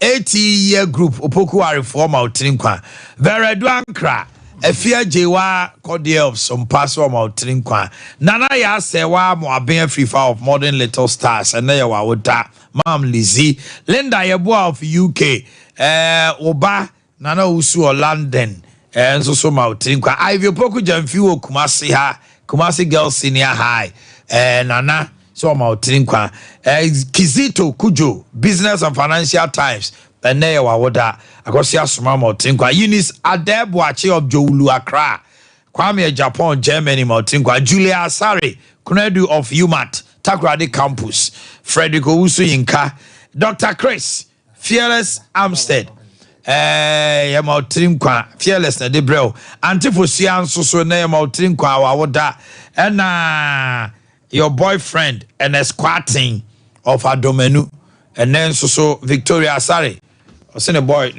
80 year group Opoku Arefoɔ ma ɔtiri nkwa. Vera Duankra Afia Gyewa Kɔdeɛ of Sompa so ɔma ɔtiri nkwa. Nana Yɛ Asɛwa mo aben afirifa of Modern Little Stars, ɛnɛ yɛ wawoda. Mam Lizzie Linda Yɛboa of UK, woba Nana Owusu wɔ London nso so ma ɔtiri nkwa. Ivy Opoku Gyamfi wɔ Kumasi ha, Kumasi Girls Senior High, Nana sɛ ɔma ɔtiri nkwa. Kizito Kujo, Business and Financial Times, ɛnɛ yɛ wawoda. Akɔsi Asoma ma ɔtiri nkwa. Eunice Adeboakye of Jowulu, Accra. Kwame Japan, Germany ma ɔtiri nkwa. Julia Asare Kunadu of UMaT Takoradi Campus. Frederick Owusu Yinka, Dr Chris Fearless Amstead, yɛma ɔtiri nkwa. Fearless na de brɛ o. Antifosua nso so na yɛma ɔtiri nkwa wawoda. Ɛna your boyfriend Ernest Kwatin of Adomenu, ɛnɛ nso so Victoria Asare ɔsɛ ne boy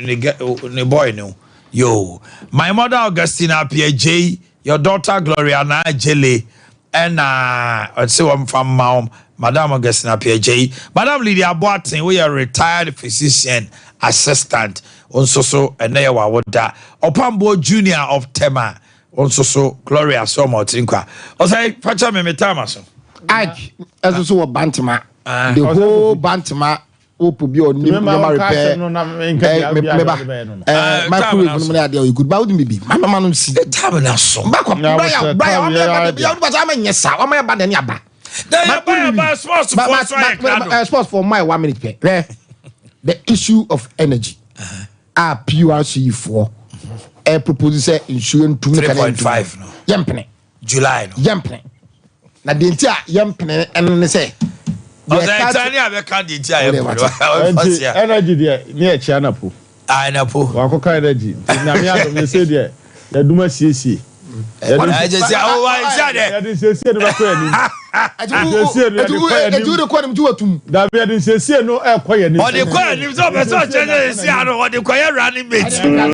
ne boy no yo. My mother Augustina Apia J, your daughter Gloria na Jele, ɛna ɔsɛ wɔn fa mma wɔn. Madam Augustina Apia J, Madam Lydia Boateng, woyɛ retired physician assistant nso so, ɛnɛ yɛ wawoda. Ɔpamboɔ Junior of Tema nso so, Gloria sɛ ɔma ɔtiri nkwa. Ɔsɛ fakyɛ me me time aso. Ike ɛso so wɔ Bantama. Ah. The whole Bantama wopo bi a ɔnim Tumi ma nneɛma wo repair ka asɛm no na menka deɛ obiara meba de bɛyɛ no no. Ah, microwave time no mu ne adeɛ ɔyɛ good ba wodi bibi mama no si time na so. Bakɔ Na Brian wɔsɛ Brian time ɔmo yɛ yɛ ba ara de bi ɔmo basa ɔmo nyɛ sa ɔmo yɛ ba de ne aba. Na yɛ ba yɛ ba sports fo so ayɛ krado. Sports for my one minute pɛ. Hwɛ, the issue of energy a PURC foɔ ɛ propose sɛ nsuo ntum ne kanea ntum. 3.5 no. Yɛmpene. July no. Yɛmpene na deɛ nti a yɛmpene ɛno ne sɛ deɛ ɔsɛ ɛka ɛkyɛn ne abɛka deɛ nti a Wode yɛ wate. Nti energy deɛ ne yɛ kyia na po. Anapo. Wakɔka energy. Nti Nyame adom yɛ sɛ deɛ yɛdum asiesie. Ɛkyɛ sɛ ɔwɔ ɛkyɛ dɛ. Yɛde nsiesie no bɛkɔ yɛn anim. Nsiesie no yɛde kɔ yɛn ɛti anim. wode kɔ anim ti watum. Dabi, yɛde nsiesie no ɛkɔ yɛn anim. Ɔde kɔ anim sɛ ɔbɛ sɛ ɔkyɛ sɛ esi ano ɔde kɔ yɛ running mate.